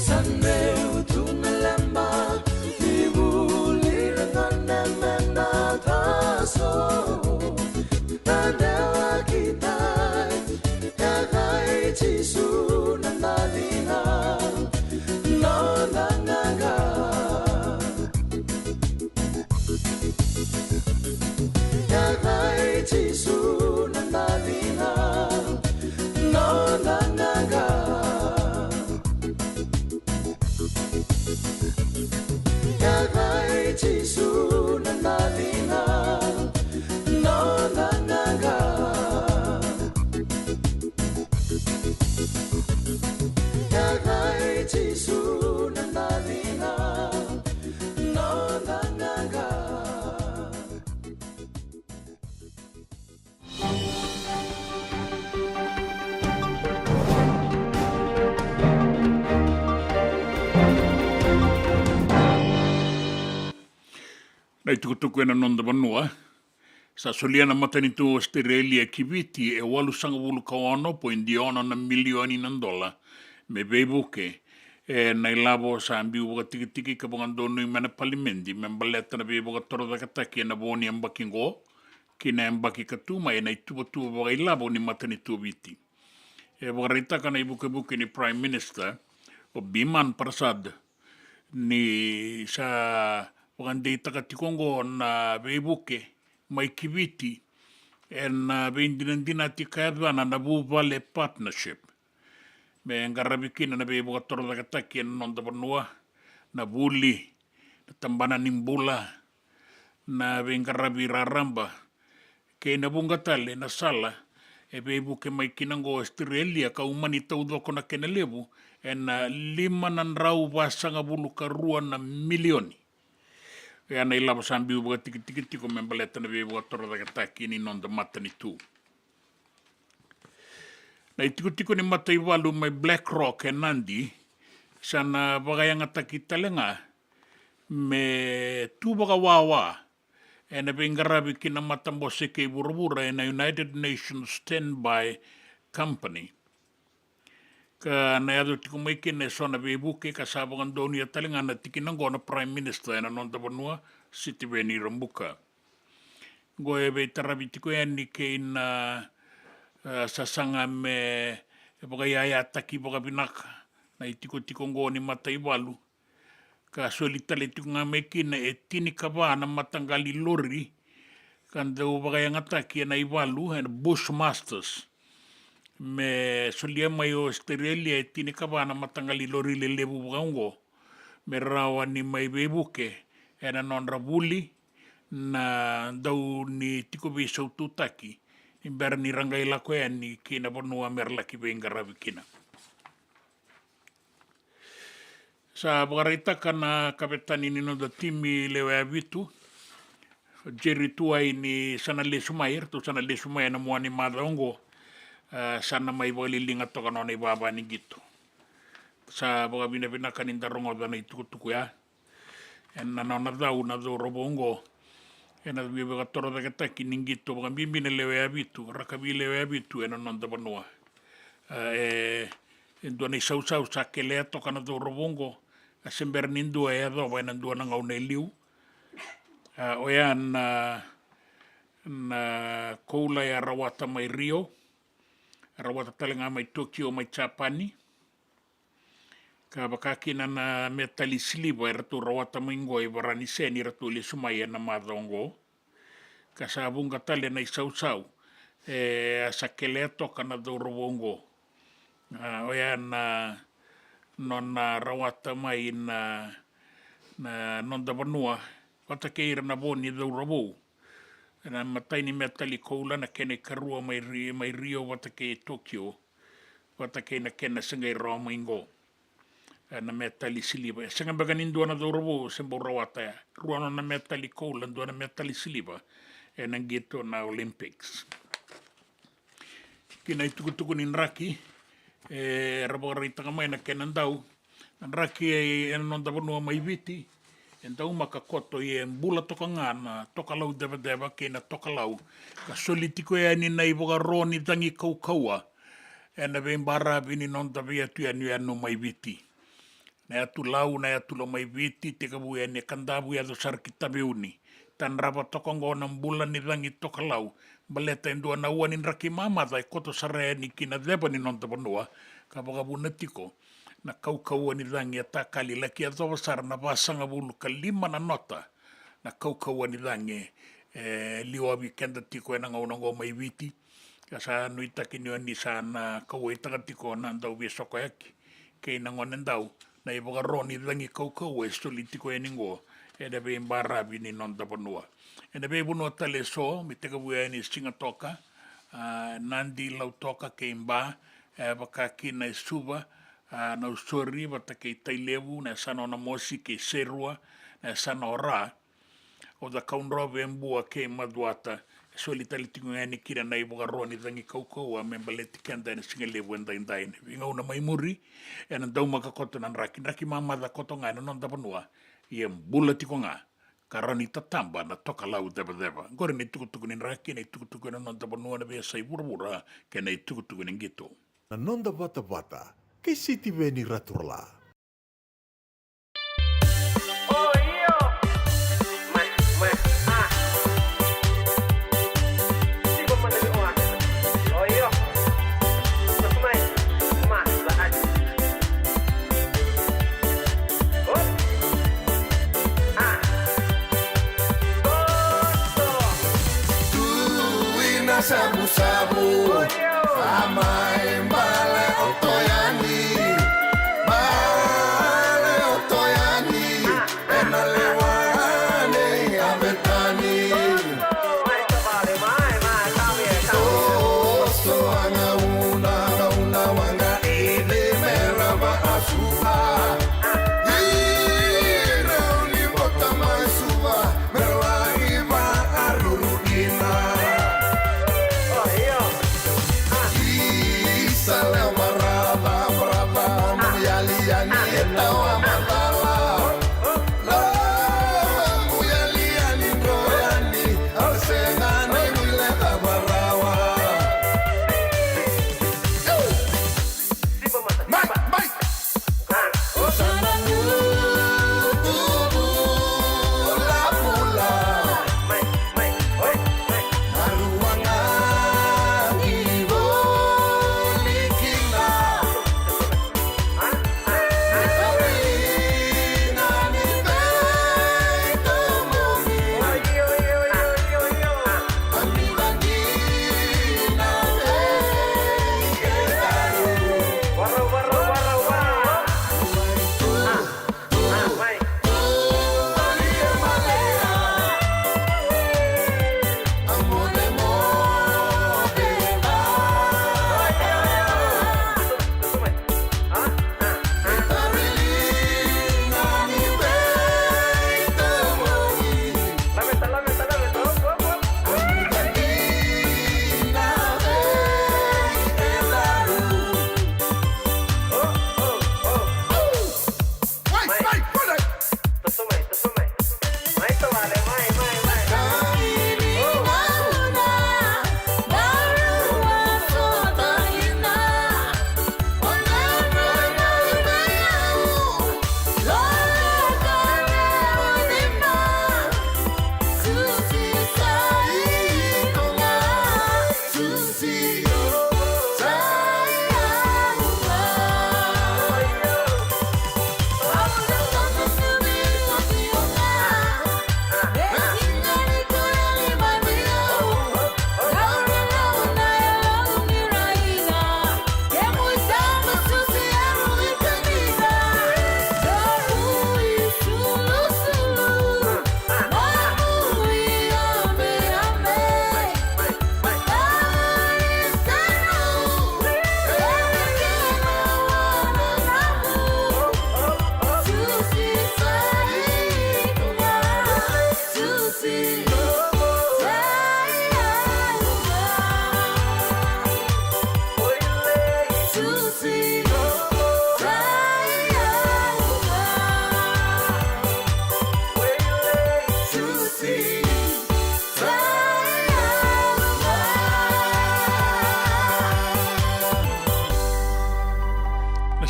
Sa meu tu na leba ni vuli ra gone me na taso. Na dela kitai, e kai Jisu na dacina, noda qaqa. Ia kai Jisu na dacina, noda qaqa. Ia kai Jisu na dacina, noda qaqa. Ia kai Jisu na dacina, noda qaqa. Na itukutuku ena noda vanua. Sa solia na matanitu Ositerelia ki Viti e walusagavulu ka ono poidi ono na milioni na dola me veivuke ena ilavo sa biu vakatikitiki ka vakadonui mai na palimedi me baleta na veivakatorocaketaki ena vo ni yabaki qo ki na yabaki ka tu mai ena ituvatuva vakailavo ni matanitu o Viti. E vakaraitaka na ivukevuke ni Prime Minister o Biman Prasad ni sa vakadeitaka tiko oqo na veivuke mai ki Viti ena veidinadinati ka yacana na Vuvale Partnership, me qaravi kina na veivakatorocaketaki ena noda vanua, na vuli, na tabana ni bula, na veiqaravi raraba, kei na vuqa tale na sala e veivuke mai kina oqo Ositerelia ka umani taucoko na kena levu ena lima na drau vasagavulu ka rua na milioni. Oya na ilavo sa biu vakatikitiki tiko me baleta na veivakatorocaketaki ni noda matanitu. Na itikotiko ni mataivalu mai Blackrock e Nadi sa na vakayagataki tale ga me tu vakawawa ena veiqaravi ki na matabose kei vuravura ena United Nations Standby Company. Ka na yaco tiko mai kina eso na veivuke ka sa vakadonuya tale ga na tikina oqo na Prime Minister ena noda vanua, Sitiveni Rabuka. Oqo e veitaravi tiko yani kei na, e, sasaga me vakayayataki vakavinaka na itikotiko oqo ni mataivalu. Ka soli tale tiko ga mai kina e tinikava na mataqali lori ka dau vakayagataki ena ivalu, ena Bushmasters, me solia mai o Ositerelia e tinikava na mataqali lori lelevu vakaoqo me rawa ni mai veivuke ena nodra vuli na dau ni tiko veisaututaki ni bera ni ra qai lako yani ki na vanua me ra laki veiqaravi kina. Sa vakaraitaka na kavetani ni noda timi lewe vitu, Jerry Tuwai, ni sa na lesu mai, eratou sa na lesu mai ena mua ni macawa oqo, e, sa na mai vakaliliga toka na nona ivava ni qito. Sa vakavinavinaka ni da rogoca na itukutuku ya. Ena nona cau na cauravou oqo ena veivakatorocaketaki ni qito vakabibi na lewe vitu, rakavi lewe vitu ena noda vanua. E, e dua na isausau sa keleya toka na cauravou oqo, a se bera ni dua e yacova ena dua na gauna e liu. A, oya na, na koula e a rawata mai Rio, a rawata tale ga mai Tokyo mai Japani. Ka vaka kina na metali siliva eratou rawata mai oqo e Varanise ni ratou lesu mai ena macawa oqo. ka sa vuqa tale na isausau. E a sa kelea toka na cauravou oqo. A, oya na nona rawata mai na, na noda vanua vata kei ira na vo ni cauravou. Na imatai ni metali koula na kena ikarua mai Ri-, mai Rio vata kei Tokyo, vata kei na kena se qai rawa mai qo. E, na metali siliva. E sega beka ni dua na cauravou se bau rawata ya. Rua nona metali koula, dua na metali siliva ena qito na Olympics. Ki na itukutuku ni draki, e, era vakaraitaka mai na kena dau. Na draki e, ena noda vanua mai Viti, e daumaka koto, ia e bula toka ga na tokalau cevaceva kei na tokalau, ka soli tiko yani na ivakaro ni cagi kaukauwa ena veibaravi ni noda veiyanuyanu mai Viti. Na yatu Lau, na yatu Lomaiviti, tekivu yani e Kadavu, yaco sara ki Taveuni. Tadrava toka oqo na bula ni cagi tokalau, baleta e dua na ua ni draki mamaca e koto sara yani ki na ceva ni noda vanua, ka vakavuna tiko na kaukauwa ni cagi e takali, laki yacova sara na vasagavulu ka lima na nota na kaukauwa ni cagi e liwavi keda tiko ena gauna oqo mai Viti. Ka sa nuitaki ni oni sa na kauwaitaka tiko na dau veisokoyaki kei na gonedau na ivakaro ni cagi kaukauwa e soli tiko yani oqo ena veibaravi ni noda vanua. Ena veivanua tale eso me tekivu yani e Sigatoka, a, Nadi, Lautoka kei Ba, e vaka kina e Suva, a, Nausori vata kei Tailevu, na yasana o Namosi kei Serua, na yasana o Ra, o Cakaudrove, Bua kei Macuata. E soli tale tiko ga yani kina na ivakaro ni cagi kaukauwa me baleti keda ena sigalevu edaidai. Ena veigauna mai muri ena daumaka koto na draki, draki mamaca koto ga ena noda vanua, ia e bula tiko ga ka rawa ni tataba na tokalau cevaceva. Oqori na itukutuku ni draki, na itukutuku ena noda vanua, na veiyasai vuravura kei na itukutuku ni qito. Na noda vatavata kei Sitiveni Raturala. Savusavu. Amai bale o Toyani, bale o Toyani, ena lewa nei Avetani. Toso a gauna, gauna waqa ede me rava a Suva. Ira ni vota mai Suva me lai vakaruru kina.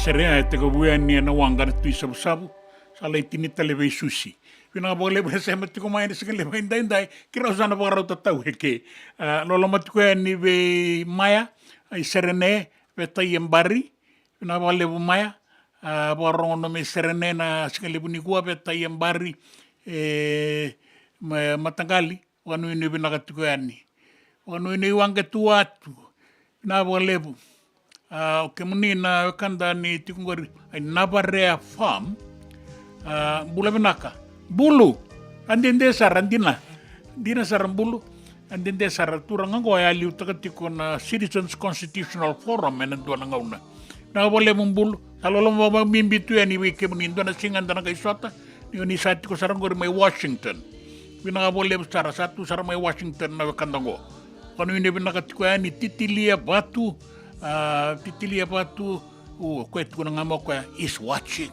Serea e tekivu yani ena waqa na Tui Savusavu, sa lai tini tale vei Susi. Vinaka vakalevu na sema tiko mai ena siga levu edaidai, keirau sa na vakarau tatau eke. A, loloma tiko yani vei Maya, a, i Serene, vei Tai e Bari. Vinaka vakalevu Maya, a, vakarogo na nomu i Serene na siga levu nikua, vei Tai e Bari, e, ma-, mataqali. Vakanuinui vinaka tiko yani. Vakanuinui waqa tu atu. Vinaka vakalevu. A, o kemuni na wekada ni tiko qori, ai Navarea Farm. A, bula vinaka. Bulu. A dede sara, dina. Dina sara Bulu. A dede sara turaga qo e a liutaka tiko na Citizens Constitutional Forum ena dua na gauna. Vinaka vakalevu Bulu. Sa loloma vakabibi tu yani vei kemuni, dua na siga eda na qai sota. Ni oni sa tiko sara qori mai Washington. Vinaka vakalevu sara, sa tu sara mai Washington na wekada qo. Vakanuinui vinaka tiko yani Titilia Vatu, a, Titilia Vatu, o koya tukuna ga mai o koya, is watching,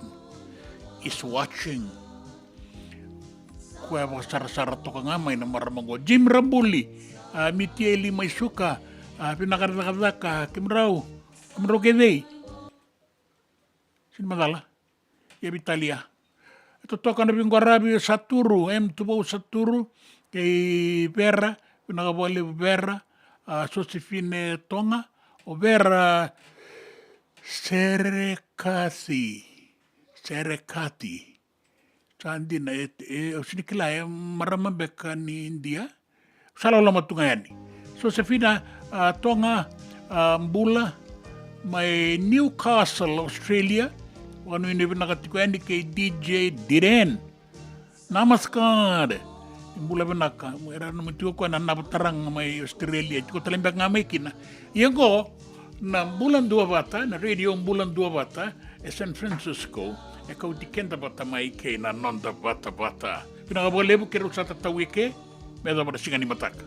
is watching. Koya vakasarasara toka ga mai na marama qo. Jim Rabuli, a, Mitieli mai Suka, a, vinaka na cakacaka, kemudrau, kemudrau kece. Sini macala. Ia Vitalia. E totoka na veiqaravi o Saturu, M Tuvou Saturu, kei Vera, vinaka vakalevu Vera, a, Sosifine Toga, o Vera Serekati, Serekati. Sa dina, e, e, au sini kila, e marama beka ni Idia. Sa loloma tu ga yani. Josefina, a, Toga, a, bula, mai Newcastle, Australia. Vakanuinui vinaka tiko yani kei D J Diren. Namaskar. Bula vinaka. Era nomu tiko koya na Navataraga mai Australia. Tiko tale beka ga mai kina. Ia qo, na Bula Duavata, na Radio Bula Duavata, e San Francisco, e kauti keda vata mai kei na noda vatavata. Vinaka vakalevu keirau sa tatau eke, me yacova na siga ni mataka.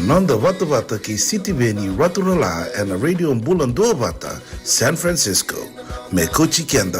Noda vatavata kei Sitiveni Raturala ena Radio Bula Duavata, San Francisco. Me kauti keda.